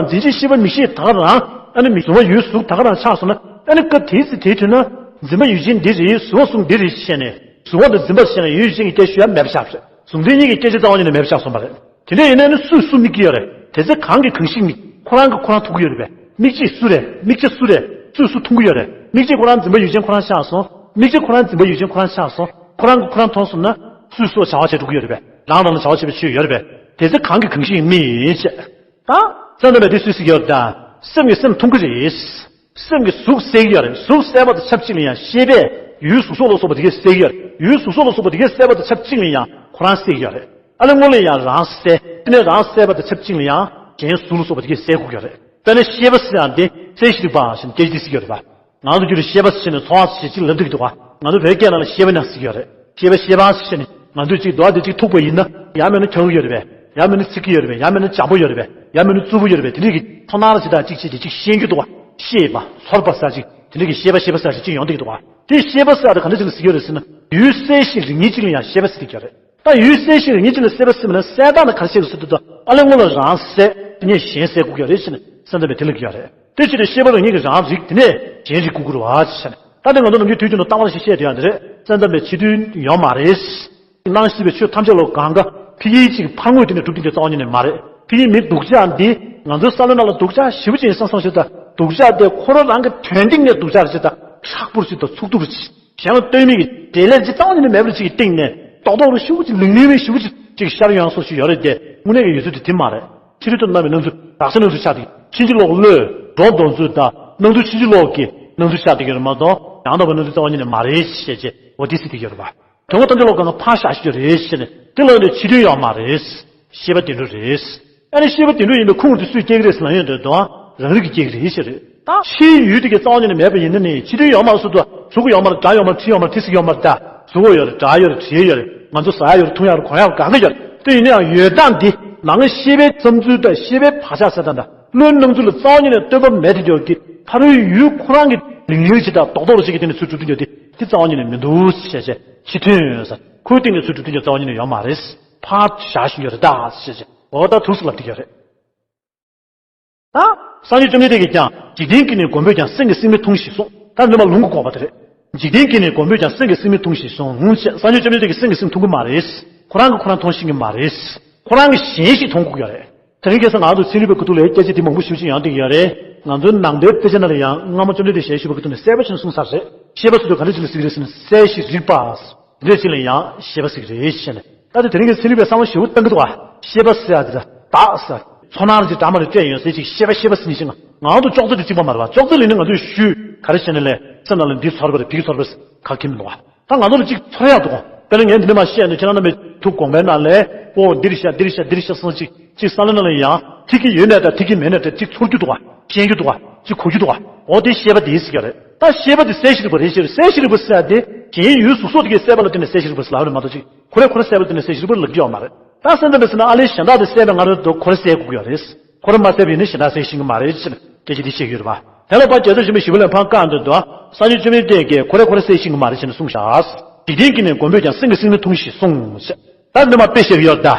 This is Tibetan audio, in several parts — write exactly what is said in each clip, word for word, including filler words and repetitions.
འཛིན་བྱེད་ཤེས་པ་མིག་ཤེས་ད་ག་རང་། ཨ་ནི་མིག་གཟུགས་པ་ཡུལ་གཟུགས་ད་ག་རང་ཆགས་སོང་ན། ཨ་ནི་སྐབས་དེའི་ཚེ་དེའི་དུས་ན་འཛིན་པ་ཡུལ་ཅན་འདི་རེད། གཟུགས་པོ་གསུམ་འདི་རེད་ཞེས་ནས། གཟུགས་པོ་དང་འཛིན་པ་ཞེས་ནས་ཡུལ་ཅན་གྱི་སྐད་ཞུ་ཡ་མེད་པ་ཆགས་རེད། གཟུང་དོན་གཉིས་ཀྱི་སྐད་ཆ་རྩ་བ་ཉིད་ནས་མེད་པ་ཆགས་སོང་བ་རེད། དེ་འདྲ་ཡིན་ན་ནི་སུས་སུ་དམིགས་ཀྱི་ཡོད་རེད། དེ་ཚེ་གང་གིས་གང་ཞིག་དམིགས། ཁོ་རང་གིས་ཁོ་རང་མཐོང་གི་ཡོད་རེད་པས། དམིགས་བྱེད་སུ་རེད། དམིགས་བྱ་སུ་རེད། སུས་སུ་མཐོང་གི་ཡོད་རེད། དམིགས་བྱེད་ཁོ་རང་འཛིན་པ་ཡུལ་ཅན་ཁོ་རང་ཆགས་སོང་། དམིགས་བྱེད་ཁོ་རང་འཛིན་པ་ཡུལ་ཅན་ཁོ་རང་ཆགས་སོང་། ཁོ་རང་གིས་ཁོ་རང་མཐོང་སོང་ན། སུས་སུ་བྱ་བ་བྱེད་འགྲོ་གི་ཡོད་རེད་པས། རང་རང་ལ་བྱ་བ་བྱེད་པའི་ཆོས་ཡོད་རེད་པས། དེ་ཚེ་གང་གིས་གང་ཞིག་དམིགས་བྱས། ད། བསམ་དང་པས་དེ་སུས་ཟེར་གྱི་ཡོད་རེད་ད། སེམས་ཀྱིས་སེམས་མཐོང་གི་རེད། སེམས་ཀྱིས་གཟུགས་གསལ་གྱི་ཡོད་རེད། གཟུགས་གསལ་བ་དང་ཆབས་ཅིག་ལ་ཡང་ཤེས་པས་ཡུལ་གཟུགས་སོགས་ལ་སོགས་པ་དེ་གས་གསལ་གྱི་ཡོད་རེད། ཡུལ་གཟུགས་སོགས་ལ་སོགས་པ་དེ་གས་གསལ་བ་དང་ཆབས་ཅིག་ལ་ཡང་ཁོ་རང་གསལ་གྱི་ཡོད་རེད། ཨ་ལས་སྔོན་ལ་ཡང་རང་གསལ། དེ་ནས་རང་གསལ་བ་དང་ཆབས་ཅིག་ལ་ཡང་གཞན་གཟུགས་ལ་སོགས་པ་དེ་གས་གསལ་དགོས་ཀྱི་ཡོད་རེད། དཔེར་ན་ཤེས་པ་ཟེར་ཡང་དེ་གསལ་ཞིང་རིག་པ་ཞེས་སྐད་ཅིག་ཟེར་གྱི་ཡོད་རེད་པ། ང་ཚོ་རྒྱུད་ལ་ཤེས་པ་ཟེར་ནས་ཚོར་བ་ཞེས་གཅིག་ལབ་བསྡད་ཀྱི་འདུག་ག་ང་ཚོ་བོད་སྐད་ནང་ལ་ཤེས་པ་ཡང་ཟེར་གྱི་ཡོད་རེད། ཤེས་པ་ཤེས་པ་ཟེར་ནས་ང་ཚོས་གཅིག་རྡོ་དེ་གཅིག་ཐུག་པ་ཡིན་ན། ཡང་མིན་ན་འཁྱག་གི་ཡོད་རེད་པས། ཡང་མིན་ན་ཚིག་གི་ཡོད་རེད་པས། ཡང་མིན་ན་འཇམ་པོ་ཡོད་རེད་པས། ཡང་མིན་ན་རྩུབ་པོ་ཡོད་རེད་པས། དེ་འདྲ་གི་ཚོར་སྣང་ཅིག་དང་གཅིག་བྱས་ཏེ་གཅིག་ཤེས་རྒྱུ་འདུག་ག་ཤེས་པ་ཚོར་བ་ཟེར་ཅིག་དེ་འདྲ་གི་ཤེས་པ་ཤེས་པ་ཟེར་ཅིག་གཅིག་ཡོང་བསྡད་ཀྱི་འདུག་ག་དེ་ཤེས་པ་ཟེར་དེ་ག་འདྲ་ཅིག་ལ་ཟེར་གྱི་ཡོད་རེད་ཟེར་ན། ཡུལ་གསལ་ཞིང་རིགས་ངེས་ཅིག་ལ་ཡང་ཤེས་པ་ཟེར་བསྡད་ཀྱི་ཡོད་རེད། ད་ཡུལ་གསལ་ཞིང་རིགས་ངེས་ཅིག་ལ་གསལ་བ་ཟེར་བ་ན་གསལ་དག་ན་ག་རེ་བཤད་དགོས་ཟེར་དུས། ད་ཨ་ལས་སྔོན་ལ་རང་གསལ། དེ་ནས་གཞན་གསལ་དགོས་ཀྱི་རེད་ཟེར་ནས་བསམ་དང་པས་དེ་ལབ་ཀྱི་ཡོད་རེད། དེ་ཕྱིར་ཤེས་པ་རང་ཉིད་ཀྱིས་རང་རིག་དེ་ནས་གཞན་རིག་དགོས་ཀྱི་རེད་བ་ཟེར་ནས། ད་དེ་ང་ཚོ་ནམ་རྒྱུན་དུས་རྒྱུན་དུ་ལྟ་བ་ཞིག་བཤད་དེ་ཡང་འདི་རེད། བསམ་དང་པས་ཕྱི་དོན་ཡོད་མ་རེད། སྣང་སྲིད་པའི་ཆོས་ཐམས་ཅད་ལོ་གང་ག་ཕ་གིའི་གཅིག་ཕར་ངོས་དེ་ནས་གྲུབ་དེ་འདྲ་རྩ་བ་ཉིད་ནས་མ་རེད། ཕ་གིའི་མི་སྡུག་ཅག་འདི་ང་ཚོའི་བསམ་བློ་ནང་ལ་སྡུག་ཅག་ཞེ་པོ་ཅིག་ཡིན་བསམ་བསམ་ཞིག་དང་། སྡུག་ཅག་དེ་ཁོ་རང་རང་གི་དོན་སྟེང་ནས་སྡུག་ཅག་རེད་ཅེས་དང་། ཁྲག་པོར་ཅིག་དང་ཚུགས་ཐུབ་རེད་ཅེས། གཞན་ལ་ལྟོས་མེད་ཀྱི་འབྲེལ་ལས་ཅིག་རྩ་བ་ཉིད་ནས་མེད་པ་ཅིག་གི་སྟེང་ནས་རྡོག་རྡོག་རུ་ཞེ་པོ་ཅིག་ལིང་ལིང་མེད་ཞེ་པོ་ཅིག་ཅིག་ཤར་ཡོང་སོགས་ཤིག་ཡོད་རེད་དེ། དངོས་གནས་ཀྱི་ཡོད་ཚུལ་དེ་དེ་མ་རེད། ཕྱི་རོལ་དུ་སྣང་བའི་སྣང་ཚུལ་དགག་བྱ་སྣང་ཚུལ་ཆགས་ཏེ། ཕྱིན་ཅི་ལོག་བློས་སྒྲོ་འདོགས་ཚུལ་དང་སྣང་ཚུལ་ཕྱིན་ཅི་ལོག་གི་སྣང་ཚུལ་ཆགས་ཏེ་ཡོད་རེད་མ་གཏོགས། ཡང་དག་པའི་སྣང་ཚུལ་རྩ་བ་ཉིད་ནས་མ་རེད་ཞེས་བྱས་འོ་དེ་ཟེར་དེ་ཡོད་རེད་པ། དོན་ངོ་ཐམས་ཅད་ལོག་གང་ལ་ཕར་བཞག་ཤེས་ཀྱི་རེད་ཟེར་ནས་དེ་ལ་ནི་ཕྱི་དོན་ཡོད་མ་རེད། ཤེས་པ་བདེན་གྲུབ་རེད། ཨ་ནི་ཤེས་པ་བདེན་གྲུབ་ཡིན་པའི་ཁུངས་དེ་སུས་སྐྱེལ་གྱི་རེད་ཟེར་ན་ཡོད་འདོད་དོ། རང་རིག་གིས་སྐྱེལ་གྱི་རེད་ཤེས་རེད། ད་ཕྱིའི་ཡུལ་དེ་གའི་རྩ་བ་ཉིད་ནས་མེད་པ་ཡིན་ན་ནི་ཕྱི་དོན་ཡོད་མ་རེད་ཟེར་དུས། གཟུགས་ཡོད་མ་རེད། སྒྲ་ཡོད་མ་རེད། དྲི་ཡོད་མ་རེད། ཐོས་ཡོད་མ་རེད། ད་གཟུགས་པོ་ཡོད་རེད། སྒྲ་ཡོད་རེད། དྲི་ཡོད་རེད། ང་ཚོ་ཟ་ཡ་ཡོད་རེད། འཐུང་ཡ་རེད། གོན་ཡ་རེད། གང་ག་ཡོད་རེད། དེ་ཡིན་ན་ཡང་ཡོད་སྟངས་འདི་ནང་ཤེས་པའི་བསམ་ཚུལ་དང་ཤེས་པའི་བག་ཆགས་ཟེར་སྟངས་དང་བློའི་སྣང་ཚུལ་ལ་རྩ་བ་ཉིད་ནས་ལྟོས་པ་མེད་དེ་འདྲ་གི་ཕ་རོལ་ཡུལ་ཁོ་རང་གི་ལིང་ལིང་ཅིག་དང་རྡོག་རྡོག་རུ་ཅིག་གི་སྟེང་ནས་ཚུར་གྲུབ་དུས་འདི་དེ་རྩ་བ་ཉིད་ནས་མི་འདུག་ཞེས་བྱས། ཕྱི་དོན་ཟེར་ཁོའི་སྟེང་ནས་ཚུར་གྲུབ་དུས་རྩ་བ་ཉིད་ནས་ཡོད་མ་རེད། ཕར་བཞག་བཞིན་ཡོད་རེད་ད་ཞེས་བྱས། འོ་ད་ཐུགས་སུ་ལབ་བསྡད་ཡོད་རེད། ད། སངས་རྒྱས་བཅོམ་ལྡན་འདས་ཀྱིས་ཀྱང་འཇིག་རྟེན་གྱི་ནི་མགོན་པོས་ཀྱང་སེམས་ཀྱིས་སེམས་མི་མཐོང་ཞེས་གསུངས། ད་ནི་མ་ལུང་གི་དགོངས་པ་དེ་རེད། འཇིག་རྟེན་གྱི་ནི་མགོན་པོས་ཀྱང་སེམས་ཀྱིས་སེམས་མི་མཐོང་ཞེས་གསུངས། སངས་རྒྱས་བཅོམ་ལྡན་འདས་ཀྱིས་སེམས་ཀྱིས་སེམས་མཐོང་གི་མ་རེད། ཁོ་རང་གིས་ཁོ་རང་མཐོང་ཤེས་ཀྱི་མ་རེད། ཁོ་རང་གིས་གཞན་ཞིག་མཐོང་དགོས་ཀྱི་ཡོད་རེད། དེ་རིང་ཁ་སང་ང་ཚོ་ཚན་རིག་པའི་ཁ་ཐུག་ལ་སྐད་ཆ་དེ་མང་པོ་ཞིག་ཅིག་ཡང་བསྡད་ཀྱི་ཡོད་རེད། ང་ཚོའི་ནང་པའི་དཔེ་ཆ་ནང་ལ་ཡང་སྔ་མ་བཅོམ་ལྡན་འདས་ཞལ་བཞུགས་པའི་ཁ་ཐུག་ནས་གསལ་པོ་ཞིག་གསུངས་ཚར་རེད། ཤེས་པ་ཟེར་དུས་ག་འདྲ་ཞིག་ལ་ཟེར་གྱི་རེད་ཟེར་ན་གསལ་ཞིང་རིག་པ། འདི་ཅིག་ལ་ཡང་ཤེས་པ་ཟེར་གྱི་རེད་ཞེས་ནས། ད་དེ་དེ་རིང་གི་ཚན་རིག་པས་བསམ་བློ་ཞེ་པོ་བཏང་གི་འདུག་བ། ཤེས་པ་ཟེར་ཡ་དེ་ལ་བདག་ཟེར། ཚོར་སྣང་ཅིག་འདྲ་མ་རེད་སྤྲད་ཡོང་ཟེར་ཅིག་ཤེས་པ་ཤེས་པ་ཟེར་ནས་ཤེས་ང་། ང་ཚོ་ཅོག་ཙེ་དེ་གཅིག་པ་མ་རེད་བ། ཅོག་ཙེ་ལ་ནི་ང་ཚོས་ཞུས་ག་རེ་བྱས་ནས་ལས་སེམས་ནང་ལ་འདི་ཚོར་བ་རེད། བི་གི་ཚོར་བ་རེད་ཁ་ཁྱིམ་མི་འདུག་བ། ད་ང་ཚོ་ལ་ཅིག་ཚོར་ཡག་འདུག་གོ། དཔེར་ན་ངས་འདི་ནས་མ་བཤད་ནས་ཁྱེད་རང་རྣམ་པས་ཐུགས་དགོངས་པའི་ནང་ལས་ཨོ་འདིར་བཤད་འདིར་བཤད་འདིར་བཤད་སོང་ཅིག་ཅིག་བསམ་བློ་ནང་ལ་ཡང་ཐིག་གི་ཡོད་ནས་དང་ཐིག་གི་མེད་ནས་དང་ཅིག་ཚོར་རྒྱུ་འདུག་བ། ཤེས་རྒྱུ་འདུག་བ། འོ་དེ་ཤེས་པ་དེ་ཟེར་གྱི་རེད། ད་ཤེས་པ་དེ་གསལ་ཞིང་རིག་པ་རེད་ཟེར། གསལ་ཞིང་རིག་པ་ཟེར་ཡ་དེ་གཞན་ཡུལ་གཟུགས་སོགས་དེ་གས་གསལ་བ་ལ་བརྟེན་ནས་གསལ་ཞིང་རིག་པ་ཟེར་ལབ་རེད་མ་གཏོགས་ཅིག་ཁོ་རེ་ཁོ་རེ་གསལ་བ་ལ་བརྟེན་ནས་གསལ་ཞིང་རིག་པ་ལབ་ཀྱི་ཡོད་མ་རེད། ད་བསམ་དང་པས་ཟེར་ན་ཨ་ལས་གཞན་དག་དེ་གསལ་བའི་ང་རང་དུ་ཁོ་རེ་གསལ་དགོས་ཀྱི་ཡོད་རེད། ཁོ་རེ་མ་གསལ་བ་ཡིན་ན་གཞན་དག་གསལ་ཤེས་ཀྱི་མ་རེད་ཅེས་སྐད་ཆ་འདི་བཤད་ཀྱི་ཡོད་རེད་པ། དེ་ལ་ཕར་རྒྱལ་སྲས་ཆེན་པོ་ཞི་བ་ལྷས་ཕར་བཀའ་འདི་འདུག་སངས་རྒྱས་བཅོམ་ལྡན་འདས་ཀྱིས་ཁོ་རེ་ཁོ་རེ་གསལ་ཤེས་ཀྱི་མ་རེད་ཅེས་གསུངས་བཞག་འཇིག་རྟེན་གྱི་ནི་མགོན་པོས་ཀྱང་སེམས་ཀྱིས་སེམས་མི་མཐོང་ཞེས་གསུངས། ད་འདི་མ་དཔེ་བཤད་ཀྱི་ཡོད་ད།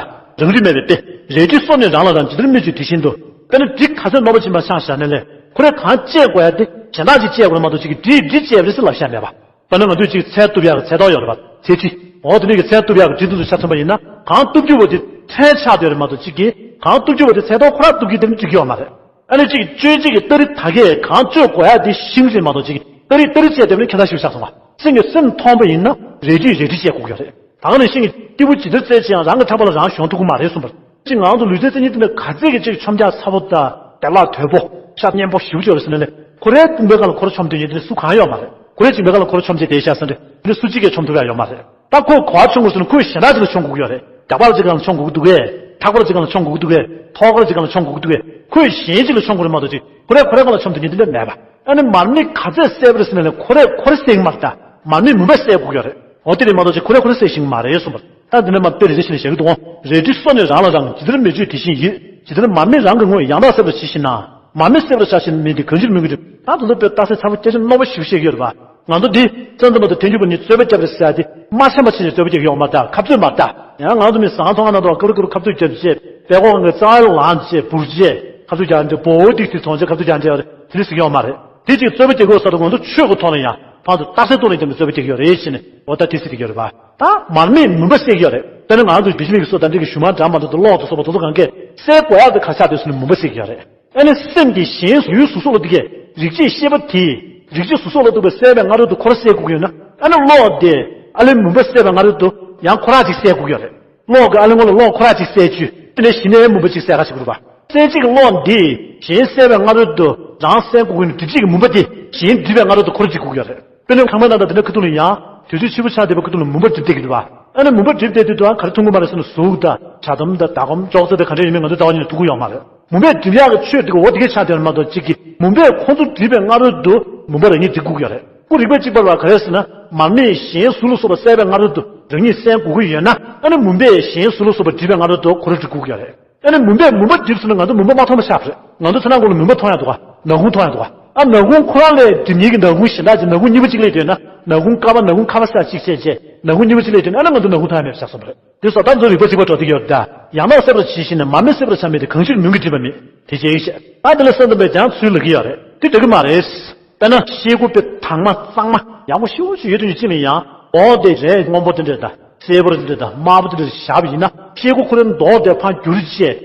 རང་རིག་མེད་པའི་དཔེ། རལ་གྲི་སོ་ནི་རང་ལ་རང་ཇི་ལྟར་སྨོས་ཅི་དེ་བཞིན་དུ། དཔེར་ན་གྲི་ག་ཚོད་རྣོ་པོ་ཅིག་མ་ཆགས་བཞག་ནས་ལས་ཁོ་རེ་གང་བཅད་དགོས་ཡ་དེ་གཞན་དག་ཅིག་བཅད་དགོས་མ་གཏོགས་ཅིག་གིས་གྲིས་གྲི་བཅད་པ་རེད་ཟེར་ལབ་བཞག་མེད་པ། དཔེར་ན་ང་ཚོས་ཅིག་ཚལ་གཏུབ་ཡག་གི་ཚལ་ཐོག་ཡོད་རེད་པ། ཚལ་གྲི། འོ་དེ་འདྲ་གི་ཚལ་གཏུབ་ཡག་གི་གྲི་དེ་ཚོ་ཆ་མཚོན་པ་ཡིན་ན་གང་གཏུབ་རྒྱུ་བ་དེ་ཚལ་ཆགས་བསྡད་ཡོད་རེད་མ་གཏོགས་ཅིག་གིས་གང་གཏུབ་རྒྱུ་བ་དེ་ཚལ་ཐོག་ཁོ་རང་གཏུབ་རྒྱུ་དེ་ནི་འགྲིག་གི་ཡོད་མ་རེད། ཨ་ནི་ཅིག་གཅོད་བྱེད་ཀྱི་སྟ་རེ་ད་གས་གང་གཅོད་དགོས་ཡ་དེ་ཤིང་རེད་མ་གཏོགས་ཅིག་གིས་སྟ་རེ་སྟ་རེ་བཅད་བསྡད་ན་ཁྱད་མཚར་ཞིག་ཆགས་སོང་བ། སེམས་ཀྱིས་སེམས་མཐོང་པ་ཡིན་ན་རལ་གྲིས་རལ་གྲི་བཅད་དགོས་ཀྱི་རེད། ད་ག་ནང་བཞིན་གྱི་སྐྱེས་བུ་ཇི་ལྟར་རྩལ་ཆེ་ཡང་རང་གི་ཕྲག་པ་ལ་རང་ཞོན་ཐུབ་ཀྱི་མ་རེད་གསུངས་པ་རེད། ཅིག་ང་ཚོ་ལུས་རྩལ་རྩེད་མཁན་དེ་འདྲ་ག་ཚད་ཀྱི་ཅིག་འཆམ་རྒྱག་ཚ་པོ་དང་བདེ་བླག་དོད་པོ་ཤ་མཉེན་པོ་ཞེ་པོ་ཅིག་ཡོད་རེད་ཟེར་ན་ལས་ཁོ་རའི་གདོང་པའི་སྒང་ལ་ཁོ་ར་འཆམ་དུས་ཡིན་དེ་སུ་གང་ཡོད་མ་རེད། ཁོ་རའི་གདོང་པའི་སྒང་ལ་ཁོ་ར་འཆམ་བྱས་བསྡད་ཤག་ཟེར་ན་དེ་འདྲ་སུ་གཅིག་གིས་འཆམ་ཐུབ་ཡ་ཡོད་མ་རེད། ད་ཁོས་ག་པར་འཆམ་དགོས་ཟེར་ན་ཁོས་གཞན་དག་ཅིག་ལ་འཆམ་དགོས་ཀྱི་ཡོད་རེད། རྒྱག་པ་ལ་ཅིག་སྒང་ལ་འཆམ་དགོས་ཀྱི་འདུག་གས། ཐག་པ་ལ་ཅིག་སྒང་ལ་འཆམ་དགོས་ཀྱི་འདུག་གས། ཐོག་ཁ་ལ་ཅིག་སྒང་ལ་འཆམ་དགོས་ཀྱི་འདུག་གས། ཁོས་གཞན་ཅིག་ལ་འཆམ་དགོས་རེད་མ་གཏོགས་ཅིག་ཁོ་རའི་ཁོ་རའི་སྒང་ལ་འཆམ་དུས་ཡིན་དེ་འདྲ་མེད་པ། ཨ་ནི་མར་མེ་ག་ཚད་གསལ་པ་རེད་ཟེར་ན་ལས་ཁོ་རས་ཁོ་ར་གསལ་གྱི་མ་རེད་ད། མར་མེ་མུན་པས་གསལ་དགོས་ཀྱི་ཡོད་རེད། འོ་དེ་རེད་མ་གཏོགས་ཅིག་ཁོ་རས་ཁོ་ར་གསལ་ཤེས་ཀྱི་མ་རེད་གསུངས་པ་རེད། ད་འདི་ནས་མ་དཔེ་རེ་རེ་བཞིན་ལ་བཞག་གི་འདུག་རལ་གྲི་སོ་ནི་རང་ལ་རང་ཇི་ལྟར་སྨོས་ཅི་དེ་བཞིན་ཡོད། ཇི་ལྟར་མར་མེ་རང་གི་ངོས་ཡང་དག་གསལ་བར་ཇི་བཞིན་ན། མར་མེ་གསལ་བར་བྱ་ཞིང་མེ་འདི་གང་ཕྱིར་མུན་གྱི་རིམ། ད་དེ་ཚོ་དཔེ་ལྟ་ས་ཚ་པོ་སྐད་ཆ་རྣོ་པོ་ཞིག་བཤད་ཀྱི་ཡོད་རེད་པ། ང་ཚོ་འདི་བཙན་འཛུལ་མ་དང་ཐོན་རྒྱུ་པ་ནི་རྩོད་པ་བརྒྱབ་རེད་ཟེར་ཡ་དེ་མ་ཤེས་པ་བྱས་ནས་རྩོད་པ་རྒྱག་ཡོང་མ་ད་ཁ་རྩོད་མ་ད། ཡང་ང་ཚོ་མི་ཟང་ཐོང་ང་ན་དོ་ཀ་རུ་ཀ་རུ་ཁ་རྩོད་བརྒྱབ་བྱས་པད་ཀོ་གང་གི་རྩ་བ་ལངས་བྱས་འབུར་བྱས། ཁ་ཐུག་རྒྱག་འདྲ་པོ་འོ་ཏིག་ཏིག་ཚོང་ཆེ་ཁ་ཐུག་རྒྱག་འདྲ་ཡོད་རེད། དེ་འདྲ་ཟེར་གྱི་ཡོད་མ་རེད། དེ་ཅིག་རྩོད་པ་རྒྱག་དགོས་ས་དང་ང་ཚོ་ཆོས་ཀྱི་ཐོག་ལ་ཡང་ཕར་ཚུར་རྟགས་གསལ་གཏོང་ནས་ཀྱང་རྩོད་པ་རྒྱག་གི་ཡོད་རེད་ཟེར་ནས་འོ་ད་དེ་ཟེར་གྱི་ཡོད་རེད་པ། ད་མར་མེས་མུན་པ་བསལ་གྱི་ཡོད་རེད། དཔེར་ན་ང་ཚོ་བི་ཇི་ལི་གི་སོ་ད་འདྲ་གི་ཞུ་མ་འདྲ་མ་འདྲ་དང་གློག་དང་སོགས་པ་དེ་ཚོ་གང་གས་བསལ་དགོས་ཡག་དེ་ག་ཆགས་དེ་སོ་ནས་མུན་པ་བསལ་གྱི་ཡོད་རེད། ཨ་ནི་སེམས་ཀྱི་གཞན་ཡུལ་གཟུགས་སོགས་ལ་ཐུག་གི་རིག་བྱེད་ཤེས་པ་དེས་རིག་བྱེད་གཟུགས་སོགས་ལ་ཐུག་པའི་བསལ་བའི་སྔ་རོལ་དུ་ཁོ་རང་བསལ་དགོས་ཀྱི་ཡོད་ན། ཨ་ནི་གློག་དེ་ཨ་ལེ་མུན་པ་བསལ་བའི་སྔ་རོལ་དུ་ཡང་ཁོ་རང་ཅིག་བསལ་དགོས་ཀྱི་ཡོད་རེད། གློག་གི་ཨ་ལེ་ངོ་ལ་གློག་ཁོ་རང་ཅིག་བསལ་བཅུག་དེ་ནས་གཞི་ནས་མུན་པ་ཅིག་བསལ་ག་ཞིག་དགོས་རེད་པ། བསལ་བྱེད་ཀྱི་གློག་འདིས་གཞན་བསལ་བའི་སྔ་རོལ་དུ་རང་བསལ་དགོས་ཀྱི་ཡོད་ན་སྒྲིབ་བྱེད་ཀྱི་མུན་པ་དེ་གཞན་སྒྲིབ་པའི་སྔ་རོལ་དུ་ཁོ་རང་ཅིག་དགོས་ཀྱི་ཡོད་རེད། དཔེར་ན་ཁང་པའི་ནང་དང་དེ་འདྲ་ཁ་ཐུག་ལ་ཡང་དུས་ཚོད་ཕྱི་པོ་ཆགས་བསྡད་པའི་ཁ་ཐུག་ལ་མུན་པ་འགྲིབ་བསྡད་ཀྱི་འདུག་པ། ཨ་ནི་མུན་པ་འགྲིབ་བསྡད་དུས་དུས་ག་རེ་མཐོང་གི་མ་རེད་ཟེར་ན་གཟུགས་དང་ཇ་དམ་དང་ཟླ་གམ་ཅོག་ཙེ་དང་ག་འདྲ་ཡིན་མིན་ང་ཚོ་རྩ་བ་ཉིད་ནས་མཐོང་གི་ཡོད་མ་རེད། མུན་པས་འགྲིབ་ཡག་གི་ཆོས་དེ་ག་འོ་དེ་གས་ཆགས་བསྡད་ཡོད་མ་གཏོགས་གཅིག་གིས་མུན་པས་ཁོང་ཚོ་འགྲིབ་པའི་སྔ་རོལ་དུ་མུན་པ་རང་ཉིད་འགྲིབ་དགོས་ཀྱི་ཡོད་རེད། ཁོ་རིག་པ་གཅིག་པ་ལ་ག་རེ་ཟེར་ན་མར་མེས་གཞན་གཟུགས་ལ་སོགས་པ་བསལ་བའི་སྔ་རོལ་དུ་རང་ཉིད་བསལ་དགོས་ཀྱི་ཡོད་ན་ཨ་ནི་མུན་པས་གཞན་གཟུགས་ལ་སོགས་པ་འགྲིབ་པའི་སྔ་རོལ་དུ་ཁོ་རང་འགྲིབ་དགོས་ཀྱི་ཡོད་རེད། ཨ་ནི་མུན་པས་མུན་པ་འགྲིབ་སོང་ན་ང་ཚོ་མུན་པ་མ་མཐོང་བ་ཆགས་པ་རེད། ང་ཚོ་ཚེ་ནང་ཀུན་ལ་མུན་པ་མཐོང་ཡག་འདུག་ག་ནག་ཁུང་མཐོང་ཡག་འདུག་ག་ཨ་ནག་ཁུང་ཁོ་རང་ལས་འགྲིབ་མཁན་གྱི་ནག་ཁུང་གཞན་དག་ཅིག་ནག་ཁུང་གཉིས་པ་གཅིག་སླེབས་བསྡད་ན་ནག་ཁུང་དཀར་པ་ནག་ཁུང་ཁ་བ་ས་གཅིག་བྱས་བྱས་ནག་ཁུང་གཉིས་པ་གཅིག་སླེབས་བསྡད་ན་ཨ་ནི་ང་ཚོ་ནག་ཁུང་མཐོང་ཡག་མེད་པ་ཆགས་སོང་བ་རེད། དེ་སོགས་ད་ཚོ་རིག་པ་གཅིག་པ་འགྲོ་བསྡད་ཀྱི་ཡོད་རེད་ད། ཡང་དག་སེལ་བར་བྱེད་ཞེས་ནས་མར་མེ་བསལ་བར་བྱ་མིན་ཏེ་གང་ཕྱིར་མུན་གྱིས་འགྲིབ་པ་མེད། དེ་བྱས་ཡིན་ཞེས་ཨ་དེ་ལ་བསམ་དུ་མེད་ཀྱང་ཚུལ་ལ་གི་ཡོད་རེད། དེ་འདྲ་གི་མ་རེད། དཔེར་ན་ཤེལ་སྒོ་དཔེ་དྭངས་མ་གཙང་མ་ཡག་པོ་ཞེ་པོ་ཅིག་ཡོད་དུས་ཅི་ལ་ཡང་འོག་དེ་རས་སྔོན་པོ་དེ་འདྲ་དང་སེར་པོ་དེ་འདྲ་དང་དམར་པོ་དེ་འདྲ་བཞག་པ་ཡིན་ན་ཤེལ་སྒོ་ཁོ་རའི་མདོག་དེ་ཕར་འགྱུར་བྱས་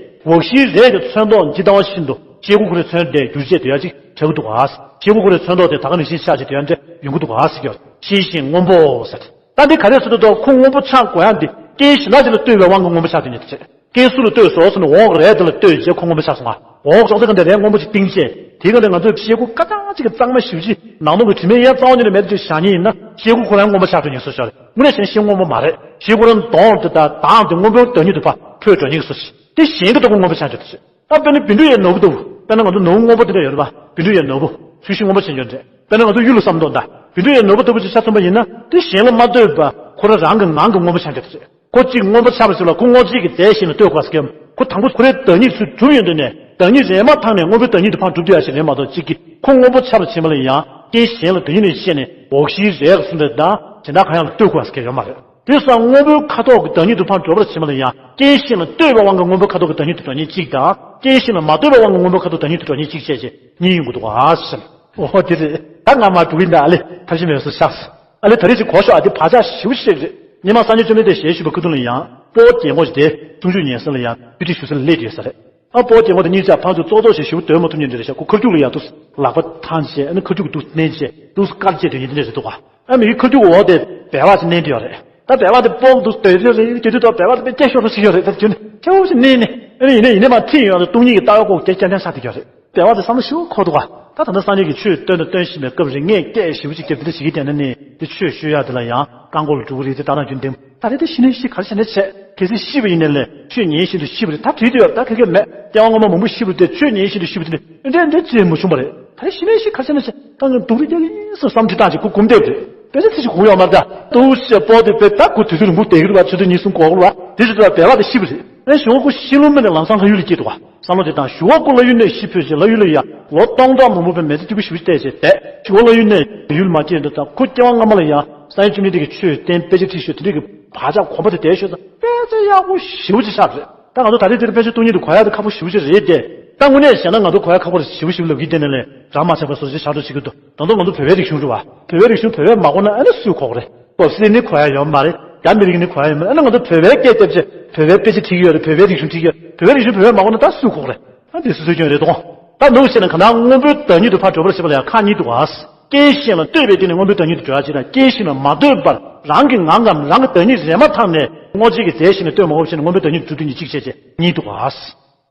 འོག་གཞིའི་རས་ཀྱི་ཚོན་མདོག་ཇི་ལྟ་བ་བཞིན་དུ་ཤེལ་སྒོ་ཁོ་རའི་ཚོན་དེ་འགྱུར་བྱས་དེ་ཡང་ཅིག་ཆགས་ཀྱི་འདུག་ག་ཤེལ་སྒོ་ཁོ་རའི་ཚོན་མདོག་དེ་ད་ག་ནང་བཞིན་ཆགས་བྱས་དེ་ཡང་འདྲ་ཡོང་གི་འདུག་ག་ཟེར་གྱི་ཡོད་རེད། ཤེལ་བཞིན་སྔོན་པོ་ཟེར། ད་འདི་ག་རེ་ཟེར་དུས་ཁོ་སྔོན་པོ་ཆགས་དགོས་ཡག་འདི་རྐྱེན་གཞན་དག་ཅིག་ལ་ལྟོས་པའི་དབང་གིས་སྔོན་པོ་ཆགས་དོན་ཡོད་དུ་བྱེད། རྐྱེན་སུ་ལ་ལྟོས་སོ་ཟེར་ན་འོག་རས་དེ་ལ་ལྟོས་བྱས་ཁོ་སྔོན་པོ་ཆགས་སོང་ང་། འོག་ཅོག་ཙེ་གང་དེ་རས་སྔོན་པོ་ཅིག་བཏིང་བྱས་དེའི་སྒང་དེ་ང་ཚོས་ཤེལ་སྒོ་ཀ་ཙག་ཅིག་གི་གཙང་མ་ཞེ་པོ་ཅིག་ནང་ལོགས་ཀྱི་དྲི་མའི་ཡ་རྩ་བ་ཉིད་ནས་མེད་དུ་བཞག་མཁན་ཡིན་ན་ཤེལ་སྒོ་ཁོ་རང་སྔོན་པོ་ཆགས་འགྲོ་ཉེན་སོ་ཤོར་རེད། དངོས་གནས་བྱས་ན་ཤེལ་སྔོན་པོ་མ་རེད། ཤེལ་སྒོ་རང་མདོག་དེ་དང་མདངས་དེ་སྔོན་པོའི་བདག་ཉིད་དུ་ཕར་འཕོས་འགྲོ་ཉེན་གྱི་སོ་ཞིག་དེ་གཞན་གྱི་ལྟོ་གོས་སྔོན་པོ་ཆགས་འགྲོ་དུ་ཞིག་ད་དཔེར་ན་བཻ་ཌཱུརྱའི་ནོར་བུ་ལྟ་བུ། དཔེར་ན་ང་ཚོ་ནོར་བུ་སྔོན་པོ་དེ་འདྲ་ཡོད་རེད་པ། བཻ་ཌཱུརྱའི་ནོར་བུ། ཚུལ་བཞིན་སྔོན་པོ་ཆགས་འགྲོ་འདྲ། དཔེར་ན་ང་ཚོ་གཡུ་ལ་བསམ་མདོག་འདྲ། བཻ་ཌཱུརྱའི་ནོར་བུ་ལྟ་བུ་ཅིག་ཆ་མཚོན་པ་ཡིན་ན་དེ་གཞན་ལ་མ་ལྟོས་པར་ཁོ་རང་རང་གི་ངང་གིས་སྔོན་པོ་ཆགས་འགྲོ་དུ་ཞིག་ཁོ་གཅིག་སྔོན་པོ་ཆགས་པ་ཞིག་ལ་ཁོ་སྔོ་ཕྱིའི་གི་རྫས་གཞན་ལ་ལྟོས་དགོས་ཟེར་གྱི་ཡོད། ཁོ་དང་པོ་ཁོ་རའི་བདག་ཉིད་ཚུར་གྲུབ་ཡོང་དུས་ནས་བདག་ཉིད་རེད་མ་ཐག་ནས་སྔོན་པོའི་བདག་ཉིད་དུ་ཕར་གྲུབ་ཐུབ་ཡ་ཞིག་རེད་མ་གཏོགས་གཅིག་གིས་ཁོ་སྔོན་པོ་ཆགས་པ་ཕྱིན་པ་ལ་ཡང་རྐྱེན་གཞན་ལ་བདག་ཉིད་ནས་ཤེས་ནས་འོག་གཞིའི་རས་ཀྱི་ཚོན་དེ་དང་གཞན་དག་གང་ཡང་ལ་ལྟོས་དགོས་ཟེར་གྱི་ཡོད་མ་རེད། དེ་སོང་སྔོན་པོའི་ཁ་དོག་གི་བདག་ཉིད་དུ་ཕར་འགྲོ་བར་བྱེད་པ་ལ་ཡང་རྐྱེན་གཞན་ལ་ལྟོས་པའི་དབང་གིས་སྔོན་པོའི་ཁ་དོག་གི་བདག་ཉིད་དུ་འགྲོ་ཉེན་གཅིག་དང་རྐྱེན་གཞན་ལ་མ་ལྟོས་པའི་དབང་གིས་སྔོན་པོའི་ཁ་དོག་བདག་ཉིད་དུ་འགྲོ་ཉེན་གཅིག་བྱས་རྗེས་གཉིས་ཡོང་གི་འདུག་ཨ་ཟེར། འོ་དེ་རེད། ད་ང་མར་འགྲོ་གི་ཡིན་ད་ཨ་ལེ་ཐབས་ཤེས་མེད་སོ་ཤག་ཨ་ལེ་ད་རེས་ཅིག་གོ་ཤོག་ཨ་དེ་བག་ཆགས་ཞེ་པོ་ཞིག་རེད། སྔོན་མ་སངས་རྒྱས་བཅོམ་ལྡན་འདས་ཞལ་བཞུགས་པའི་ཁ་ཐུག་ལ་ཡང་དཔའ་བོ་རྒྱལ་མོ་ཞིག་དེ་གསུང་ཆོས་ཉན་ས་ལ་ཡང་དཔེ་ཁྲིད་ཞུ་ས་ལ་སླེབས་ཡོད་ས་རེད། ཨ་དཔའ་བོ་རྒྱལ་མོ་དེ་གཉིས་ཆ་ཕར་ཚུར་ཙོག་ཙོག་ཞིག་ཞུ་འདོད་མ་ཐུབ་མཁན་འདྲ་རེད་ཤག་ཁོ་ཁ་རྒྱུག་ལ་ཡང་འདུག་ལག་པ་འཐེན་བྱས་ཨ་ནི་ཁ་རྒྱུག་འདུག་མནན་བྱས་འདུག་དཀར་བྱས་དེ་ཡིན་དེ་འདྲ་རེད་འདུག་ག་ཨ་མི་ཁ་རྒྱུག་འོག་དེ་སྦལ་པ་ཞིག་མནན་བསྡད་ཡོད་རེད། ད་སྦལ་པ་དེ་སྤོ་འདུག་སྡོད་རེད་རེད་དེ་དུས་ད་སྦལ་པ་དེ་དཔེ་སྐད་ཤོར་ཤོར་ཞིག་ཡོད་རེད། ད་དེ་ནི་ཁྱེའུ་ཞིག་མནན་ནས་ཨ་ནི་ཡིན་ནའི་ཡིན་ནའི་མར་ཁྲིད་ཡོང་ཡག་དེ་སྟོང་ཉིད་ཀྱི་ལྟ་བ་ཁོ་རྒྱ་རྐྱང་རྐྱང་ཆགས་བསྡད་ཡོད་རེད། སྦལ་པ་དེ་བསམ་བློ་ཞེ་པོ་འཁོར་འདུག་ག་ད་ད་ལྟ་སངས་རྒྱས་ཀྱིས་ཆོས་སྟོན་དང་སྟོན་བཞིན་པའི་སྐབས་རེད། ངས་སྐད་ཞེ་པོ་ཅིག་བརྒྱབ་དེ་འདྲ་བྱེད་ཀྱི་བསྡད་ན་ནི་དེ་ཆོས་ཤོད་ཡག་དེ་ལ་ཡང་རྐང་མགོ་ལ་འགྲོ་གི་རེད་དེ་ད་རང་རྒྱུན་ལྡན་ད་རེད་དེ་ཤི་ནས་ཤི་ག་རེ་བྱས་ནས་བྱས་གལ་སྲིད་ཤི་བ་ཡིན་ནའི་ལས་ཆོས་ཉན་བཞིན་དུ་ཤི་བ་རེད། ད་བྲིས་དུས་ཡོད་ད་ག་གེ་མེད། སྐྱེ་བ་སྔོན་མ་མང་པོ་ཤི་བ་དེ་ཆོས་ཉན་བཞིན་དུ་ཤི་བ་དེ་འདྲ་འདྲ་ཅིག་མ་བྱུང་བ་རེད། ད་རེས་ཤི་ནས་ཤི་ག་རེ་བྱས་ནས་བྱས་ད་ངས་སྡུག་རུས་རྒྱག་གི་ཡིན་ཟེར་བསམ་ཁྲིད་བཏང་བྱས་ཁོ་སྒོམ་བསྡད་པ་རེད། དཔེ་ཆ་ཚིག་ཅིག་གོ་ཡོད་མ་རེད་ད། ལྟོས་ཤིག་སྤོ་དེ་དཔེ་ད་ཁོ་དུས་ཚོད་རིང་པོ་བསྡད་ཀྱི་རེད་བ། ཆུ་ཚོད་གཉིས་གསུམ་འགོར་གི་རེད་བ། དེ་ཕྱིར་ད་སྦལ་པ་དེ་ཤི་བ་རེད། ཨེ་ཞུ་བ་ཁོ་ཤི་ལུགས་མིན་ནས་ལམ་སང་ལྷ་ཡུལ་ལ་སྐྱེས་འདུག་ག་བསམ་བློ་དེ་དང་ཞུ་བ་ཁོ་ལྷ་ཡུལ་ནས་ཤི་འཕོས་རྗེས་ལྷ་ཡུལ་ལ་ཡ་ལོ་སྟོང་ཕྲག་མང་པོ་བའི་མི་ཚེ་སྐྱིད་པོ་ཞེ་པོ་ཅིག་བསྡད་རྗེས་བསྡད་ཞུ་བ་ལྷ་ཡུལ་ནས་ཡུལ་མ་སྐྱེས་འདུག་ད་ཁོ་སྐྱེ་བ་སྔ་མ་ལ་ཡང་སངས་རྒྱས་བཅོམ་ལྡན་འདས་ཀྱི་ཆོས་བསྟན་དཔེ་ཆ་ཁྲིད་ཤོད་དེ་འདྲས་ཀྱི་བག་ཆགས་གོམས་པ་དེ་བསྡད་ཤོད་ཙང་དཔེ་ཆ་ཡག་པོ་ཞེ་པོ་ཅིག་ཆགས་རེད། ད་ང་ཚོ་ད་རེས་འདིར་དཔེ་ཆ་སྟོང་ཉིད་དུ་གོ་ཡག་དེ་ཁག་པོ་ཞེ་པོ་ཅིག་རེད་དེ། ད་དངོས་གནས་བཤད་ན་ང་ཚོ་གོ་ཡག་ཁག་པོ་རེད་ཞེ་པོ་ཞེ་པོ་ལབ་ཀྱི་བསྡད་ན་ལས་རང་མ་ཆགས་པ་བཟོ་ཅིག་ཆགས་འགྲོ་བྱེད་ཀྱི་འདུག་ད་དུང་ང་ཚོ་བོད་པའི་རིག་གཞུང་རེད་བ། བོད་པའི་རིག་གཞུང་བོད་པས་མ་གོ་ན་ཨ་ནི་སུས་གོ་གི་རེད། སློབ་ཟིན་ནི་གོ་ཡག་ཡོད་མ་རེད། རྒྱ་མི་རིགས་ནི་གོ་ཡག་ཡོད་མ་རེད། ཨ་ནི་ང་ཚོ་བོད་པའི་སྐད་བཏབ་བྱས་བོད་པའི་དཔེ་ཆ་ཁྲིད་ཀྱི་ཡོད་རེད། བོད་པའི་རིག་གཞུང་ཁྲིད་ཀྱི་ཡོད་རེད། བོད་པའི་རིག་གཞུང་བོད་པས་མ་གོ་ན་ད་སུས་གོ་གི་རེད། ཨ་དེ་སོ་སོའི་སྐྱོན་རེད་དོ། ད་ནུབ་བྱས་ན་གང་ལྟར་སྔོན་པོའི་བདག་ཉིད་དུ་ཕར་འགྲོ་བར་བྱེད་པ་ལ་ཡང་ཁག་གཉིས་འདུག་ག་རྐྱེན་གཞན་ལ་ལྟོས་པའི་སྟེང་ནས་སྔོན་པོའི་བདག་ཉིད་དུ་འགྲོ་ཡག་ཅིག་དང་རྐྱེན་གཞན་ལ་མ་ལྟོས་པར་རང་གི་ངང་ངམ་རང་གི་བདག་ཉིད་རེད་མ་ཐག་ནས་སྔོ་ཕྱིའི་གི་རྫས་གཞན་ལ་ལྟོས་མ་དགོས་པ་བྱས་ནས་སྔོན་པོའི་བདག་ཉིད་དུ་འགྲོ་ཐུབ་མཁན་གཅིག་བྱས་རྗེས་གཉིས་འདུག་ག་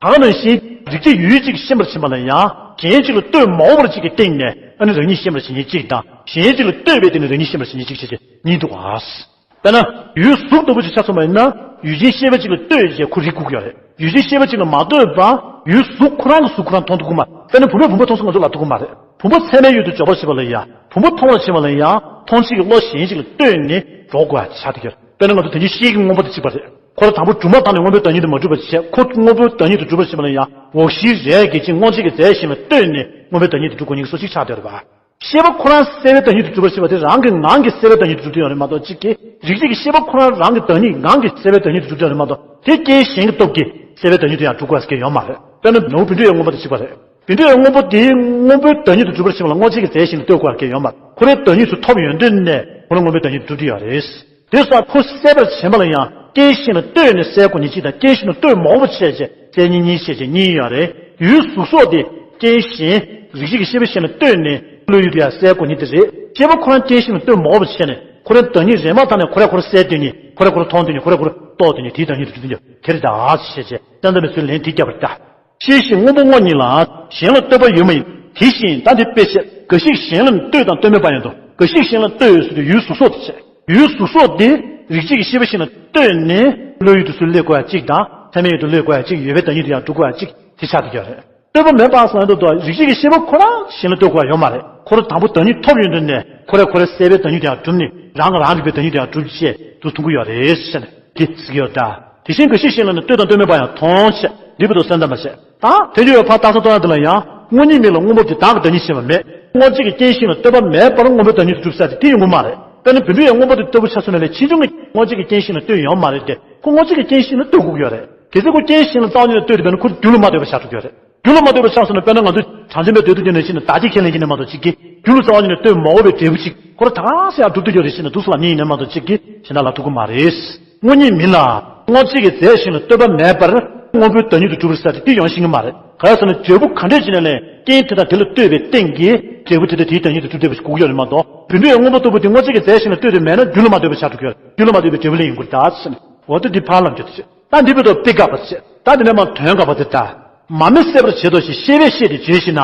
ད་ག་ནང་བཞིན་རིག་བྱེད་ཡུལ་གཅིག་ཤེས་པར་བྱེད་པ་ལ་ཡང་གཞན་གཅིག་ལ་ལྟོས་མ་དགོས་པར་གཅིག་གི་སྟེང་ནས་ཨ་ནི་རང་ཉིད་ཤེས་པར་བྱེད་མཁན་གཅིག་དང་གཞན་གཅིག་ལ་ལྟོས་པའི་སྟེང་ནས་རང་ཉིད་ཤེས་པར་བྱེད་མཁན་གཅིག་བྱས་རྗེས་གཉིས་འདུག་ག་དཔེར་ན་ཡུལ་གཟུགས་ལྟ་བུ་ཅིག་ཆ་མཚོན་པ་ཡིན་ན་ཡུལ་ཅན་ཤེས་པ་གཅིག་ལ་ལྟོས་བྱས་ཁོ་རིག་དགོས་ཀྱི་ཡོད་རེད། ཡུལ་ཅན་ཤེས་པ་གཅིག་ལ་མ་ལྟོས་པར་ཡུལ་གཟུགས་ཁོ་རང་གི་གཟུགས་ཁོ་རང་མཐོང་ཐུབ་ཀྱི་མ་རེད། དཔེར་ན་བུམ་པས་བུམ་པ་མཐོང་སོང་ང་ཚོ་ལབ་ཐུབ་ཀྱི་མ་རེད། བུམ་པ་ཚད་མའི་ཡུལ་དུ་འཇོག་པར་བྱེད་པ་ལ་ཡང་བུམ་པ་མཐོང་བར་བྱེད་པ་ལ་ཡང་མཐོང་བྱེད་ཀྱི་བློ་གཞན་གཅིག་ལ་ལྟོས་ནས་འགྲོ་དགོས་ཡག་ཆགས་ཀྱི་ཡོད་རེད། དཔེར་ན་ང་ཚོ་དེ་ཉིད་ཤེལ་གྱི་སྔོན་པོ་དེ་གཅིག་པ་རེད། ཁོ་རང་དང་པོ་གྲུབ་མ་ཐག་ནས་སྔོན་པོའི་བདག་ཉིད་དུ་མ་གྲུབ་པ་བྱས་ཁོ་སྔོན་པོའི་བདག་ཉིད་དུ་གྲུབ་པར་བྱེད་པ་ལ་ཡང་འོག་གཞིའི་རས་ཀྱི་ཅིག་སྔོ་ཕྱིའི་གི་རྫས་གཞན་ལ་ལྟོས་ནས་སྔོན་པོའི་བདག་ཉིད་དུ་གྲུབ་དགོས་མཁན་གྱི་བཟོ་ཅིག་ཆགས་བསྡད་ཡོད་རེད་པ། ཤེས་པ་ཁོ་རང་སེལ་བའི་བདག་ཉིད་དུ་གྲུབ་པར་བྱེད་པ་དེ་རང་གི་ངང་གིས་སེལ་བའི་བདག་ཉིད་དུ་གྲུབ་ཐུབ་ཡོད་རེད་མ་གཏོགས་གཅིག་གིས་རིག་བྱེད་ཀྱི་ཤེས་པ་ཁོ་རང་རང་གི་བདག་ཉིད་ངང་གིས་སེལ་བའི་བདག་ཉིད་དུ་གྲུབ་ཐུབ་ཡོད་རེད་མ་གཏོགས་དེ་རྐྱེན་གཞན་གྱི་སྟོབས་ཀྱིས་སེལ་བའི་བདག་ཉིད་དུ་ཡང་གྲུབ་དགོས་ཟེར་མཁན་ཡོད་མ་རེད། དཔེར་ན་ནོར་བུ་བཻ་ཌཱུརྱ་སྔོན་པོ་དང་གཅིག་པ་རེད། བཻ་ཌཱུརྱ་སྔོན་པོ་དེ་སྔོན་པོའི་བདག་ཉིད་དུ་གྲུབ་པར་ཤེས་པ་ལ་སྔོ་ཆེ་གི་རྫས་གཞན་ལ་ལྟོས་དགོས་པ་གལ་ཡོད་མ་རེད། ཁོ་རའི་བདག་ཉིད་དུ་ཐོབ་ཡོང་དུས་ནས་ཁོ་རང་སྔོན་པོའི་བདག་ཉིད་དུ་གྲུབ་ཀྱི་ཡོད་རེད། དེ་སོགས་ཁོ་གསལ་བར་བྱེད་པ་ལ་ཡང་རྐྱེན་གཞན་ལ་ལྟོས་ནས་གསལ་དགོས་ནི་གཅིག་དང་རྐྱེན་གཞན་ལ་ལྟོས་མ་དགོས་པ་བྱས་བྱས་གསལ་གཉིས་གཉིས་བྱས་བྱས་གཉིས་ཡོད་རེད། ཡུལ་གཟུགས་སོགས་དེ་རྐྱེན་གཞན་རིགས་གཅིག་གི་ཤེས་པ་གཞན་ལ་ལྟོས་ནས་བློ་ཡུལ་དེ་ཡང་གསལ་དགོས་ནི་དེ་རེད། ཤེས་པ་ཁོ་རང་རྐྱེན་གཞན་ལ་ལྟོས་མ་དགོས་པ་བྱས་ནས་ཁོ་རའི་བདག་ཉིད་རེད་མ་ཐག་ནས་ཁོ་ར་ཁོ་ར་གསལ་སྟོན་ནི་ཁོ་ར་ཁོ་ར་མཐོང་སྟོན་ནི་ཁོ་ར་ཁོ་ར་རྟོགས་སྟོན་ནི་དེའི་བདག་ཉིད་དུ་གྲུབ་སྟོན་ནི་དེ་རེད་ད་ཟེར་བྱས་བྱས་བསམ་གཏན་པའི་ཚུལ་ལན་དེ་བརྒྱབ་པ་རེད་ད། ཤེས་བཞིན་སྔོན་པོ་སྔོ་ཉིད་ལ། གཞན་ལ་ལྟོས་པ་ཡོད་མ་ཡིན། དེ་བཞིན་ད་འདི་དཔེ་བཤད། འགའ་ཞིག་གཞན་ལ་ལྟོས་དང་ལྟོས་མེད་པ་ཡང་འདུག་འགའ་ཞིག་གཞན་ལ་ལྟོས་ཟེར་དུས་ཡུལ་གཟུགས་སོགས་དེ་བཤད། ཡུལ་གཟུགས་སོགས་དེ་རིགས་གཅིག་གི་ཤེས་པ་གཞན་ལ་ལྟོས་ནས་བློ་ཡུལ་དུ་ཚུར་སླེབས་དགོས་ཡ་གཅིག་དང་ཚད་མའི་ཡུལ་དུ་སླེབས་དགོས་ཡ་གཅིག་ཡོད་པའི་བདག་ཉིད་དུ་ཡང་གྲུབ་དགོས་ཡ་གཅིག་དེ་ཆགས་བསྡད་ཀྱི་ཡོད་རེད། ལྟོས་པ་མེད་པ་ཟེར་ན་འདུག་རིགས་གཅིག་གི་ཤེས་པ་ཁོ་རང་གཞན་ལ་ལྟོས་དགོས་ཡ་ཡོད་མ་རེད། ཁོ་རང་དང་པོ་བདག་ཉིད་ཐོབ་ཡོང་དུས་ནས་ཁོ་རང་ཁོ་རང་གསལ་བའི་བདག་ཉིད་དུ་ཡང་གྲུབ་ནས་རང་གི་རང་རིག་པའི་བདག་ཉིད་དུ་ཡང་གྲུབ་ཅེས་དུ་མཐོང་གི་ཡོད་རེད་ཟེར་ནས། དེ་ཟེར་གྱི་ཡོད་འདྲ། དེ་བཞིན་འགའ་ཞིག་གཞན་ལ་ནི་ལྟོས་དང་ལྟོས་མེད་པ་ཡང་མཐོང་ཞེས་འདི་བར་དུ་གསལ་འདེབས་མ་བྱས། ད་དེ་ཉིད་ཡོད་ཕར་རྟགས་གསལ་རྟོགས་ཡང་དེ་ལ་ཡང་སྔོ་ཉིད་མིན་ལ་སྔོན་པོ་དེ་བདག་གི་བདག་ཉིད་ཤེས་པ་མེད། སྔོ་ཆེ་གི་རྐྱེན་གཞན་ལ་ལྟོས་པ་མེད་པར་སྔོན་པོའི་བདག་ཉིད་དུ་གྲུབ་ས་དེ་དེ་ཡོང་གི་མ་རེད། དཔེར་ན་བཻ་ཌཱུརྱ་སྔོན་པོ་དེ་ལྟ་བུ་ཆ་བཞག་ན་ལས་ཕྱིས་འབྱུང་གི་སྔོ་ཆེ་གི་རྐྱེན་གཞན་ལ་ལྟོས་ཡོང་མ་རེད་དེ་ཁོ་སྔོ་ཆེ་གི་རྐྱེན་གཞན་ལ་ལྟོས་དགོས་ཀྱི་ཡོད་རེད། གལ་སྲིད་ཁོ་རྐྱེན་གཞན་ལ་རྩ་བ་ཉིད་ནས་ལྟོས་དེ་བས་ན་ཁོ་རྒྱུ་ལ་མ་ལྟོས་པ་ཆགས་ཐུབ་ཀྱི་ཡོད་རེད། རྒྱུ་ལ་མ་ལྟོས་པ་ཆགས་སོང་ན་དཔེར་ན་ང་ཚོ་གྲངས་ཅན་པའི་མདོ་སྡེ་ཐོན་རྗེས་ནས་ཕྱིན་ན་བདག་རྐྱེན་ཁས་ལེན་གྱི་ནས་མ་གཏོགས་གཅིག་གིས་རྒྱུ་ལ་རྩ་བ་ཉིད་ནས་ལྟོས་མ་དགོས་པའི་འབྲས་བུ་གཅིག་ཁོ་ར་ད་ག་སེ་ཡང་གྲུབ་ཐུབ་ཀྱི་རེད་ཟེར་ནས་འདུག་སེ་ལབ་མཁན་ཡིན་ནས་མ་གཏོགས་གཅིག་གིས་གཞན་དག་ལབ་ཐུབ་ཀྱི་མ་རེད། སྔོ་ཉིད་མིན་ལ། སྔོ་ཆེ་གི་རྫས་གཞན་ལ་ལྟོས་པ་མེད་པར་སྔོན་པོའི་བདག་ཉིད་དུ་གྲུབ་པར་ཟེར་ཏེ་དེ་ཡང་ཤེས་ཀྱི་མ་རེད། ག་རེ་ཟེར་ན་འབྲས་བུ་ག་འདྲས་ཅིག་ནས་ལས་རྐྱེན་དེ་དང་དེ་ལ་ལྟོས་པའི་སྟེང་གི་འབྲས་བུ་དེ་དང་དེའི་བདག་ཉིད་དུ་གྲུབ་བསྡད་པ་ཞིག་དགོས་ཀྱི་ཡོད་རེད་མ་གཏོགས་བཻ་ཌཱུརྱ་སྔོན་པོ་ལྟ་བུ་དེ་སྔོ་ཆེ་གི་རྫས་གཞན་ལ་ལྟོས་ཏེ་མེད་ན་རྒྱུ་ལ་མ་ལྟོས་པ་ཆགས་འགྲོ་གི་ཡོད་རེད། རྒྱུ་ལ་མ་ལྟོས་པའི་འབྲས་བུ་ལ་ཡིན་དགོས་རེད་ད་ཟེར་ནས་འོ་ད་འདི་ཕར་ལབ་རྒྱུ་དེ་བྱེད། ད་འདི་བོད་དུ་དཔེ་དགག་པ་བྱེད། ད་འདི་ནས་མར་དོན་དགག་པ་དེ་ལྟ། མར་མེ་གསལ་བར་བྱེད་དོ་ཞེས་ཤེས་པས་ཤེས་ཏེ་བརྗོད་ཅི་ན།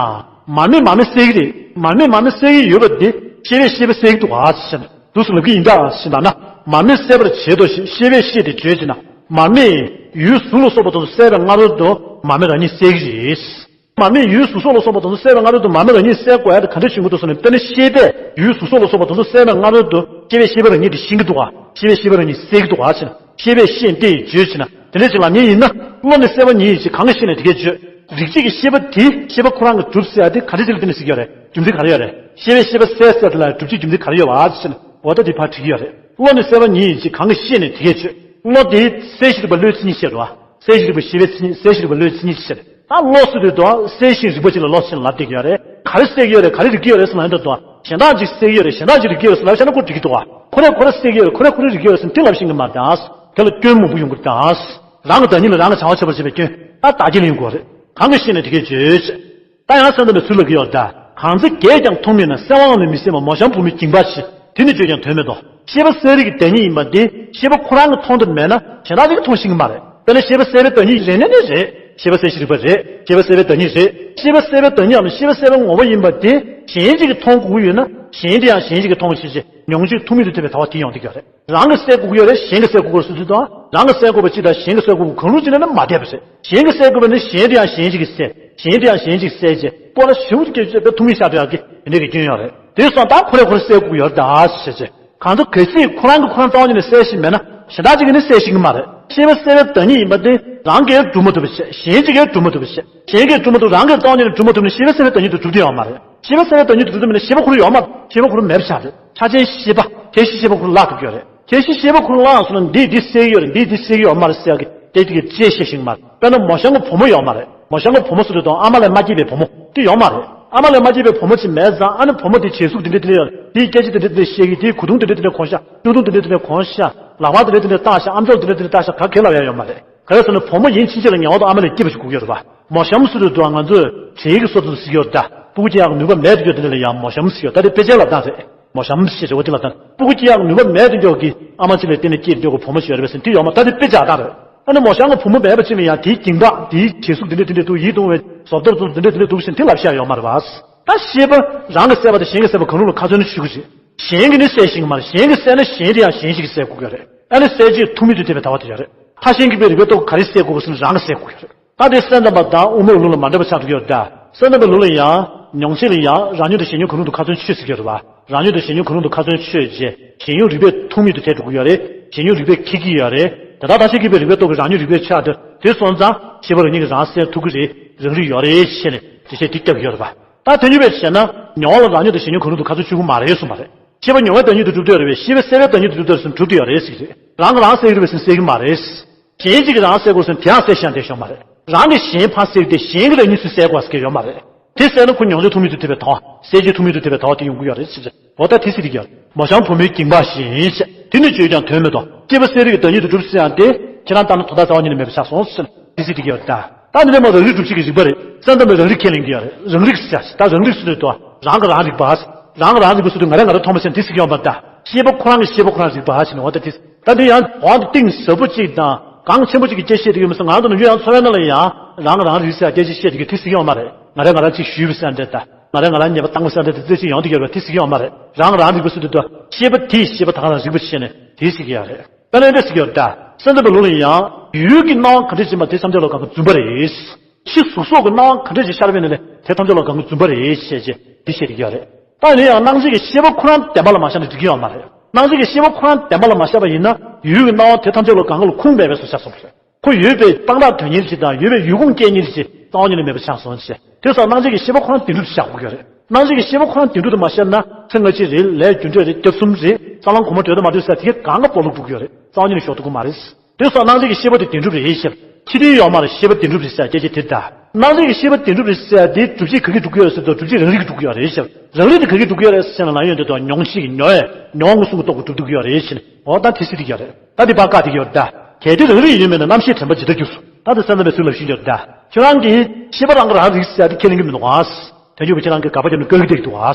མར་མེ་མར་མེ་གསལ་གྱི་རེད། མར་མེ་མར་མེ་གསལ་གྱི་ཡོད་པ་དེ་ཤེས་པས་ཤེས་པ་གསལ་གྱི་འདུག་ག་ཟེར་ནས་འདུག་སེ་ལབ་ཀྱི་ཡིན་ད་ཟེར་ན། མར་མེ་གསལ་བར་བྱེད་དོ་ཞེས་ཤེས་པས་ཤེས་ཏེ་བརྗོད་ཅི་ན། མར་མེ་ཡུལ་གཟུགས་ལ་སོགས་པ་དེ་ཚོ་གསལ་བའི་སྔ་རོལ་དུ་མར་མེ་རང་ཉིད་གསལ་གྱི་རེད། མར་མེ་ཡུལ་གཟུགས་སོགས་ལ་སོགས་པ་དེ་ཚོ་གསལ་བའི་སྔ་རོལ་དུ་མར་མེ་རང་ཉིད་གསལ་དགོས་ཡ་དེ་ག་འདྲ་ཞིག་ཡིན་དགོས་འདུག་ཟེར་ན། དཔེར་ན་ཤེས་པས་ཡུལ་གཟུགས་སོགས་ལ་སོགས་པ་དེ་ཚོ་གསལ་བའི་སྔ་རོལ་དུ་ཤེས་པས་ཤེས་པ་རང་ཉིད་དེ་ཤེས་ཀྱི་འདུག་ག་ཤེས་པས་ཤེས་པ་རང་ཉིད་གསལ་གྱི་འདུག་ག་ཟེར་ན། ཤེས་པས་ཤེས་ཏེ་བརྗོད་ཅི་ན། དེ་འདྲ་ཞིག་ལབ་མཁན་ཡིན་ན། བློ་ནི་གསལ་བ་ཉིད་ཡིན་ཞེས་གང་གིས་ཤེས་ནས་དེ་སྐད་བརྗོད། རིགས་གཅིག་གི་ཤེས་པ་དེ་ཤེས་པ་ཁོ་རང་གིས་གྲུབ་ཟེར་ཡ་དེ་ག་འདྲ་ཞིག་ལ་བརྟེན་ནས་ཟེར་གྱི་ཡོད་རེད། རྒྱུ་མཚན་ག་རེ་ཡོད་རེད། ཤེས་པས་ཤེས་པ་གསལ་ཟེར་དེ་ལ་གྲུབ་བྱེད་རྒྱུ་མཚན་ག་རེ་ཡོད་པ་ཟེར་ན། འོ་ད་དེ་ཕར་དྲི་གི་ཡོད་རེད། བློ་ནི་གསལ་བ་ཉིད་ཡིན་ཞེས་གང་གིས་ཤེས་ནས་དེ་སྐད་བརྗོད། བློ་དེ་གསལ་ཞིང་རིག་པ་བློའི་མཚན་ཉིད་བཤད་འགྲོ་བ། གསལ་ཞིང་རིག་པ་ཤེས་པའི་མཚན་ཉིད། གསལ་ཞིང་རིག་པ་བློའི་མཚན་ཉིད་ཅེས་བཤད་རེད། ད་བློ་ཟེར་དུས་དོ་གསལ་ཞིང་རིག་པ་ཅིག་ལ་བློ་ཟེར་ལབ་བསྡད་ཀྱི་ཡོད་རེད། ག་རེ་གསལ་གྱི་ཡོད་རེད། ག་རེ་རིག་གི་ཡོད་རེད་ཟེར་ལབ་ཡོང་དུས་དོ་གཞན་དག་ཅིག་གསལ་གྱི་ཡོད་རེད། གཞན་དག་ཅིག་རིག་གི་ཡོད་རེད་ཟེར་ལབ་བྱས་ན་ཁོ་འགྲིག་གི་འདུག་ག་ཁོ་རང་ཁོ་རང་གསལ་གྱི་ཡོད་རེད། ཁོ་རང་ཁོ་རང་རིག་གི་ཡོད་རེད་ཟེར་ན་དེ་ལབ་ཤེས་ཀྱི་མ་རེད། དེ་ལ་སྐྱོན་མང་པོ་ཡོང་གི་རེད། རང་གི་བདག་ཉིད་ལ་རང་གི་བྱ་བ་བྱེད་པར་བྱེད་པའི་སྐྱོན་ད་བདག་རྐྱེན་ལ་ཡོང་དགོས་རེད། གང་གིས་ཤེས་ནས་དེ་སྐད་བརྗོད་ཅེས། ད་ཡང་བསམ་གཏན་པའི་ཚུལ་ལབ་ཀྱི་ཡོད་ད། གང་ཚེ་བརྒྱད་ཀྱང་མཐོང་མིན་ན། གསལ་བའང་ལུས་མི་གསལ་བ། མོ་གཤམ་བུ་མོའི་འགྱིང་བག་ཕྱེ། དེ་ནི་བརྗོད་ཀྱང་དོན་མེད་དོ། ཤེས་པ་གསལ་རིག་གི་བདག་ཉིད་ཡིན་པ་འདི་ཤེས་པ་ཁོ་རང་གིས་མཐོང་ཐུབ་མེད་ན་གཞན་དག་ཅིག་གིས་མཐོང་ཤེས་ཀྱི་མ་རེད། དཔེར་ན་ཤེས་པ་གསལ་བའི་བདག་ཉིད་རེད་ན་ནི་རེད། ཤེས་པ་གསལ་ཞིང་རིག་པ་རེད། ཤེས་པ་གསལ་བའི་བདག་ཉིད་རེད། ཤེས་པ་གསལ་བའི་བདག་ཉིད་ཡང་ན་ཤེས་པ་གསལ་བའི་ངོ་བོ་ཡིན་པ་དེ་གཞན་གཅིག་གིས་མཐོང་དགོས་ཀྱི་ཡོད་ན་གཞན་དེ་ཡང་གཞན་གཅིག་གིས་མཐོང་བ་ཞིག་ཅེས་མྱོང་བྱེད་ཐུག་མིན་དུ་ཐལ་བའི་ལྟ་བ་དེ་ཡོང་བསྡད་ཀྱི་ཡོད་རེད། རང་གིས་གསལ་དགོས་ཀྱི་ཡོད་རེད། གཞན་གྱིས་གསལ་དགོས་ཀྱི་རེད་ཟེར་དུས་དང་། རང་གིས་གསལ་དགོས་པ་གཅིག་དང་གཞན་གྱིས་གསལ་དགོས་པ་གང་རུང་གཅིག་ལ་ནི་མ་འཐད་པ་རེད། གཞན་གྱིས་གསལ་དགོས་པ་ནི་གཞན་དེ་ཡང་གཞན་གཅིག་གིས་གསལ། གཞན་དེ་ཡང་གཞན་གཅིག་གིས་གསལ་བྱས་སྐོར་ལ་ཞེ་པོ་ཅིག་དཔེ་ཐུག་མིན་ཤར་འགྲོ་ཡག་གི་དེ་འདྲ་གི་སྐྱོན་ཡོད་རེད། དེ་སོང་ཙང་ཁོ་རང་ཁོ་རང་གསལ་དགོས་ཀྱི་ཡོད་རེད་ད་ཟེར་བྱས། གང་ཚོ་གལ་སྲིད་ཁོ་རང་གིས་ཁོ་རང་རྩ་བ་ཉིད་ནས་གསལ་ཤེས་མེད་ན་གཞན་དག་ཅིག་གིས་ནི་གསལ་ཤེས་ཀྱི་མ་རེད། ཤེས་པ་གསལ་བའི་བདག་ཉིད་ཡིན་པ་དེ་རང་གིས་སྒྲུབ་མ་ཐུབ་པ་བྱས། གཞན་གཅིག་གིས་སྒྲུབ་མ་ཐུབ་པ་བྱས། གཞན་གྱིས་སྒྲུབ་མ་ཐུབ། རང་གིས་རྩ་བ་ཉིད་ནས་སྒྲུབ་མ་ཐུབ་ན་ཤེས་པ་གསལ་བའི་བདག་ཉིད་དུ་གྲུབ་ཀྱི་ཡོད་མ་རེད། ཤེས་པ་གསལ་བའི་བདག་ཉིད་དུ་གྲུབ་ཐུབ་མིན་ན་ཤེས་པ་ཁོ་རང་ཡོད་མ་རེད། ཤེས་པ་ཁོ་རང་མེད་པ་ཆགས་རེད། ཆ་ཅན་ཤེས་པ། ཁྱད་གཞི་ཤེས་པ་ཁོ་རང་བརླག་སོང་ན་འདིས་འདི་གསལ་གྱི་ཡོད་རེད། འདིས་འདི་གསལ་གྱི་ཡོད་མ་རེད་ཟེར་ཡག་གི་དེ་དེ་གི་དཔྱད་ཤེས་ཤིང་མ་རེད། དཔེར་ན་མོ་གཤམ་གྱི་བུ་མོ་ཡོད་མ་རེད། མོ་གཤམ་གྱི་བུ་མོ་ཟེར་དུས་དང་ཨ་མ་ལས་མ་སྐྱེས་པའི་བུ་མོ་དེ་ཡོད་མ་རེད། ཨ་མ་ལས་མ་སྐྱེས་པའི་བུ་མོ་ཅིག་མེད་ཙང་ཨ་ནི་བུ་མོ་དེ་བྱད་གཟུགས་དེ་འདྲ་དེ་འདྲ་ཡོད་རེད། དེའི་སྐད་ཆ་དེ་འདྲ་དེ་འདྲ་བཤད་གི་དེའི་གོས་ཐུང་དེ་འདྲ་དེ་འདྲ་གོན་ཤག་སྐྱོ་གདུང་དེ་འདྲ་དེ་འདྲ་གོན་ཤག་ལག་པ་དེ་འདྲ་དེ་འདྲ་བཏགས་ཤག་ཨམ་ཅོག་དེ་འདྲ་དེ་འདྲ་བཏགས་ཤག་ག་གེ་ལབ་ཡག་ཡོད་མ་རེད། ག་རེ་ཟེར་ན་བུ་མོ་ཡིན་ཕྱིན་ཆད་ལ་ངེས་པར་དུ་ཨ་མ་ལས་སྐྱེས་པ་ཞིག་དགོས་ཀྱི་ཡོད་རེད་པ། མོ་གཤམ་ཟེར་དུས་དང་ང་ཚོས་བྲེལ་གྱི་བཟོ་ཚུལ་ཟེར་གྱི་ཡོད་རེད་ད། སྤུ་གུ་སྐྱེ་ཡག་ནུས་པ་མེད་དུ་འགྱོ་དེ་འདྲ་ལ་ཡང་མོ་གཤམ་ཟེར་གྱི་ཡོད། ད་དེ་དཔེ་ཆའི་ལབ་སྟངས་རེད། མོ་གཤམ་ཞེས་རེ་བ་དེ་ལ་ད་སྤུ་གུ་སྐྱེ་ཡག་ནུས་པ་མེད་དུ་འགྱོ་གི་ཨ་མ་གཅིག་ལ་བརྟེན་ནས་སྐྱེས་འགྱོ་གི་བུ་མོ་ཞིག་ཡོད་རེད་པས་ཟེར་དེ་ཡོད་མ་རེད། ད་དེ་དཔེ་ཆ་ལྟར་རེད། ཨ་ནི་མོ་གཤམ་གྱི་བུ་མོ་མེད་པ་ཅིག་ལ་ཡང་དེའི་འགྱིང་བག་དེའི་བྱད་གཟུགས་འདི་འདྲ་འདི་འདྲ་འདུག་ཡིད་དུ་འོང་བའི་བཟོ་ལྟ་འདུག་འདི་འདྲ་འདི་འདྲ་འདུག་ཟེར་དེ་ལབ་ཤེས་ཡག་ཡོད་མ་རེད་པ། ད་ཤེས་པ་རང་གིས་གསལ་བ་དང་གཞན་གྱིས་གསལ་བ་གང་རུང་ལ་ཁ་ཚོན་ནི་ཞུ་གི་རེད། གཞན་གྱིས་ནི་གསལ་ཤེས་ཀྱི་མ་རེད། གཞན་གྱིས་གསལ་ན་གཞན་དེ་ཡང་གཞན་ཞིག་གིས་གསལ་དགོས་ཀྱི་རེད། ཨ་ནི་གསལ་བྱེད་ཐུག་མིན་དུ་ཐལ་བའི་ལྟ་བ་དེ་ཡོད་རེད། མཐའ་གཞན་གྱིས་པའི་རིག་པའི་སྟོབས་ཀྱིས་ག་རེ་གསལ་དགོས་པ་ཟེར་ན་རང་གིས་གསལ་དགོས་ཀྱི་རེད། ད་དེ་སེམས་ཙམ་པ་དང་དབུ་མའི་ལུགས་ལ་མ་འདྲ་བ་ཆགས་འགྲོ་གི་ཡོད་རེད་ད། སེམས་ཙམ་པའི་ལུགས་ལ་ཡང་མྱོང་བྱེད་ལ་ཡང་རང་ཉིད་དང་གཞན་ཉིད་གང་རུང་དུ་ཁ་ཚོན་ཆོད་ཟེར་གྱི་ཡོད་རེད་པ། རང་ཉིད་དང་གཞན་ཉིད་གང་རུང་དུ་ཁ་ཚོན་ཆོད་རྗེས་གཞན་ཉིད་རིག་པས་ཐུག་མིན་དུ་ཐལ་འགྲོ་གི་ཡོད་རེད། གཞན་ཉིད་རིག་པས་ཁེགས་ཀྱི་ཡོད་རེད། དེ་དག་མཐའ་གཞན་གྱིས་པའི་རིག་པའི་སྟོབས་ཀྱིས་རང་ཉིད་རིག་པས་ཆགས་ཏེ་དེ་སོང་ཙང་ཤེས་པ་རང་ཉིད་ཀྱིས་རང་གསལ་ཐུབ་ཀྱི་རེད། རང་རིག་ཡོད་རེད་ཞེས་ནས་འགྲེལ་བཤད་འདི་བརྒྱབ་ཀྱི་ཡོད་རེད་པ། ད་དེ་གཉིས་པས་བྱས་ན་མྱོང་བ་ལ་རང་ཉིད་དང་གཞན་ཉིད་གང་རུང་དུ་ཁ་ཚོན་ཆོད་ཀྱི་མ་རེད་གསུངས་པ་རེད། ཤེས་པ་མྱོང་བའི་བདག་ཉིད་དུ་གྲུབ་བསྡད་ཡོད་རེད་པས་ཤེས་པ་གསལ་བའི་བདག་ཉིད་དུ་གྲུབ་བསྡད་ཡོད་ཟེར་ན་གྲུབ་བསྡད་ཡོད་རེད་ཟེར་གྱི་རེད། རང་གིས་རང་གསལ་གྱི་རེད་པས་ཟེར་ན་གསལ་གྱི་མ་རེད། གཞན་གཅིག་གིས་རང་གསལ་དགོས་ཟེར་ན་དེའང་གསལ་ཤེས་ཡག་འདྲ་ཤོས་མ་རེད། རང་གི་གཞན་ཕར་བསལ་ཏེ་གཞན་གྱི་རང་ཉིད་ཚུར་བསལ་དགོས་ཟེར་མཁན་ཡོད་མ་རེད། དེ་བསལ་ན་ཁོ་མྱོང་བྱེད་ཐུག་མེད་དུ་ཐལ་བའི་དོགས། བསལ་བྱེད་ཐུག་མེད་དུ་ཐལ་བའི་དོགས་དེ་ཡོང་གི་ཡོད་རེད་ཟེར། འོ་ད་དེ་སྲིད་དེ་ག་རེད། མ་བྱང་བུ་མོའི་འགྱིང་བག་བཞིན་ཞེས། དེ་ནི་བརྗོད་ཀྱང་དོན་མེད་དོ། སྐྱེས་པ་གསལ་རིག་གི་བདག་ཉིད་དུ་གྲུབ་ཟེར་ཡང་དེ་ཁྱེད་རང་ལྟར་ན་དོན་དག་རྩ་བ་ཉིད་ནས་མེད་པ་ཆགས་སོང་ཟེར། དེ་སྲིད་དེ་ག་རེད། ད་ད་ནི་མ་རང་རིག་སྒྲུབ་བྱེད་ཀྱི་རིག་པ་རེད། བསམ་གཏན་པའི་རང་རིག་ཁས་ལེན་གྱི་ཡོད་རེད། རང་རིག་ཟེར་ད་རང་རིག་ཟེར་དུས་དོ། རང་གི་རང་རིག་པ། རང་གི་རང་རིག་པ་ཟེར་དུས་ང་རང་ང་རང་མཐོང་བ་ཟེར་དེ་སྲིད་ཀྱི་ཡོད་མ་རེད་ད། ཤེས་པ་ཁོ་རང་གི་ཤེས་པ་ཁོ་རང་རིག་པ་ཟེར་ནས་འོ་ད་དེ། ད་དེ་ཡང་འོ་ད་གཏིང་ཟབ་པོ་གཅིག་དང་གང་ཆེན་པོ་གཅིག་གི་སྐྱེ་ཤེས་དེ་ཡོད་མི་སྲིད། ང་རང་ཚོ་ནམ་རྒྱུན་ཡང་འཚོ་བའི་ནང་ལ་ཡང་རང་རང་རིག་ས་སྐད་ཆ་བཤད་དེ་གི་དེ་སྲིད་ཡོད་མ་རེད། ང་རང་ང་རང་གཅིག་ཞུས་པ་ཟེར་འདྲ་ད། ང་རང་ང་རང་ཉེས་པ་བཏང་བ་ཟེར་འདྲ་དེ་རྩེ་གཅིག་ཡོང་དེ་གི་དེ་སྲིད་ཡོད་མ་རེད། རང་རང་རིག་པ་ཟེར་དུས་དོ། ཤེས་པ་དེས་ཤེས་པ་ད་ག་རང་རིག་པ་བྱས་ནས་དེ་སྲིད་ཀྱི་ཡོད་རེད། དཔེར་ན་འདྲ་སྲིད་ཀྱི་ཡོད་རེད་ད། གསལ་འདེབས་པའི་ལུགས་ལ་ཡང་ཡུལ་གྱི་སྣང་བ་ག་འདྲ་ཕྱིན་པ་དེ་ཐམས་ཅད་ལ་གང་ག་རྫུན་པ་རེད། ཕྱི་གཟུགས་སོགས་ཀྱི་སྣང་བ་ག་འདྲ་ཞིག་ཤར་བས་ན་ལས་དེ་ཐམས་ཅད་ལ་གང་ག་རྫུན་པ་རེད་ཞེས་བྱས་འདི་བཤད་ཀྱི་ཡོད་རེད། ད་ཡིན་ཡང་སྣང་མཆེད་ཀྱི་ཤེས་པ་ཁོ་རང་བདེན་པ་ལ་མ་ཤར་ན་འགྲིག་གི་ཡོད་མ་རེད། སྣང་མཆེད་ཀྱི་ཤེས་པ་ཁོ་རང་བདེན་པ་ལ་མ་ཤར་བ་ཡིན་ན་ཡུལ་གྱི་སྣང་བ་དེ་ཐམས་ཅད་ལ་གང་ག་ལ་ཁུངས་མེད་པའི་བཟོ་ཆགས་སོང་བ་རེད། ཁོ་ཡོད་པའི་སྤང་རྟགས་དོན་གཉེར་ཅིག་དང་ཡོད་པའི་ཡུལ་ཁུངས་སྐྱེལ་གཉེར་ཅིག་རྩ་བ་ཉིད་ནས་མེད་པ་ཆགས་སོང་ཞེས། དེ་སོགས་སྣང་མཆེད་ཀྱི་ཤེས་པ་ཁོ་རང་བདེན་གྲུབ་ཏུ་ཤར་དགོས་ཀྱི་རེད། སྣང་མཆེད་ཀྱི་ཤེས་པ་ཁོ་རང་བདེན་གྲུབ་ཏུ་མ་ཤར་ན་ཚེ་སྔ་ཕྱི་རེད། ལས་རྒྱུ་འབྲས་རེད། སྐྱབས་གསུམ་རེད། རྩ་རླུང་གོང་མ་གྲོལ་དུ་མ་གྲོལ་ཟེར་དེ་གའི་གང་ག་སྤོ་ལོ་འགྲོ་གི་ཡོད་རེད། རྩ་བ་ཉིད་ནས་ཞོག་ཐུབ་ཀྱི་མ་རེད། དེ་སོགས་སྣང་མཆེད་ཀྱི་ཤེས་པ་དེ་བདེན་གྲུབ་རེད་ཞེས། ཕྱི་དོན་ཡོད་མ་རེད། ཤེས་པ་བདེན་གྲུབ་རེད་ཟེར་སྐད་ཆ་དེ་འདྲ། སྣང་མཆེད་ཀྱི་ཤེས་པ་བདེན་གྲུབ་རེད་ཟེར་དེ་སྒྲུབ་བྱེད་ག་གིས་སྒྲུབ་ཀྱི་ཡོད་རེད་ཟེར་དུས་སྒྲུབ་བྱེད་རང་རིག་གིས་སྒྲུབ་ཀྱི་ཡོད་རེད་ཟེར། རང་རིག་དེ་ག་གིས་སྒྲུབ་ཀྱི་ཡོད་རེད་ཟེར་ན་ལ་ཡོན་ཏན་དང་མྱོང་བྱེད་ཀྱི་མྱོང་བས་མྱོང་བ་མངོན་སུམ་གྱི་སྟོབས་ཀྱིས་སྒྲུབ་ཐུབ་ཀྱི་ཡོད་རེད་ཟེར་ནས་འོ་ད་དེ་སྲིད་དེ་ག་རེད། ད་དེ་བར་བཀག་དེ་ག་ཡོད་རེད་ད། གལ་ཏེ་རང་རིག་ཡོད་མེད་ན་རྣམ་ཤེས་དྲན་པ་ཇི་ལྟར་འགྱུར། ད་དེ་གསལ་འདེབས་པའི་ཚུལ་ལ་ཞུས་ཀྱི་ཡོད་རེད་ད། ཁྱོད་རང་གིས་ཤེས་པ་རང་གིས་རང་རིག་ཟེར་ཡ་དེ་ཁས་ལེན་གྱི་མི་འདུག་ག་དོན་གྱུར་པ་ཁྱེད་རང་གིས་དགག་པ་བརྒྱབ་ནས་བཀག་གི་བསྡད་ཀྱི་འདུག་ག་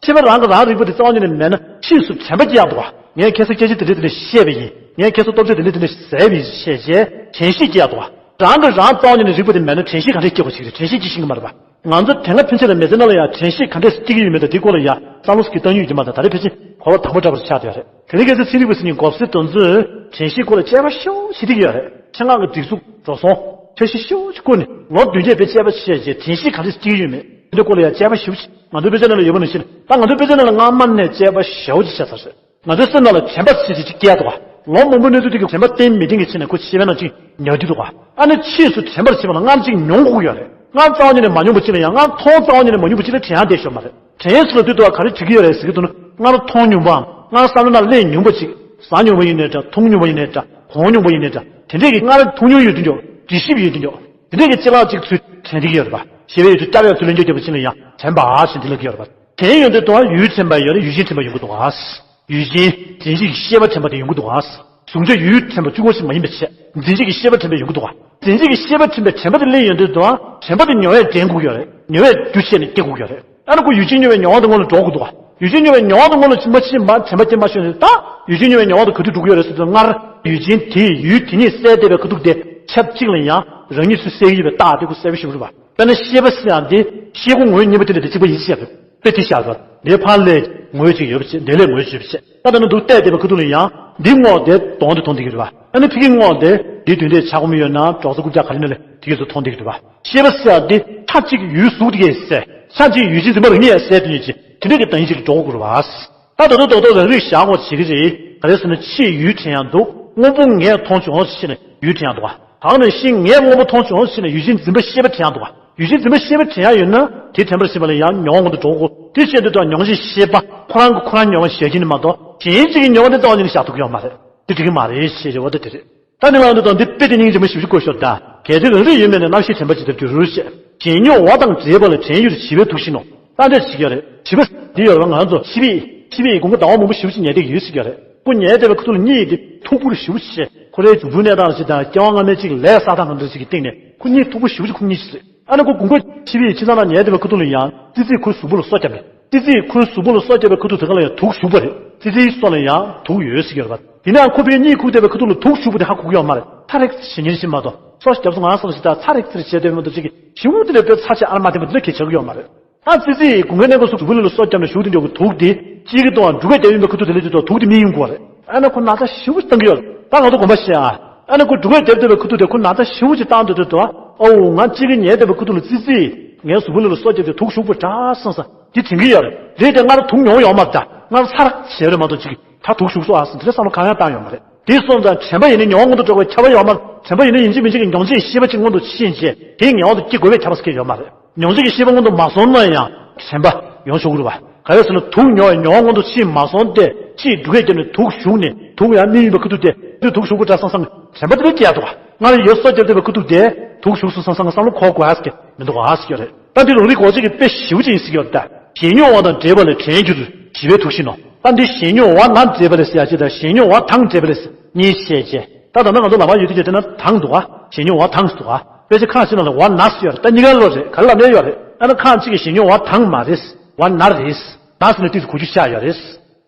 ཤེས་པ་རང་གི་རང་རིག་པ་དེ་རྩ་བ་ཉིད་ནས་མེད་ན་ཕྱིས་སུ་དྲན་པ་སྐྱེ་ཡག་འདུག་ག་ངས་ཁ་སང་སྐད་ཆ་དེ་འདྲ་དེ་འདྲ་བཤད་པ་ཡིན། ངས་ཁ་སང་སྟོབས་ཆེ་དེ་འདྲ་དེ་འདྲ་ཟེར་བ་ཡིན་ཞེས་བྱས་དྲན་ཤེས་སྐྱེ་ཡག་འདུག་ག་རང་གི་རང་རྩ་བ་ཉིད་ནས་རིག་པ་དེ་མེད་ན་དྲན་ཤེས་ག་འདྲས་སྐྱེ་དགོས་ཞིག་རེད། དྲན་ཤེས་སྐྱེ་ཤེས་ཀྱི་མ་རེད་པ། ང་ཚོ་དེ་སྔ་ཕན་ཆད་ལ་མི་ཚེ་ནང་ལ་ཡང་དྲན་ཤེས་ག་འདྲས་སྐྱེ་གི་ཡོད་མེད་དང་དེ་སྐོར་ལ་ཡང་བསམ་བློ་ཞིག་བཏང་མྱོང་ཡོད་ཀྱི་མ་རེད། ད་རེས་ཕལ་ཆེར་གོ་བ་དང་པོ་འདྲ་པོ་ཆགས་བསྡད་ཡོད་རེད། དེ་རིང་ཁ་སང་ཚན་རིག་པ་ཟེར་མཁན་གོ་སེ་དེ་ཚོས་དྲན་ཤེས་སྐོར་ལ་དཔྱད་པ་ཞེ་པོ་ཅིག་བྱེད་ཀྱི་ཡོད་རེད། ཆེད་མངགས་ཀྱི་སྒྲིག་འཛུགས་འགྲོ་སོང་། འཆར་གཞི་ཞེ་པོ་ཅིག་བཀོད་ནས་ལོ་བདུན་བརྒྱད་དཔེ་དཔྱད་པ་བྱས་རྗེས་དྲན་ཤེས་ག་འདྲས་སྐྱེ་གི་ཡོད་མེད་དེ་འདྲའི་སྐོར་ལ་ཡང་དཔྱད་པ་ཞེ་པོ་ཅིག་ང་ཚོའི་དཔེ་ཆ་ནང་ལ་ཡོད་པ་ནང་བཞིན་ད་ང་ཚོའི་དཔེ་ཆ་ནང་ལ་སྔ་མ་ནས་དཔྱད་པ་ཞེ་པོ་ཅིག་བྱས་ཚར་རེད། ང་ཚོའི་སེམས་ནང་ལ་དྲན་པ་ཟེར་ཅིག་ཅིག་སྐྱེ་ཡག་འདུག་ག་ལོ་མང་པོའི་གནས་ཚུལ་དེ་གི་དྲན་པ་བརྟན་མི་བརྟན་གྱི་ཆ་ནས་ཁོ་ཤེས་པའི་ནང་ཅིག་ཉར་རྒྱུ་འདུག་ག་ཨ་ནི་ཕྱིས་སུ་དྲན་པར་བྱེད་པ་ལ་སྔར་ཅིག་མྱོང་དགོས་ཀྱི་ཡོད་རེད། སྔར་རྩ་བ་ཉིད་ནས་མ་མྱོང་པ་ཅིག་ལ་ཡང་སྔར་མཐོང་རྩ་བ་ཉིད་ནས་མ་མྱོང་པ་ཅིག་ལ་དྲན་ཡག་བསྡད་ཤོག་མ་རེད། དྲན་ཚུལ་ལ་ལྟོས་དུས་ག་རེ་བྱེད་ཀྱི་ཡོད་རེད་ཟེར་གྱི་འདུག་ན། སྔར་མཐོང་མྱོང་པའམ་སྔར་བསམ་བློ་ནང་སླེབས་མྱོང་པ་ཅིག་ཟ་མྱོང་པ་ཡིན་ནའི་འདྲ། འཐུང་མྱོང་པ་ཡིན་ནའི་འདྲ། གོན་མྱོང་པ་ཡིན་ནའི་འདྲ། དེ་འདྲས་ཀྱི་སྔར་འཐུང་མྱོང་ཡོད་དུས་འཇོག་དྲན་ཤེས་ཡོད་དུས་འཇོག་དེ་འདྲས་ཀྱི་ཅི་ལག་ཅིག་ཚུལ་དྲན་བསྡད་ཀྱི་ཡོད་རེད་པ། ཤེས་པའི་ཡུལ་དུ་སྐྱབས་ཡག་ཚུལ་ལེན་རྒྱུ་བརྒྱབ་པ་ཕྱིན་ལ་ཡང་དྲན་པ་ཞེས་འདི་ལབ་ཀྱི་ཡོད་རེད་པ། དྲན་ཡོང་དུས་དང་ཡུལ་དྲན་པ་ཡོད་རེད། ཡུལ་ཅན་དྲན་པ་ཡོང་གི་འདུག་ག་ཡུལ་ཅན་དྲན་ཤེས་ཀྱི་ཤེས་པ་དྲན་པ་དེ་ཡོང་གི་འདུག་ག་གཟུང་བྱ་ཡུལ་དྲན་པ་གཅིག་པོ་ཞིག་མ་ཡིན་པའི་ཕྱིར། འཛིན་བྱེད་ཀྱི་ཤེས་པ་དྲན་པ་ཡོང་གི་འདུག་ག་འཛིན་བྱེད་ཀྱི་ཤེས་པ་དྲན་པའི་དྲན་པ་དེ་སླེབས་ཡོང་དུས་དང་དྲན་པ་དེ་མྱོང་བས་དྲན་དགོས་ཀྱི་ཡོད་རེད། མྱོང་བས་རྒྱུ་བྱས་ནས་སྐྱེ་དགོས་ཀྱི་ཡོད་རེད། ཨ་ནི་ཁོ་ཡུལ་ཅན་མྱོང་བའི་མྱོང་བ་དང་སྔོན་ལ་འགྲོ་དགོས་འདུག་ག་ཡུལ་ཅན་མྱོང་བའི་མྱོང་བ་དང་སྔོན་ལ་མ་ཕྱིན་པ་དྲན་པ་སྐྱེ་མ་ཤོར་ནས་ད་ཡུལ་ཅན་མྱོང་བའི་མྱོང་བ་དང་ག་དུས་འགྲོ་གི་ཡོད་རེད་ཟེར་དུས་སྔར་ཡུལ་ཅན་དེས་ཡུལ་དེ་ཉིད་གསལ་བསྡད་པའི་ཁ་ཐུག་དེ་ཆབས་གཅིག་ལ་ཡང་རང་ཉིད་ཚུར་གསལ་གྱི་ཡོད་པའི་རྟགས་དེ་ཁོ་གསལ་པོ་ཞིག་རེད་པ། དཔེར་ན་ཤེས་པ་ཟེར་ཡང་འདི་ཤེས་སྒོ་ངོས་གཉིས་པོ་དེ་འདྲ་དེ་གཅིག་པ་ཡིན་ཟེར་ཡ་རེད། དཔེ་དེ་བཞག་ད། འདིའི་ཕར་ལ་ངོས་གཅིག་ཡོད་པ་བྱས། འདི་ལ་ངོས་གཅིག་ཡོད་པ་བྱས། ད་ལྟ་ན་འདུག་བལྟས་བསྡད་པའི་ཁ་ཐུག་ལ་ཡང་འདི་རྔོག་དེ་གདོང་དུ་མཐོང་བསྡད་ཀྱི་རེད་པ། ཨ་ནི་ཕ་གི་རྔོག་དེ་འདི་དུས་འདྲའི་ཆ་སྒོ་མི་ཡོད་ན་གྲོགས་ཚོ་རྐུབ་བཀྱག་ག་རེ་ན་ལས་དེ་གས་ཚོ་མཐོང་བསྡད་ཀྱི་རེད་པ། ཤེས་པ་ཟེར་ཡ་འདི་ཆ་གཅིག་ཡུལ་གཟུགས་དེ་གས་གསལ། ཆ་གཅིག་ཡུལ་ཅན་འཛིན་པ་རང་ཉིད་ཡང་གསལ་དེ་ཉིད་ཀྱི་དེ་འདྲའི་གི་བདག་ཉིད་ཅིག་ལ་འགྲོ་དགོས་ཀྱི་རེད་པ། ད་ད་དུང་རྡོག་རྡོག་རང་རིག་བཞག་དགོས་བྱེད་ཀྱི་རེད། ག་རེ་ཟེར་ན་ཕྱིས་ཡུལ་དྲན་ཡག་འདུག་སྔོན་པོ་ངས་མཐོང་བྱུང་ཟེར་ནས་ཡུལ་དྲན་ཡག་འདུག་ག་ད་ནང་བཞིན་ངས་སྔོན་པོ་མཐོང་བྱུང་ཟེར་ནས་ཡུལ་ཅན་འཛིན་པ་ཤེས་པ་དྲན་ཡག་འདུག་ག་ཡུལ་ཅན་འཛིན་པ་ཤེས་པ་དྲན་ཡག་ཡོད་ན་དེ་དྲན་པར་བྱེད་པ་ལ་ཡང་མྱོང་བ་སྔོན་དུ་འགྲོ་དགོས། དེ་བྱེད་དུས་དང་མྱོང་བྱེད་ཤེས་པ་ཁོ་རང་གི་ཁོ་རང་མྱོང་བ་གཞལ་བྱེད་ནི་མ་གཏོགས་གཞན་གཅིག་གི་མྱོང་བ་དེ་རྩ་བ་ཉིད་ནས་བཞག་ཐུབ་ཀྱི་ཡོད་མ་རེད། དེ་འགྲིག་གི་མ་རེད་ཞེས་བྱ་བ་དེ་དེ་རེད། ད་ནི་ལའང་འདི་དང་འདི་དཔེ་དེ་སྙིང་རྗེ་མོ་ཞེ་པོ་ཅིག་བཀོད་ཤོག་ད། གལ་ཏེ་རང་རིག་ཡོད་མེད་ནས་རྣམ་ཤེས་དྲན་པ་ཇི་ལྟར་འགྱུར་ཞེས། བྱས་ཉོན་འོག་དང་འདྲེས་པ་ལ་དྲན་ཡུལ་བྱིས་པའི་དུག་བཞིན་ནོ། ད་འདྲ་བྱེད་ཀྱི་རེད། བྱིས་པ་འདི་ཡོད་པ་ང་ཚོ་ཕྱི་པའི་ཕྱི་པའི་དགུན་ཁ་ཟླ་བ་མང་པོ་ཞེ་པོ་ཅིག་ཉལ་བསྡད་ཀྱི་ཡོད་ཟེར་གྱི་རེད། ཁོ་ཉལ་བསྡད་པའི་ཁ་ཐུག་ལ་གཉིད་དེ་འཁྲུག་པོ་ཞེ་པོ་ཅིག་ཁོ་རའི་འབྱུང་པོའི་གནས་སྟངས་ལ་ཅིག་དང་སྐྱེ་བ་སྔ་མའི་ཅིག་ལས་བསགས་སྟངས་གང་འདྲ་ཅིག་གི་སྟེང་ནས་ཁོ་གཉིད་འཁྲུག་པོ་ཞེ་པོ་ཅིག་ཁོ་གཉིད་ཅིག་རེད། ཨ་ནི་ཁོ་དགུན་ཁ་ཕྱི་པའི་ཁྱིམ་ཚང་ནང་ཉལ་བསྡད་པའི་ཁ་ཐུག་ལ་ཡང་ཙི་ཙིས་ཁོའི་གཟུགས་པོ་ལ་སོ་བརྒྱབ་ནས། ཙི་ཙིས་ཁོའི་གཟུགས་པོ་ལ་སོ་བརྒྱབ་པའི་ཁ་ཐུག་དེ་ག་ལ་ཡང་དུག་ཞུགས་པ་རེད། ཙི་ཙིའི་སོ་ལ་ཡང་དུག་ཡོད་ཟེར་གྱི་རེད་པ། ཡིན་ནའང་ཁོ་པའི་གཉིད་ཁུག་བསྡད་པའི་ཁ་ཐུག་ལ་དུག་ཞུགས་པ་དེ་ཧ་གོ་གི་ཡོད་མ་རེད། ཚ་རེག་ཟེར་བྱེད་ཉེན་ཞིག་མ་གཏོགས་སོ་རྒྱབ་སོང་ང་སོང་ཞིག་ད་ཚ་རེག་ཟེར་བྱེད་དེ་མ་གཏོགས་ཅིག་གི་ཞིབ་དེ་ལས་དཔེ་ཚ་ཆེ་ཨ་མ་དེ་མ་དེ་ལ་གལ་ཆགས་ཀྱི་ཡོད་མ་རེད། ད་ཙི་ཙིས་དགུན་ཁའི་གནས་སྐབས་སུ་གཟུགས་པོ་ལ་སོ་བརྒྱབ་ནས་ཞུགས་དེ་འཇོག་གི་དུག་དེ་གཅིག་གི་ལྟོ་བ་འབྲུ་གས་བརྒྱབ་ཡིན་པའི་ཁུ་ཐུག་དེ་ལས་དེ་ཚོ་དུག་དེ་མི་ཡོང་གི་བ་རེད། ཨ་ན་ཁོ་ན་ཚ་ཞེ་པོ་ཅིག་བཏང་གི་ཡོད་རེད། ད་ང་ཚོ་དགོངས་པ་བཞེས་ཨ། ཨ་ན་ཁོ་འབྲུ་གས་བརྒྱབ་བསྡད་པའི་ཁུ་ཐུག་དེ་ཁོ་ན་ཚ་ཞེ་པོ་ཅིག་བཏང་འདུག་དུས་དོ། ཨོ་ང་གཅིག་གི་ཉལ་བསྡད་པའི་ཁུ་ཐུག་ལ་ཙི་ཙིས་ངའི་གཟུགས་པོ་ལ་སོ་བརྒྱབ་སྟེ་དུག་ཞུགས་པ་འདྲ་བསམ་ས་དེ་དྲན་གི་ཡོད་རེད། རེད་དེ་སྔར་དུག་མྱོང་ཡོད་མ་རེད། ད་སྔར་ཚ་རེག་བྱས་རེད་མ་གཏོགས་ཅིག་ད་དུག་ཞུགས་སོང་ཨ་ཟེར་དེ་འདྲ་བསམ་བློ་གང་ཡང་བཏང་ཡོད་མ་རེད། དེ་སོང་ཙང་དྲན་པ་ཡིན་ན་མྱོང་བ་སྔོན་དུ་འགྲོ་བའི་ཁྱབ་པ་ཡོད་མ་རེད། དྲན་པ་ཡིན་ན་ཡིན་གཅིག་མིན་གཅིག་གི་མྱོང་བྱེད་ཤེས་པ་གཅིག་སྔོན་དུ་ཕྱིན་བྱས་དེའི་ངེས་པ་དུ་སྐྱེ་དགོས་པའི་ཁྱབ་པ་ཟེར་མཁན་ཡོད་མ་རེད། མྱོང་བྱེད་ཀྱི་ཤེས་པ་སྔོན་དུ་མ་སོང་ན་ཡང་དྲན་པ་ཡོང་ཆོག་གི་རེད་བ། ག་རེ་ཟེར་ན་དུག་མྱོང་བའི་མྱོང་བ་སྔོན་དུ་ཕྱིན་མ་སོང་སྟེ་ཕྱིས་འབྲུ་གས་བརྒྱབ་ནས་དུག་ཞུགས་ནས་དུག་ཡང་མི་ཡིན་པའི་ཁུ་ཐུག་སྟེ་དུག་ཞུགས་པ་འདྲ་བསམ་བསམ་དྲན་པ་དེ་ལས་སྐྱེ་ཡག་འདུག་བ། སྔར་ཡོད་སྲོག་སྐྱབས་བསྟན་པའི་ཁུ་ཐུག་དེ་དུག་ཞུགས་སོང་བསམ་བསམ་བློ་འཁོར་དགོས་ཟེར་གྱི་མི་འདུག་ཨ་ཟེར་གྱི་རེད། ད་འདི་ལུང་རིགས་གོ་ཆེ་གི་དཔེ་ཞིབ་ཅིག་ཡིན་ཟེར་གྱི་རེད། ད་བྱེད་མྱོང་བ་དང་འབྲེལ་བ་ལས་དྲན་འགྱུར་བྱིས་པའི་དུག་བཞིན་ནོ། ད་འདི་བྱེད་མྱོང་བ་ན་འབྲེལ་བ་ལས་ཟེར་ཡ་ཅིག་དང་བྱེད་མྱོང་བ་དང་འབྲེལ་བ་ལས་ཟེར་གཉིས་བཤད་ཅེ། ད་ད་ལྟ་ང་ཚོ་ལམ་བར་ཡོད་དུས་ཀྱི་དེ་ན་དང་འདུག་ཨ། བྱེད་མྱོང་བ་དང་འདུག་ཨ། དཔེ་ཆ་ཁག་ཅིག་ནང་ལ་བ་ན་ཟེར་ཡོད་རེད། ད་གཉིས་ཀ་ལོ་རེད། ག་རེ་ལབ་ནས་ཡོད་རེད། ཨ་ན་ཁག་ཅིག་གི་བྱེད་མྱོང་བ་དང་མ་རེད། བ་ན་རེད། ན་ཟེར་ནས་དུས་སུ་གོ་རྒྱུ་ཆགས་ཡོད་རེད།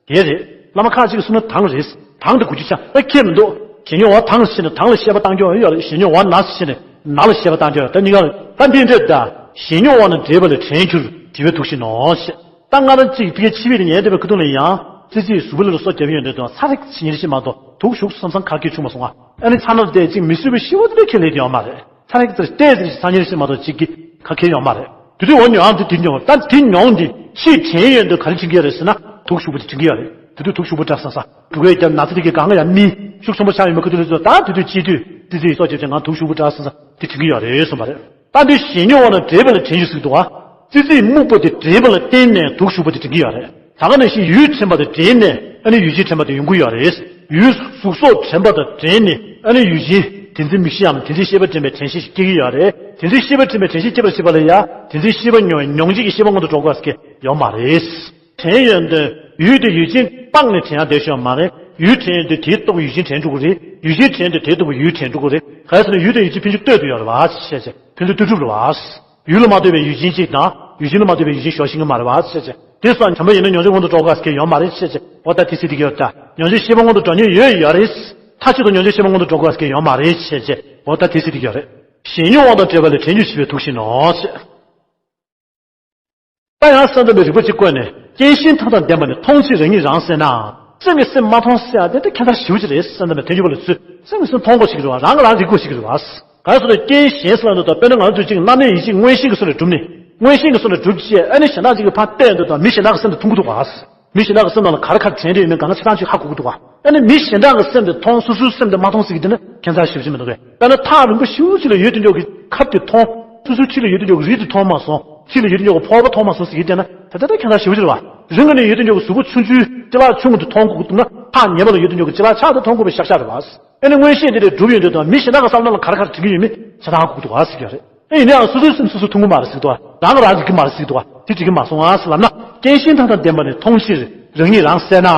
དེ་རེད། བླ་མ་ཁག་ཅིག་གིས་གསུངས་ན་དང་རེད། དང་དུ་གོ་རྒྱུ་ཆགས། ཨ་ཁྱད་མི་འདུག་བྱེད་མྱོང་བ་དང་ཟེར་ནས་དང་ལ་བཤད་པ་བཏང་རྒྱུ་ཡོད་རེད། བྱེད་མྱོང་བ་ན་ཟེར་ནས་ན་ལ་བཤད་པ་བཏང་རྒྱུ་ཡོད་རེད། ད་གཉིས་ཀ་རེད། ད་འདི་འདྲས་ད། བྱེད་མྱོང་བ་ན་འབྲེལ་བ་ལས་དྲན་འགྱུར་བྱིས་པའི་དུག་བཞིན་ནོ་ཞེས། ད་སྔ་ན་གཅིག་ཕ་གིའི་ཕྱི་པའི་དེ་ཉན་བསྡད་པའི་ཁ་ཐུག་ལ་ཡང་ཙི་ཙིས་གཟུགས་པོ་ལ་སོ་བརྒྱབ་ཡོང་དུས་དང་ཚ་རེག་ཕྱི་ཉིན་ཞིག་མ་གཏོགས་དུག་ཞུགས་སོང་བསམ་ཁ་སྐད་བྱུང་མ་སོང་ང་། ཨ་ནི་ཚ་ན་བལྟས་གཅིག་མི་བཟོད་པའི་ཤི་བོ་དེ་འདྲ་ཁས་ལེན་དེ་ཡོང་མ་རེད། ཚ་རེག་ཙིར་བལྟས་ཙིར་ཚ་ཉིན་ཞིག་མ་གཏོགས་གཅིག་གི་ཁ་ཁེལ་ཡོང་མ་རེད། དེ་དུས་འོ་མྱོང་དེ་དེ་མྱོང་ད་དེ་མྱོང་དེ་ཕྱིས་དྲན་ཡོང་དུས་ག་རེ་དྲན་གྱི་ཡོད་རེད་ཟེར་ན་དུག་ཞུགས་པོ་དེ་དྲན་གྱི་ཡོད་རེད། དེ་དུས་དུག་ཞུགས་པོ་འདྲ་ས་ས་དུག་གས་རྒྱབ་ན་ཚ་དེ་གི་གང་ལ་ཡང་མི་ཤུགས་ཆེན་པོ་ཆགས་ཡོད་མ་ཁ་ཐུག་ལ་ཚོ་ད་དེ་དུས་ཅི་དུས་ཙི་ཙིའི་སོ་བརྒྱབ་ཅིག་ང་དུག་ཞུགས་པོ་འདྲ་ས་ས་དེ་དྲན་གྱི་ཡོད་རེད་གསུངས་པ་རེད། ད་འདི་བྱེད་མྱོང་བ་ན་འབྲེལ་བ་ལ་དྲན་རྒྱུ་ཟེར་གྱི་འདུག་བ། ཙི་ཙིའི་སྨུག་པོ་དེ་དྲན་པ་ལ་བརྟེན་ནས་དུག་ཞུགས་པོ་དེ་དྲན་གྱི་ཡོད་རེད། ད་ག་ནང་བཞིན་ཡུལ་དྲན་པ་དང་འབྲེལ་ནས་ཨ་ནི་ཡུལ་ཅན་དྲན་པ་དེ་ཡོང་གི་ཡོད་རེད། ཡུལ་གཟུགས་སོགས་དྲན་པ་དང་འབྲེལ་ནས་ཨ་ནི་ཡུལ་ཅན་དེ་འཛིན་མིག་ཤེས་ཡང་དེ་འཛིན་ཤེས་པ་དྲན་པའི་དྲན་ཤེས་ཤིག་སྐྱེ་གི་ཡོད་རེད། དེ་འཛིན་ཤེས་པ་དྲན་པའི་དྲན་ཤེས་སྐྱེ་བར་བྱེད་པ་ལ་ཡང་དེ་འཛིན་ཤེས་པ་མྱོང་མྱོང་བྱེད་ཀྱི་ཤེས་པ་སྔོན་དུ་འགྲོ་དགོས་ཀྱི་ཡོད་མ་རེད། དྲན་ཡོང་དུས་ཡུལ་དེ་ཡུལ་ཅན་སྤངས་ནས་དྲན་ཡ་བསྡད་ཤོག་མ་རེད། ཡུལ་དྲན་ཡོང་དུས་དེའི་སྟོབས་ཡུལ་ཅན་དྲན་འགྲོ་གི་རེད། ཡུལ་ཅན་དྲན་ཡོང་དུས་དེའི་སྟོབས་ཡུལ་དྲན་འགྲོ་གི་རེད། གལ་སྲིད་ན་ཡུལ་དེ་ཡུལ་ཅན་ཕན་ཚུན་ལྟོས་དུ་ཡོད་རེད་བ་ཞེས་བྱས་ཕན་ཚུན་ལྟོས་གྲུབ་རེད་བ། ཡུལ་ལ་མ་ལྟོས་པའི་ཡུལ་ཅན་གཅིག་དང་ཡུལ་ཅན་ལ་མ་ལྟོས་པའི་ཡུལ་ཅན་ཞོག་ཤེས་ཀྱི་མ་རེད་བ་ཞེས་བྱས། དེ་སོང་བྱམས་པ་ཡིན་ན་མྱོང་བྱེད་སྔོན་དུ་འགྲོ་དགོས་ཀྱི་ཡོད་མ་རེད་ཞེས་བྱས། འོ་ད་དེ་སྲིད་དེ་གི་ཡོད་ད། མྱོང་བྱེད་ཤེས་པ་སྔོན་དུ་འགྲོ་ཉེན་ཡོད་ཡོད་རེད། མཐའ་གཅིག་ཏུ་མྱོང་བྱེད་ཤེས་པ་སྔོན་དུ་འགྲོ་དགོས་ཀྱི་ཡོད་མ་རེད་ཞེས་བྱས། འོ་ད་དེ་སྲིད་དེ་གི་ཡོད་རེད། བྱེད་མྱོང་བ་དང་འབྲེལ་བ་ལས་དྲན་རྒྱུ་བྱིས་པའི་དུག་བཞིན་ནོ་ཞེས། ད་ཡང་བསམ་གཏན་པའི་རིགས་པ་གཅིག་བཀོད་ནས་རྐྱེན་གཞན་དག་དང་ལྡན་པ་ནི་མཐོང་ཕྱིར་རང་ཉིད་རང་གསལ་ན། སེམས་ཀྱིས་སེམས་མ་མཐོང་ཟེར་ཡ་དེ་ད་ཁྱད་མཚར་ཞེ་པོ་ཅིག་རེད། བསམ་གཏན་པའི་ཐལ་འགྱུར་བ་ལ་ཚུད་སེམས་ཀྱིས་སེམས་མཐོང་དགོས་ཤིག་རེད་བ། རང་གིས་རང་རིག་དགོས་ཤིག་རེད་བ། ག་རེ་ཟེར་ན་རྐྱེན་གཞན་ཟེར་ལ་འདུག་ད་དཔེར་ན་ང་ཚོས་ཅིག་རྣམ་སྨིན་ཡིད་བྱེད་མངོན་ཤེས་ཀྱི་སོ་ནས་གྲུབ་ནས་མངོན་ཤེས་ཀྱི་སོ་ནས་གྲུབ་བྱས་ཨ་ནི་གཞན་དག་ཅིག་གི་ཕར་བལྟས་འདུག་ད་མི་གཞན་དག་གི་སེམས་དེ་མཐོང་གི་འདུག་བ། མི་གཞན་དག་གི་སེམས་ནང་ལ་ག་རེ་ག་རེ་དྲན་དེ་ཡོད་མེད་གང་ག་ཆ་ཚང་ཅིག་ཧ་གོ་གི་འདུག་བ། ཨ་ནི་མི་གཞན་དག་གི་སེམས་དེ་མཐོང་སོ་སོའི་སེམས་དེ་མ་མཐོང་ཟེར་གྱི་དེ་ནི་ཁྱད་མཚར་ཞེ་པོ་ཅིག་མི་འདུག་གས། དཔེར་ན་ཐག་རིང་པོ་ཞེ་པོ་ཅིག་ལ་ཡོད་དུས་འཇོག་གི་ཁབ་དེ་མཐོང་། སོ་སོའི་ཕྱི་ལ་ཡོད་དུས་འཇོག་གི་རི་དེ་མཐོང་མ་སོང་། ཕྱི་ལ་ཡོད་དུས་འཇོག་གི་ཕོར་པ་མཐོང་མ་སོང་ཟེར་གྱི་དེ་ན་ད་ལྟ་ད་ཁྱད་མཚར་ཞེ་པོ་ཅིག་རེད་བ། རི་ངོས་ནས་ཡོད་དུས་འཇོག་གི་གཟུགས་པོ་ཆུང་ཆུང་ཅི་ལག་ཆུང་ངུ་དེ་མཐོང་དགོས་འདུག་ན་ཐག་ཉེ་བ་ལ་ཡོད་དུས་འཇོག་གི་ཅི་ལག་ཆག་དེ་མཐོང་དགོས་པའི་ཤག་ཤག་རེད་བ། ཨ་ནི་མངོན་ཤེས་འདི་འདྲ་གྲུབ་ཡོང་དུས་དང་མི་གཞན་དག་གི་བསམ་བློ་ལ་ག་རེ་ག་རེ་དྲན་གྱི་ཡོད་མེད་ཆ་ཚང་ཧ་གོ་གི་འདུག་ག་ཟེར་གྱི་ཡོད་རེད། ཨ་ཡིན་ནའང་སོ་སོའི་སེམས་སོ་སོས་མཐོང་གི་མ་རེད་ཟེར་གྱི་འདུག་ག་རང་གིས་རང་རིག་གི་མ་རེད་ཟེར་གྱི་འདུག་ག་དེ་འགྲིག་གི་མ་སོང་ང་ཟེར་ལབ་ན། རྐྱེན་གཞན་དག་དང་ལྡན་པ་ནི་མཐོང་ཕྱིར་རང་ཉིད་རང་གསལ་ན།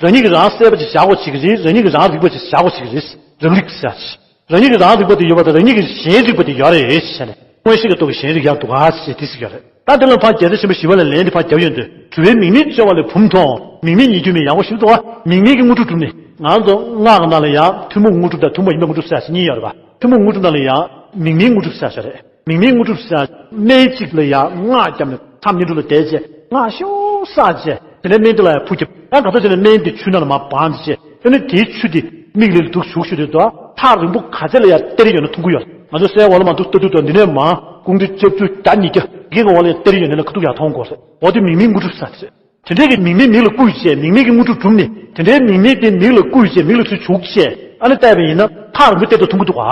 རང་ཉིད་ཀྱིས་རང་གསལ་པ་ཅིག་བཞག་དགོས་བྱེད་ཀྱི་རེད། རང་ཉིད་ཀྱིས་རང་རིག་པ་ཅིག་བཞག་དགོས་བྱེད་ཀྱི་རེད། རང་རིག་ཟེར་ཡ་ཅིག་རང་ཉིད་ཀྱི་རང་རིག་པ་དེ་ཡོད་པ་དང་རང་ཉིད་ཀྱི་གཞན་རིག་པ་དེ་ཡོད་རེད་ཟེར་ནས་མངོན་ཤེས་ཀྱི་སྟོབས་ཀྱིས་གཞན་རིག་ཡག་འདུག་ག་ཞེས་དེ་ཟེར་གྱི་རེད། ད་དེ་ལ་ཕར་རྒྱལ་སྲས་ཆེན་པོ་ཞི་བ་ལྷས་ལན་འདི་ཕར་རྒྱབ་ཡོང་དུས་དྲི་བའི་མིང་མེད་བརྗོད་པ་ལས་བུམ་མཐོང་། མིང་མེད་ཉིད་སྐྱོན་མེད་ཡག་པོ་ཞིག་འདུག་ག་མིང་མེད་ཀྱི་དངོས་གྲུབ་གྲུབ་ནས་ང་ཚོ་སྔགས་ཀྱི་ནང་ལ་ཡང་ཐུན་མོང་དངོས་གྲུབ་དང་ཐུན་མོང་ཡིན་པའི་དངོས་གྲུབ་ཟེར་ཡ་ཞིག་གཉིས་ཡོད་རེད་བ། ཐུན་མོང་དངོས་གྲུབ་ནང་ལ་ཡང་མིང་མེད་དངོས་གྲུབ་ཟེར་ཡ་ཞིག་རེད། མིང་མེད་དངོས་གྲུབ་ཟེར་ཡ་སྨན་གཅིག་ལ་ཡང་སྔགས་བརྒྱབ་ནས་མཚམས་བསྙེན་སྒྲུབ་ལ་བསྡད་བྱས་སྔགས་ཤུགས་བསགས་བྱས་དེ་ནས་སྨན་དེ་ལ་ཡང་ཕུ་བརྒྱབ་ཡང་ག་ཚོད་བྱས་ནས་སྨན་དེ་ཆུ་ནང་ལ་མར་སྦངས་བྱས། ཨ་ནི་དེའི་ཆུ་དེ་མིག་ལ་ལ་འདུག་ཞུགས་ཞུ་དུས་དོ་ཐག་རིང་པོ་ག་ཚད་ལ་ཡང་སྟེར་ཡོད་ན་མཐོང་གི་ཡོད་རེད། ང་ཚོ་སའི་འོག་ལ་མར་འདུག་ལྟ་དུས་དོ་འདི་ནས་མར་ཀུང་ཀྲི་ལྕགས་ཀྱུ་བརྒྱ་ཉིས་བརྒྱ་གི་འོག་ལ་ཡང་སྟེར་ཡོད་ན་ལ་ཁ་ཐུག་ཡར་མཐོང་དགོས་རེད། འོ་དེ་མིང་མེད་དངོས་གྲུབ་ཟེར་རེད། དེ་འདྲའི་གི་མིང་མེད་མིག་ལ་བསྐུས་བྱས་མིང་མེད་ཀྱི་དངོས་གྲུབ་གྲུབ་ནས་དེ་འདྲའི་མིང་མེད་དེ་མིག་ལ་བསྐུས་བྱས་མིག་ལ་ཚུར་བྱུགས་བྱས་ཨ་ནི་བལྟས་པ་ཡིན་ན་ཐག་རིང་པོ་གཏེར་དུ་མཐོང་གི་འདུག་ག་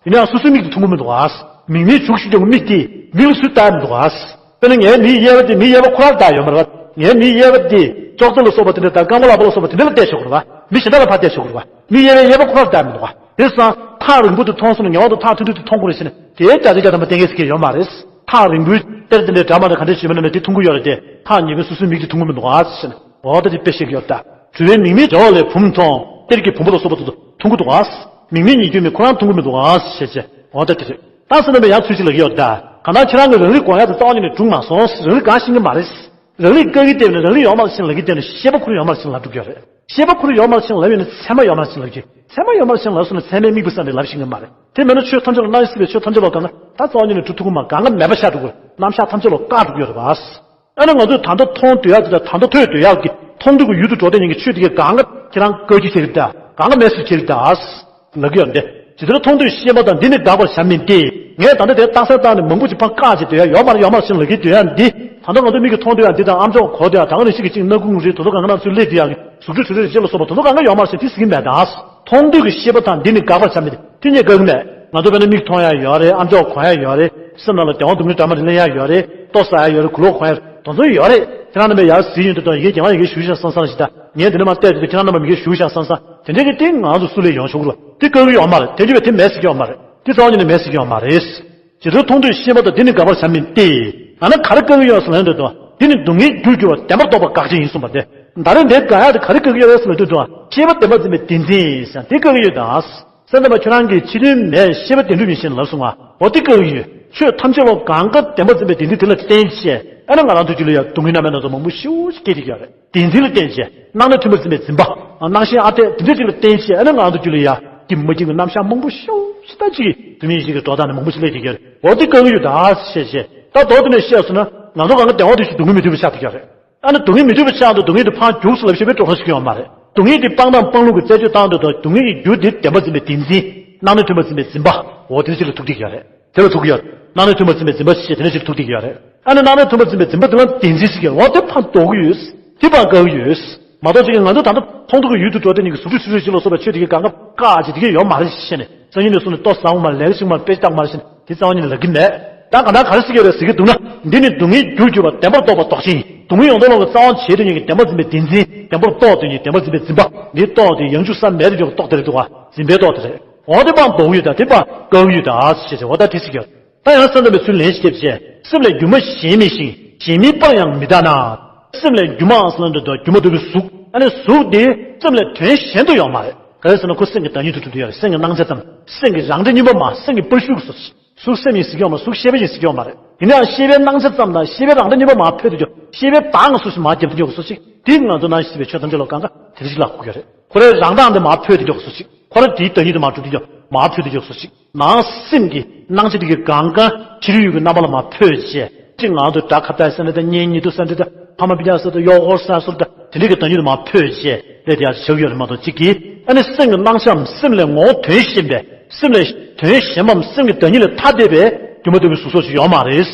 ཡིན་ནའང་སོ་སོའི་མིག་ཏུ་མཐོང་གི་མི་འདུག་ག་མིང་མེད་བྱུགས་ཞུ་རྒྱུ་མིག་དེ་མིག་ལ་ཚུར་ལྟ་མི་འདུག་ག་དཔེར་ན་ངའི་མིག་གཡས་པ་དེ་མིག་གཡས་པ་ཁོ་རང་ལྟ་ཡོད་མ་རེད་པ། ངའི་མིག་གཡས་པ་དེ་ཅོག་ཙེ་ལ་སོགས་པ་དེ་འདྲ་དང་རྐང་པ་ལག་པ་ལ་སོགས་པ་དེ་འདྲ་ལ་བལྟས་ཆོག་གི་རེད་པ། མི་གཞན་དག་ལ་ཕར་བལྟས་ཆོག་གི་རེད་པ། མིག་གཡས་པའི་གཡས་པ་ཁོ་རང་ལྟ་མི་འདུག་ག་དེ་སང་ཐག་རིང་པོ་དེ་མཐོང་སོང་ན་ཉེ་བར་དུ་ཐག་ཐུང་ཐུང་དེ་མཐོང་དགོས་རེད་ཟེར་ནས་དེའི་བརྒྱ་ཆ་བརྒྱ་ཐམ་པ་གཏན་འཁེལ་ཟེར་མཁན་ཡོད་མ་རེད། ཐག་རིང་པོའི་གཏེར་དེ་འདྲའི་འདྲ་མ་འདྲ་ག་འདྲས་བྱས་པ་ན་ནི་དེ་མཐོང་གི་ཡོད་རེད་དེ་ཐག་ཉེ་བའི་སོ་སོའི་མིག་དེ་མཐོང་གི་མི་འདུག་ག་ཟེར་ནས་འོ་ད་དེ་དཔེ་བཤད་ཀྱི་ཡོད་ད། དྲི་བའི་མིང་མེད་བརྗོད་པ་ལས་བུམ་མཐོང་། གཏེར་གྱི་བུམ་པ་ལ་སོགས་པ་དེ་ཚོ་མཐོང་གི་འདུག་ག་མིང་མེད་ཉིད་སྐྱོན་མེད་ཁོ་རང་མཐོང་གི་མི་འདུག་ག་ཟེར་བྱས་འོ་ད་དེ་རེད། ད་སེམས་ནང་ཡང་ཚུལ་གཅིག་ལབ་ཀྱི་ཡོད་ད། གང་ལྟར་ཁྱེད་རང་གི་རང་རིག་གོ་ཡག་དེ་རྩ་བ་ཉིད་ནས་གྲུབ་མ་སོང་། རང་རིག་གང་ཤེས་ཀྱི་མ་རེད། རང་རིག་དཀའ་གི་སྟེང་ནས་རང་རིག་ཡོད་མ་རེད་ཟེར་ལབ་ཀྱི་སྟེང་ནས་ཤེས་པ་ཁོ་རང་ཡོད་མ་རེད་ཟེར་ལབ་འགྲོ་གི་ཡོད་རེད། ཤེས་པ་ཁོ་རང་ཡོད་མ་རེད་ཟེར་ལབ་ཡོད་ནས་ཚད་མ་ཡོད་མ་རེད་ཟེར་ལབ་ཀྱི། ཚད་མ་ཡོད་མ་རེད་ཟེར་ལབ་སོང་ན་ཚད་མས་དམིགས་པ་བསལ་ནས་ལབ་ཤེས་ཀྱི་མ་རེད། དེ་མིན་ན་ཆོས་ཐམས་ཅད་ལ་སྣང་ཡང་སྲིད་པའི་ཆོས་ཐམས་ཅད་ལ་གང་ན་ད་རྩ་བ་ཉིད་ནས་གྲུབ་ཐུབ་ཀྱི་མ་རེད། གང་ག་མེད་པ་ཆགས་འགྲོ་གི་རེད། རྣམ་གཞག་ཐམས་ཅད་ལ་བཀག་འགྲོ་གི་ཡོད་རེད་པ། ཨ་ནི་ང་ཚོས་ད་ལྟ་མཐོང་འདོད་ཡག་དེ་དང་ད་ལྟ་ཐོས་འདོད་ཡག་གི་མཐོང་འདོད་ཀྱི་ཡུལ་དུ་འགྲོ་བསྡད་མཁན་གྱི་ཆོས་དེ་གས་གང་ག་ཁྱེད་རང་བཀག་རྒྱུ་བྱེད་ཀྱི་གདའ། གང་ག་མེད་སུ་བྱེད་ཀྱི་གདའ། ལབ་ཀྱི་ཡོད་རེད། ཇི་ལྟར་མཐོང་ཐོས་ཤེས་པ་དང་འདི་ནི་འགག་པར་བྱ་མིན་ཏེ། ངས་ད་ལྟ་དེ་རྟགས་གསལ་བཏང་ནས་མང་པོ་ཅིག་ཕར་བཀག་བྱས་སྡོད་ཡ་ཡོད་མ་རེད་ཡོད་མ་རེད་ཟེར་ལབ་ཀྱི་སྡོད་ཡ་འདི། ད་ལྟ་ང་ཚོ་མིག་གིས་མཐོང་སྡོད་ཡ་འདི་དང་ཨ་མཆོག་གིས་གོ་སྡོད་ཡ་ད་ག་ནང་བཞིན་གྱི་གཅིག་སྣ་ཁུང་རེད་དོ་དོ་གང་ག་ནང་ཚུར་སླེབས་སྡོད་ཡ་གི་གཟུགས་སྒྲ་དྲི་རོ་རེག་བྱ་ལ་སོགས་པ་དོ་དོ་གང་ག་ཡོད་མ་རེད་ཟེར་དེ་ཟེར་གྱི་མེད་ད། མཐོང་ཐོས་ཀྱི་ཤེས་པ་དང་འདི་ནི་འགག་པར་བྱ་མིན་ཏེ། དེ་གཉིས་འགག་གི་མེད། ང་ཚོ་དཔེར་ན་མིག་མཐོང་ཡ་ཡོད་རེད། ཨ་མཆོག་གོ་ཡ་ཡོད་རེད། སེམས་ནང་ལ་བདེ་བ་སྡུག་བསྔལ་འདྲ་མི་འདྲ་སླེབས་ཡ་ཡོད་རེད། ལྟོ་ཟ་ཡ་ཡོད་རེད། གོས་ལོག་གོན་ཡ་དེ་ཚོ་ཡོད་རེད། ཁྱེད་རང་རྣམ་པས་ཡར་གཟིགས་ཡོང་དུས་དང་ཡི་གེ་རྒྱ་མ་ཡི་གེ་ཞུ་ཤག་བསམ་བསམ་ཞིག་ད། ངས་འདི་ནས་མར་བལྟས་དུས་ཁྱེད་རང་རྣམ་པ་མི་གེ་ཞུ་ཤག་བསམ་བསམ་དེ་འདྲའི་གི་སྟེང་ང་ཚོ་སུ་ལས་ཡོང་ཆོག་གི་རེད། དེ་བཀག་གི་ཡོད་མ་རེད། ཐལ་འགྱུར་བས་དེ་མེད་ཟེར་གྱི་ཡོད་མ་རེད། དེ་རྩ་བ་ཉིད་ནས་མེད་ཟེར་གྱི་ཡོད་མ་རེད། ཇི་ལྟར་མཐོང་ཐོས་ཤེས་པ་དང་། དེ་ནི་དགག་པར་བྱ་མིན་ཏེ། ཡང་ན་ག་རེ་བཀག་གི་ཡོད་ཟེར་ན། འདོད་དོ། དེ་ནི་སྡུག་བསྔལ་རྒྱུར་གྱུར་པ་བདེན་པར་རྟོགས་པ་དགག་བྱ་ཡིན་གསུངས་པ་སྟེ། ད་རེས་འདིར་དགག་ཡག་དེ་ག་རེ་བཀག་གི་ཡོད་ཟེར་ན། འདོད་དོ། ཤེས་པ་བདེན་པར་འཛིན་པའི་བདེན་འཛིན་ཟེར་དེ་བཀག་གི་ཡོད་ད། སེམས་ཙམ་པ་ཁྱོད་རང་གིས་ཕྱི་དོན་མེད་ཤེས་པ་བདེན་གྲུབ་ཡིན་ཞེས་ལབ་སོང་ང་། འོ་དེ་བཀག་གི་ཡོད། ཆོས་ཐམས་ཅད་ལ་གང་ག་བདེན་པར་འཛིན་པའི་བདེན་འཛིན་དེ་ལ་བརྟེན་བྱས། ཨ་ནི་ང་རང་ཚོའི་རྒྱུད་ལ་ཡང་སྡུག་བསྔལ་རྣམ་པ་སྣ་ཚོགས་མང་པོ་ཞེ་པོ་ཅིག་སྐྱེས་བསྡད་ཀྱི་ཡོད་རེད། བདེན་འཛིན་ལ་བརྟེན་བྱས། སྣང་ནས་ཐོན་པར་འཛིན་པའི་འཛིན་པ། སྣང་ཞེན་ཨ་འཐས་དེ་འདྲ་ཅིག་ལ་བརྟེན་བྱས། ཨ་ནི་ང་རང་ཚོའི་རྒྱུད་ལ་ཡང་སྐྱིད་མ་སྐྱིད་ཀྱི་རྣམ་གཞག་མང་པོ་ཞེ་པོ་ཅིག་ད་ཅིག་དུས་མིན་ཞིག་གི་འགྲོ་སྟངས་ནི་མང་པོ་ཞིག་སླེབས་བསྡད་ཀྱི་ཡོད་རེད། འོ་དེ་བཀག་གི་ཡོད་ད་ཞེས་བྱས། ད་མདོར་བསྡུས་ནས་བཤད་སོང་ན། ང་ཚོ་གང་ག་བདེ་བ་འདོད་ཀྱི་སྡུག་བསྔལ་མི་འདོད་པ་ཆགས་བསྡད་ཀྱི་ཡོད་རེད། ཨ་ནི་སྡུག་བསྔལ་མི་འདོད་པ་ཆགས་འདུག་སྡུག་བསྔལ་དེ་ཕར་རྒྱུགས་སོང་ལབ་བྱས་པའི་འགྲོ་སྟངས་ཤིག་ཡོད་མ་རེད། སྡུག་བསྔལ་དེ་སྤང་སྟངས་སྤང་ལུགས་ཀྱི་རྩད་གཅོད་བཏང་འདོད་དང་། སྡུག་བསྔལ་གྱི་རྒྱུ་དེ་བདེན་པར་འཛིན་པའི་བདེན་འཛིན། སྣང་ནས་ཐོན་པར་འཛིན་པའི་འཛིན་པ། འོ་དེ་ཚོ་ལ་ཐུག་བསྡད་ཀྱི་ཡོད་རེད། དེ་ལ་ཐུག་གི་ཡོད། སྣང་ནས་ཐོན་པར་འཛིན་པའི་འཛིན་པ་ཞེས་དེ་འདྲ་ཞིག་ཐུག་བསྡད་ཀྱི་ཡོད་རེད། ཨ་ནི་སྣང་ནས་ཐོན་པར་འཛིན་པའི་འཛིན་པ་དེ་ལ་བདེན་འཛིན་ཟེར་གྱི་ཡོད། འོ་དེ་ཕར་ལྡོག་གི་ཡོད། དེ་ཕར་བཀག་གི་ཡོད། མ་གཏོགས་ཅིག་གིས་ང་ཚོ་ད་ལྟ་མཐོང་ཐོས་ཀྱི་ཡུལ་དུ་འགྲོ་བསྡད་མཁན་གྱི་གཟུགས་སྒྲ་ཚུལ་ཁྲིམས་ལ་སོགས་པའི་ཆོས་དེ་གའི་གང་ག་བཀག་བྱས་དེ་གའི་ཡོད་མ་རེད་ཞེས་ནས། སང་ཉིན་ནས་བཟུང་ནས་ལྟོ་བཟའ་འོང་མ་རེད། ལས་ཀ་བྱེད་འོང་མ་རེད། དཔེ་ཆ་ལྟ་འོང་མ་རེད་ཞེས་ནས་དེ་རྩ་བ་ཉིད་ནས་ལབ་ཀྱི་མེད། ད་གང་ལྟར་ག་རེ་ཟེར་གྱི་ཡོད་རེད་ཟེར་གྱི་འདུག་ན། འདི་ནི་སྡུག་བསྔལ་རྒྱུར་གྱུར་པ་བདེན་པར་རྟོགས་པ་ལྡོག་ཕྱིར། སྡུག་བསྔལ་ཡོང་དོན་ལ་གི་རྩ་བ་བྱེད་དུ་ཉིད་ཀྱི་བདེན་པར་འཛིན་པའི་བདེན་འཛིན། བདེན་པར་རྟོགས་དུ་ཉིད་བདེན་པར་འཛིན་པའི་འཛིན་པ། འདིའི་རྟོགས་དེ་ཡང་འཇུག་ས་མེད་དུ་འཇོག་རྟོགས་དེ་རེད་འདུག་ག་འཛིན་པའི་རྟོགས་དེ་རེད། འོ་དེ་ཕར་ལྡོག་ཡོད་ད། དེ་ཕར་བཀག་ཡོད་ད་ཞེས་བྱས། འོ་ད་དེ་ཟེར་གྱི་ཡོད། ད་ཡང་སེམས་ཙམ་པའི་ཚུལ་ལེན་ཞིག་བྱས་བྱས། སེམས་ལས་སྒྱུ་མ་གཞན་མིན་ཞིང་། གཞན་མིན་པར་ཡང་མི་བལྟ་ན། སེམས་ལས་སྒྱུ་མ་ཟེར་ན་འདི་ལྟར་སྒྱུ་མ་ལྟ་བུའི་གཟུགས། ཨ་ནི་གཟུགས་དེ་སེམས་ལས་དོན་གཞན་དུ་ཡོད་མ་རེད། ག་རེ་ཟེར་ན་ཁོ་སེམས་ཀྱི་བདག་ཉིད་དུ་གྲུབ་བསྡད་ཡོད་རེད། སེམས་ཀྱི་སྣང་ཆ་ཙམ། སེམས་ཀྱི་རང་འབྲས་གཉིས་པོ་མ། སེམས་ཀྱི་པར་ཤུགས་སུ། གཟུགས་སེམས་ཡིན་ཟེར་གྱི་ཡོད་མ་རེད། གཟུགས་ཤེས་པ་ཡིན་ཟེར་གྱི་ཡོད་མ་རེད། ཡིན་ནའང་ཤེས་པའི་སྣང་ཆ་ཙམ་དང་ཤེས་པའི་རང་འབྲས་གཉིས་པོ་མར་འཕོས་ཏེ་འཇོག་ཤེས་པའི་བདག་ངོ་སུ་ཞིག་མར་རྒྱབ་ཏུ་འཇོག་སུ་ཞིག་དེ་ང་ཚོ་ནང་བཞིན་པའི་ཆོས་ཐམས་ཅད་ལ་གང་ག་དེ་འདྲ་ཞིག་ལ་གོ་གི་རེད། ཁོ་རའི་རང་སྟངས་དེ་མར་འཕོས་ཏེ་འཇོག་སུ་ཞིག་ཁོ་ར་དེའི་བདག་ཉིད་དུ་མར་གྲུབ་སྟེ་འཇོག་མར་འཕོས་ཏེ་འཇོག་སུ་ཞིག་ནང་སེམས་ཀྱི་སྣང་ཆ་དེ་གའི་གང་ག་ཕྱི་རོལ་ཡུལ་གྱི་རྣམ་པ་ལ་མར་འཕོས་བྱས། གཅིག་ང་ཚོ་སྒྲ་ཁ་བཏགས་ཟེར་ན་དང་། གཉེན་ཉེ་དུ་ཟེར་ན་དང་། ཕ་མ་སྤུན་ཀྱག་ཟེར་དང་། གཡོག་འཁོར་ཟེར་ཟེར་དང་། དེ་འདྲའི་གི་བདག་ཉིད་དུ་མར་འཕོས་བྱས་ལས་དེ་ཡང་ཆགས་ཡོད་རེད་མ་གཏོགས། གཅིག་གིས་ཨ་ནི་སེམས་ཀྱི་སྣང་ཆའམ་སེམས་ལས་ངོ་བོ་དོན་གཞན་པའི། སེམས་ལས་དོན་གཞན་པའམ་སེམས་ཀྱི་བདག་ཉིད་ལས་ཐ་དད་པའི་སྒྱུ་མ་ལྟ་བུའི་གཟུགས་སོགས་ཤིག་ཡོད་མ་རེད།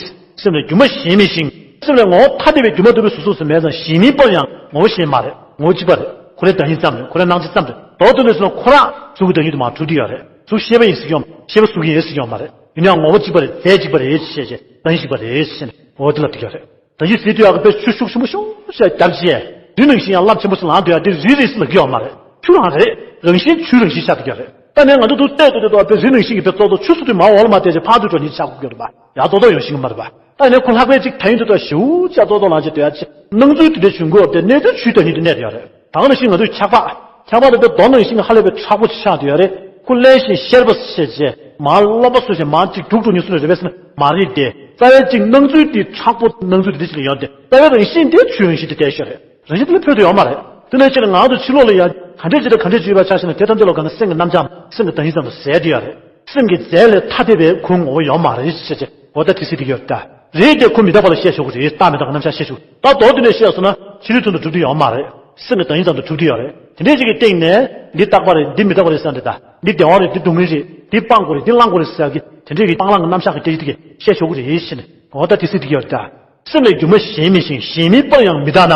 སེམས་ལས་སྒྱུ་མ་གཞན་མིན་ཞིང་། སེམས་ལས་ངོ་བོ་ཐ་དད་པའི་སྒྱུ་མ་ལྟ་བུའི་གཟུགས་སོགས་སུ་མེད་ཙང་། གཞན་མིན་པར་ཡང་ངོ་བོ་གཞན་མ་རེད། ངོ་བོ་གཅིག་པ་རེད། ཁོ་རའི་བདག་ཉིད་ཙམ་རེད། ཁོ་རའི་སྣང་ཆ་ཙམ་རེད། མདོར་བསྡུས་ནས་ཟེར་ན་ཁོ་རང་གཟུགས་ཀྱི་བདག་ཉིད་དུ་མར་གྲུབ་བསྡད་ཡོད་རེད། གཟུགས་ཤེས་པ་ཡིན་ཟེར་གྱི་ཡོད་མ་རེད། ཤེས་པ་གཟུགས་ཡིན་ཟེར་གྱི་ཡོད་མ་རེད། ཡིན་ནའང་ངོ་བོ་གཅིག་པ་རེད། རྫས་གཅིག་པ་རེད་ཅེས་བྱས། བདག་ཉིད་གཅིག་པ་རེད་ཅེས་ནས་འོ་དེ་ལབ་བསྡད་ཀྱི་ཡོད་རེད། བདག་ཉིད་ཟེར་དུས་ཡག་གི་དཔེ་ཆུ་ཤུགས་ཆེན་པོ་ཤོག་ཤོག་བརྒྱབ་བྱས། རི་ནང་བཞིན་ཡང་རླབས་ཆེན་པོ་ཞིག་ལངས་དུས་ཡག་དེ་རི་རེད་ཟེར་ལབ་ཀྱི་ཡོད་མ་རེད། ཆུ་རང་རེད། རང་བཞིན་ཆུའི་རང་བཞིན་ཆགས་བསྡད་ཀྱི་ཡོད་རེད། ད་ནས་ང་ཚོ་འདུག་བལྟས་འདུག་བལྟས་འདུག་དཔེ་རི་ནང་བཞིན་གྱི་དཔེ་ཙོག་ཙོག་ཆུ་སོ་དུས་མར་འོག་ལ་མར་བལྟས་བྱས་ཕར་དུ་འགྲོ་ཉིད་ཆགས་དགོས་ཀྱི་ཡོད་རེད་པ། ཡག་ཏོག་ཏོག་ཡོང་ཤེས་ཀྱི་མ་རེད་པ། ད་ནས་ཁོ་ལྷག་པའི་ཅིག་ད་ཡིན་དུས་ད་ཞེ་པོ་ཅིག་ཡག་ཏོག་ཏོག་ལངས་བྱས་སྡོད་ཡག་ཅིག་སྣང་ཚུལ་དེ་འདྲ་བྱུང་གི་ཡོད་དེ། གནས་ཚུལ་ཆུའི་བདག་ཉིད་དུ་གནས་བསྡད་ཡོད་རེད། ད་ག་ནང་བཞིན་ང་ཚོའི་ཆགས་པ། ཆགས་པ་དེ་དཔེ་རྡོ་ནང་བཞིན་གྱི་ཧ་ལས་པའི་མཁྲེགས་པོ་ཅིག་ཆགས་བསྡད་ཡོད་རེད། ཁོ་སླན་ཞིང་གཤེར་བ་བྱས་བྱས་མར་སློབ་པ་བཟོས་བྱས་མར་ཅིག་རྒྱུག་འགྲོ་ཉིད་སུ་ལ་རེད་པས་ཟེར་ན་མ་རེད་དེ། རྩ་བའི་ཅིག་སྣང་ཚུལ་དེ་མཁྲེགས་པོ་སྣང་ཚུལ་དེ་འདྲ་ཅིག་ལ་ཡོད་དེ། རྩ་བའི་རང་བཞིན་དེ་ཆུའི་རང་བཞིན་དུ་བསྡད་ཤག་རེད། རང་བཞིན་དེ་ལ་འཕོས་ཏེ་ཡོད་མ་རེད། དེ་ནས་ཕྱིར་ང་ཚོ་ཕྱི་ལོགས་ལ་ཡང་ག་འདྲས་ཅིག་དང་ག་འདྲས་ཅིག་ཡོད་པ་ཆ་བཞག་ན་དེ་ཐམས་ཅད་ལ་གང་ན་སེམས་ཀྱི་རྣམ་གཞག་སེམས་ཀྱི་བདག་ཉིད་ཙམ་དུ་ཟད་དེ་ཡོད་རེད། སེམས་ཀྱི་རྫས་ལས་ཐ་དད་པའི་ཁོའི་ངོ་བོ་ཡོད་མ་རེད་ཅེས་བྱས། འོ་ད་དེ་ཟེར་དེ་ཡོད་ད། རེད་དེ་ཁོ་མི་རྟག་པ་ལ་བཤད་ཆོག་གི་རེད། རྟག་མི་རྟག་གི་རྣམ་གཞག་བཤད་ཆོག་ད་མདོར་བསྡུས་ནས་བཤད་སོང་ན་ཕྱི་རོལ་དོན་དུ་གྲུབ་དེ་ཡོད་མ་རེད། སེམས་ཀྱི་བདག་ཉིད་ཙམ་དུ་གྲུབ་དེ་ཡོད་རེད། དེ་འདྲས་ཅིག་གི་སྟེང་ནས་འདི་རྟག་པ་རེད། འདི་མི་རྟག་པ་རེད་ཟེར་འདི་ད། འདི་བདེ་བ་རེད། འདི་སྡུག་བསྔལ་རེད། འདི་སྤང་དགོས་རེད། འདི་བླང་དགོས་རེད་ཟེར་གི་དེ་འདྲས་ཀྱི་སྤང་བླང་གི་རྣམ་གཞག་གི་སྐད་ཆ་དེ་གི་བཤད་ཆོག་གི་རེད་ཟེར་ནས། འོ་ད་དེ་ཟེར་དེ་གི་ཡོད་ད། སེམས་ལས་སྒྱུ་མ་གཞན་མིན་ཞིང་། གཞན་མིན་པར་ཡང་མི་བལྟ་ན།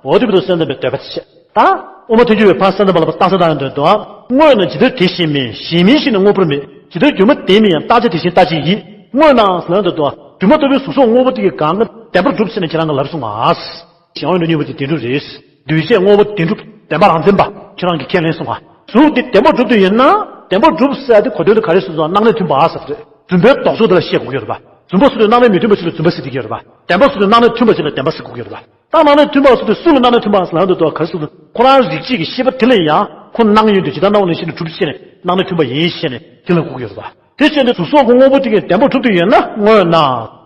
འོ་དེ་བར་དུ་སེམས་ཙམ་པའི་འདོད་པ་དེ་བཤད། ད་དབུ་མ་ཐལ་འགྱུར་བའི་ཕར་སེམས་ཙམ་པ་ལ་བརྟག་ས་དང་འདོད་དོ། དངོས་ན་ཇི་ལྟར་དེ་བཞིན་མིན། གཞན་མིན་ཞེས་ནི་དངོས་པོར་མེད། ཇི་ལྟར་སྒྱུ་མ་བདེན་མིན་ཡང་། བརྟག་བྱ་དེ་བཞིན་བརྟག་བྱེད་ཡིན། དངོས་ན་ཟེར་ན་འདོད་དོ། སྒྱུ་མ་ལྟ་བུའི་གཟུགས་སོགས་དངོས་པོ་དེ་གི་གང་ག་བདེན་པར་གྲུབ་ཟེར་ནས་ཁྱེད་རང་གིས་ལབ་སོང་ང་། གཞན་དབང་ཡོད་ན་དངོས་པོ་དེ་བདེན་གྲུབ་རེད། འདུས་བྱས་དངོས་པོ་བདེན་གྲུབ་བདེན་པ་རང་མཚན་པ་ཁྱེད་རང་གིས་ཁས་ལེན་སོང་ང་། གཟུགས་དེ་བདེན་པར་གྲུབ་དུས་ཡིན་ན། བདེན་པར་གྲུབ་ཟེར་དེ་གོ་དོན་དུ་ག་རེ་ཟེར་སོང་། སྣང་ནས་ཐོན་པ་ཟེར་རེད། རྫུན་པའི་ལྡོག་ཕྱོགས་དེ་ལ་བཤད་དགོས་ཀྱི་ཡོད་རེད་པ། རྫུན་པ་ཟེར་དུས་སྣང་ནས་མི་མཐུན་པ་ཞིག་ལ་རྫུན་པ་ཟེར་གྱི་ཡོད་རེད་པ། བདེན་པ་ཟེར་དུས་སྣང་ནས་མཐུན་པ་ཞིག་ལ་བདེན་པ་ཟེར་དགོས་ཀྱི་ཡོད་རེད་པ། ད་སྣང་ནས་མཐུན་པ་ཟེར་དུས་སུ་ལ་སྣང་ནས་མཐུན་པ་ཟེར་ན་འདོད་དོ། ག་རེ་ཟེར་དུས་ཁོ་རང་རིགས་གཅིག་གི་ཤེས་པ་དེ་ལ་ཡང་ཁོ་སྣང་ཡོད་དུས་ཇི་ལྟར་སྣང་བ་ནང་བཞིན་དུ་གྲུབ་ཅེས་ནས་སྣང་ནས་མཐུན་པ་ཡིན་ཞེས་ནས་དེ་ལ་གོ་གི་ཡོད་རེད་པ། དེ་བྱས་ནས་གཟུགས་སོགས་ཀྱི་དངོས་པོ་དེ་གས་བདེན་པར་གྲུབ་དུས་ཡོད་ན་དངོས་ན།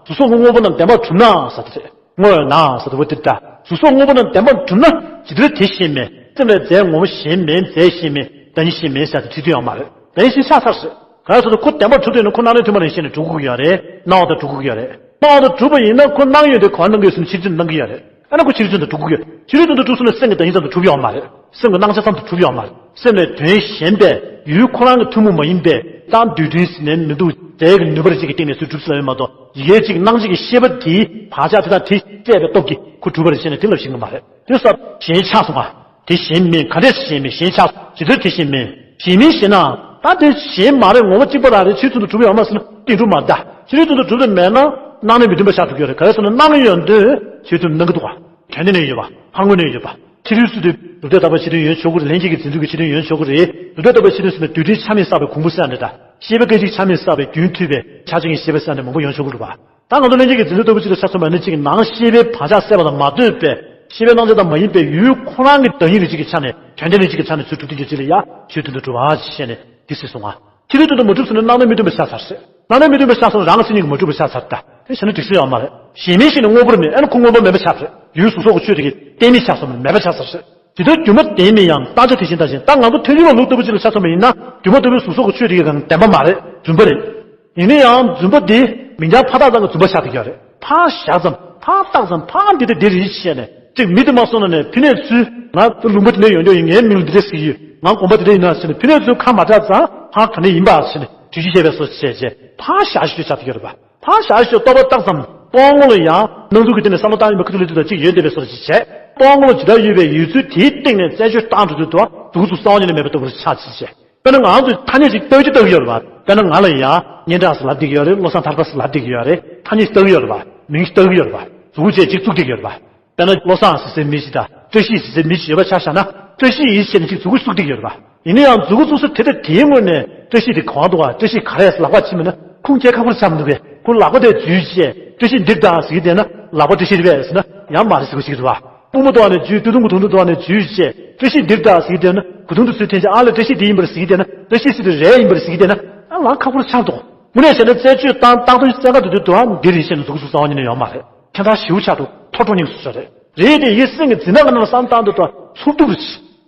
གཟུགས་སོགས་ཀྱི་དངོས་པོ་རྣམས་བདེན་པར་གྲུབ་ན་ཟེར་དེ་རེད། དངོས་ན་ཟེར་དུས་འོ་དེ་ལྟ། གཟུགས་སོགས་དངོས་པོ་རྣམས་བདེན་པར་གྲུབ་ན་ཇི་ལྟར་དེ་བཞིན་མིན། སེམས་ལས་རྫས་ངོ་བོ་གཞན་མིན། རྫས་གཞན་མིན། བདག་ཉིད་གཞན་མིན་ཟེར་དེ་བྲིས་དོན་ཡོད་མ་རེད། བདག་ཉིད་གཞན་ཆགས་ཚར་ཟེར། ག་རེ་ཟེར་ན་ཁོ་བདེན་པར་གྲུབ་དུས་ནི་ཁོ་སྣང་ནས་མཐུན་པ་ནང་བཞིན་ནས་གྲུབ་དགོས་ཀྱི་ཡོད་རེད། སྣང་བ་དང་གྲུབ་དགོས་ཀྱི་ཡོད་རེད། སྣང་བ་དང་གྲུབ་པ་ཡིན་ན་ཁོ་སྣང་ཡོད་དུས་ག་པར་སྣང་གི་ཡོད་ཟེར་ན་ཕྱིར་འཛིན་སྣང་གི་ཡོད་རེད། ཨ་ན་ཁོ་ཕྱིར་འཛིན་དུ་གྲུབ་དགོས་ཀྱི་ཡོད། ཕྱིར་འཛིན་དུ་གྲུབ་སོང་ན་སེམས་ཀྱི་བདག་ཉིད་ཙམ་དུ་གྲུབ་ཡོད་མ་རེད། སེམས་ཀྱི་སྣང་ཆ་ཙམ་དུ་གྲུབ་ཡོད་མ་རེད། སེམས་ལས་དོན་གཞན་པའི་ཡུལ་ཁོ་རང་གི་ཐུན་མོང་མ་ཡིན་པའི་རྟགས་འདོད་འདུན་ཟེར་ནས་མི་འདུག་རྫས་ཀྱི་ནུས་པ་རེ་ཅིག་གི་སྟེང་ནས་ཚུར་གྲུབ་ཟེར་ཡོད་མ་གཏོགས། ཡི་གེ་གཅིག་སྣང་བྱེད་ཀྱི་ཤེས་པ་དེའི་བག་ཆགས་དེ་དང་དེ་བསྲེས་པའི་སྟོབས་ཀྱིས་ཁོ་གྲུབ་པ་རེད་ཅེས་ནས་དེ་ལ་བཞེད་ཀྱི་མ་རེད། དེ་ས་གཞན་ཆགས་སོང་ང་། དེ་གཞན་མིན། ག་འདྲས་གཞན་མིན། གཞན་ཆགས་ཇི་ལྟར་དེ་བཞིན་མིན། གཞན་མིན་ཞེ་ན། ད་དེ་གཞན་མ་རེད། ངོ་བོ་གཅིག་པ་རང་རེད། ཕྱིར་ཚུལ་དུ་གྲུབ་ཡོད་མ་ཟེར་ན་བདེན་གྲུབ་མ་རེད། ད་ཕྱིར་ཚུལ་དུ་གྲུབ་དེ་མེད་ན་སྣང་ནས་མི་མཐུན་པ་ཆགས་ཐུབ་ཀྱི་རེད། ག་རེ་ཟེར་ན་སྣང་ཡོད་དུས་ཕྱིར་ཚུལ་སྣང་གི་འདུག་ག་དོན་དེ་ནས་ཡོད་པ། ཕར་ངོས་ནས་ཡོད་པ། ཕྱིར་ཚུལ་དུ་ སྒྲུབ་སྡེ་བརྟག་པའི་ཕྱི་དོན་ཡོད་ཆོག་གི་རེད། ལྷན་སྐྱེས་ཀྱི་འཛིན་ཚུལ་གྱི་ཕྱི་དོན་ཡོད་ཆོག་གི་རེད། སྒྲུབ་སྡེ་བརྟག་པའི་ཕྱི་དོན་ཟེར་ན་རྡུལ་ཕྲན་ཆ་མེད་བསགས་པའི་གོང་བུ་ཟེར་ཡ་འདྲ་འདྲ། ཤེས་པའི་སྐད་ཅིག་ཆ་མེད་བསགས་པའི་རྒྱུན་མཐུད་པའི་ཆ་ཅན་གྱི་ཤེས་པ་ཟེར་ཡ་འདྲ་མང་པོ་ཡོང་ཆོག་གི་རེད་པ། ད་ང་ཚོ་ལྷན་སྐྱེས་ཀྱི་འཛིན་ཚུལ་ལྟ་བུ་ཅིག་ལ་ཆ་མཚོན་པ་ཡིན་ན། གཅིག་གི་ནང་ཤེས་པའི་བག་ཆགས་སད་པ་དང་མ་ལྡོག་པའི་ཤེས་པའི་སྣང་ཆ་དང་མ་ཡིན་པའི་ཡུལ་ཁོ་རང་གི་བདག་ཉིད་རིགས་གཅིག་གི་ཆ་ནས། དོན་ལྡན་རིགས་གཅིག་གི་ཆ་ནས་ཚུར་གྲུབ་སྟེ་ཡོད་ཅིག་ལ་ཡ་ཆོས་དོན་དུ་གྲུབ་པ་ཞེས་ནས་འདི་སྲིད་གསུང་བ། ཆོས་དོན་དུ་མ་གྲུབ་ཟེར་ན་སྣང་གནས་མི་མཐུན་པ་ཆགས་ཚར་རེད། སྣང་གནས་མི་མཐུན་པ་ཆགས་སོང་རང་གི་སེམས་ཉིད་ཀྱིས་མ་གྲུབ་པ་ཆགས་ཚར། ད་དེ་བྱས་ན་འགྲིག་ས་ཡོད་མ་རེད། གཞན་མིན་ཞིག་ནི་དངོས་པོར་མེད། ཨ་ནི་ཁོ་དངོས་པོ་མེད་པ་ཆགས་རེད། ཡུལ་གཟུགས་སོགས་ཀྱི་ཆོས་དེ་གི་གཏན་མེད་ཆགས་སོང་མེད་པ་ཆགས་ཚར་རེད། དེ་ལྟར་སྒྱུ་མ་བདེན་མིན་ཡང་བརྟག་བྱ་དེ་བཞིན་བརྟག་ཅིང་། ད་ང་ཚོ་ཐལ་འགྱུར་བ་ལུགས་ལྟ་བུ་ཅིག་ལ་ཆ་མཚོན་པ་ཡིན་ན། སྒྱུ་མ་ལྟ་བུའི་གཟུགས་སོགས་ཀྱི་ཆོས་དེ་གའང་བདེན་པ་མ་རེད། རྫུན་པ་རེད། ཡིན་ན་ཡང་རྫུན་པ་འདི་མིང་རྐྱང་འཕགས་རྟགས་ཙམ་གྱི་རྫུན་པ་ཆགས་བསྡད་ཀྱི་ཡོད་རེད། ཕར་བཞག་ཙམ་ཕར་བལྟས་ཙམ་ཕར་འདི་དང་འདི་རེད་བྱས་ནས། གཅིག་མི་དེ་མ་སོང་ན་ནས་ཕི་ནས་ཚུར་ང་ལུང་པ་དེ་འདྲ་ཡོང་རྒྱུ་ཡིན། ངའི་མིང་ལ་འདི་འདྲ་ཟེར་གྱི་ཡོད། ང་དགོན་པ་དེ་འདྲ་ཡིན་ན་ཟེར་ནས་ཕི་ནས་ཚུར་ཁ་མ་གྲགས་ཙང་ཕར་ག་ནས་ཡིན་པ་ཟེར་ནས་བརྗོད་གཞི་བཤད་པའི་བཟོ་ཞིག་བྱས་རྗེས་ཕར་བཞག་ཞུ་ཆགས་བསྡད་ཀྱི་ཡོད་རེད་པ། ཕར་བཞག་ཞུ་རྟོག་པ་བཏགས་ཙམ་རྟོག་ངོ་ལ་ཡང་སྣང་ཚུལ་གྱི་སྟེང་ནས་བསམ་བློ་བཏང་ཡིན་པ་ཁ་ཐུག་ལས་དུས་དང་གཅིག་ཡོད་བསྡད་པའི་བཟོ་ཞིག་བྱས། རྟོག་ངོ་ལ་ཇི་ལྟར་ཡོད་པའི་ཡོད་ཚུལ་དེའི་སྟེང་ནས་རྩད་གཅོད་བཏང་འགྲོ་དུས་དུ་འདུག་ཚུལ་རྩ་བ་ཉིད་ནས་མེད་པའི་ལྟ་བུར་ཆགས་ཅི་བྱས། དཔེར་ན་ང་ཚོས་ཐ་སྙད་ཅིག་ལྟ་ཅི་ལྟ་གི་ཡོད་རེད་པ། དཔེར་ན་ང་ལ་ཡང་སྙན་གྲགས་ཟེར་ལབ་བསྡད་ཀྱི་ཡོད་རེད། བློ་བཟང་ཐར་པ་ཟེར་ལབ་བསྡད་ཀྱི་ཡོད་རེད། ཐ་སྙད་ཅིག་ལྟ་གི་ཡོད་རེད་པ། མིང་ཅིག་ལྟ་གི་ཡོད་རེད་པ། མཛུབ་གུ་བཅས་ཅིག་བཙུགས་བསྡད་ཀྱི་ཡོད་རེད་པ། དཔེར་ན་བློ་བཟང་ཟེར་སའི་མི་ཞིག་དང་བཀྲ་ཤིས་ཟེར་སའི་མི་ཞིག་ཡོད་པ་ཆ་བཞག་ན། བཀྲ་ཤིས་ཡིན་ཟེར་ནས་ཅིག་མཛུབ་གུ་བཙུགས་བསྡད་ཀྱི་ཡོད་རེད་པ། ཡིན་ན་ཡང་མཛུབ་གུ་བཙུགས་ས་དེ་དང་དེའི་ངོས་ནས་བཀྲ་ཤིས་དེ་ག་པར་འདུག་ག་བཀྲ་ཤིས་ག་རེ་ཟེར་ལག་པ་ཕྱིན་པ་ན་ཁོང་སྐྱེལ་ཁག་པོ་ཆགས་མི་འདུག་གས། ཁོ་ལག་པ་དེ་འཇུས་བྱས་བཀྲ་ཤིས་འདི་རེད་ད་ཟེར་གྱི་བསྡད་ན་ལག་པ་བཀྲ་ཤིས་རེད་པས་ཟེར་ན་ཡང་མ་རེད་ཟེར་དགོས་ཀྱི་འདུག་ག་པུས་མོ་ཐོག་ནས་འཇུས། སྟོད་ཐུང་གི་ཐུང་ཐུང་ཐོག་ནས་འཇུས་བྱས་བཀྲ་ཤིས་འདི་རེད་ད་ཟེར་གྱི་བསྡད་ན། གོས་ཐུང་དུ་ཚུར་འཐེན་བྱས་ཨ་ལས་བཀྲ་ཤིས་འདི་ཡིན་པར་ཟེར་གྱི་བསྡད་ན། བཀྲ་ཤིས་སི་དེ་རེད་ཡིན་པར་ཟེར་གྱི་བསྡད་ན། ཨ་ལག་ཁག་པོ་ཆགས་འདུག་དངོས་གནས་བྱས་ན་རྩད་གཅོད་བཏང་བཏང་དོན་བཙན་ཁ་དུ་དུ་དུའང་འདི་རེད་ཟེར་ནས་མཛུབ་གུ་བཙུགས་རྩ་བ་ཉིད་ནས་ཡོད་མ་རེད། ཁྱད་མཚར་ཞེ་པོ་ཆགས་འདུག་ཐོ་ཁྲོ་སྙིང་སུ་ཟེར་རེད། རེད་དེ་ཡིན་སེམས་ཀྱི་འཛིན་སྟངས་ཀྱི་ནང་ལ་བསམ་བཏང་དུས་དུ་འཚུབ་ཐུབ་རེད།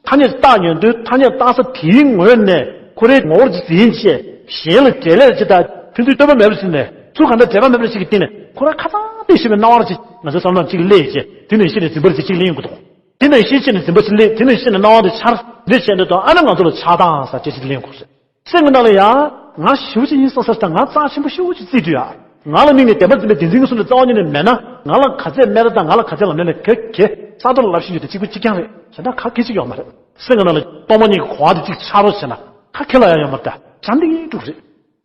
ཐ་སྙད་བཏགས་ཉན་དུས་ཐ་སྙད་བཏགས་ས་དེའི་ངོས་ནས་ཁོ་རའི་ངོ་བོར་འཛིན་བྱས་གཞན་ལ་འབྲེལ་ལས་ཅི་ལྟར་ཕན་ཚུན་ལྟོས་པ་མེད་པ་ཟིན་ནས་ཚུར་གང་འདྲ་འབྲེལ་བ་མེད་པ་ཞིག་གི་སྟེང་ནས་ཁོ་རང་ཁ་ཚང་དེ་ཤེས་པའི་སྣང་བ་ཅིག་ང་ཚོའི་བསམ་བློ་ཅིག་སླེབས་བྱས་དེ་ནས་ཤེས་ནས་འཛིན་པར་ཅིག་ཅིག་སླེབས་ཡོང་གི་འདུག་དེ་ནས་ཤེས་བྱས་ནས་འཛིན་པ་ཅིག་སླེབས། དེ་ནས་ཤེས་ནས་སྣང་བ་དེ་འཆར། འདི་བྱས་འདི་དང་ཨ་ན་ང་ཚོ་ལ་ཆགས་སྡང་ཟེར་ཅིག་སླེབས་ཡོང་གི་རེད། སེམས་ཀྱི་ནང་ལ་ཡང་ང་ཞེ་པོ་ཅིག་ཡིན་བསམ་ས་དང་ང་རྩ་ཆེན་པོ་ཞེ་པོ་ཅིག་བརྩིས་དུས་ཡ། ང་ལ་དམིགས་ནས་བདེན་པར་འཛིན་པའི་བདེན་འཛིན་གྱི་ཚུལ་ལ་རྩ་བ་ཉིད་ནས་མེད་ན་ང་ལ་ག་ཚད་སྨད་ར་དང་ང་ལ་ག་ཚད་ལབ་ནས་ནས་གེ་གེ་ས་ཏོ་ལ་ལབ་བཞིན་ཡོད་དེ་གཅིག་པུ་གཅིག་རྐྱང་རེད། གཞན་དག་ག་གེ་གཅིག་ཡོད་མ་རེད། སེམས་ཀྱི་ནང་ལ་སྟོང་པ་ཉིད་ཀྱི་གོ་བ་དེ་གཅིག་འཆར་རོ་བྱས་ན་ག་གེ་ལ་ཡང་ཡོད་མ་རེད། ད་བྱམས་དེ་ཡིན་དྲུག་རེད།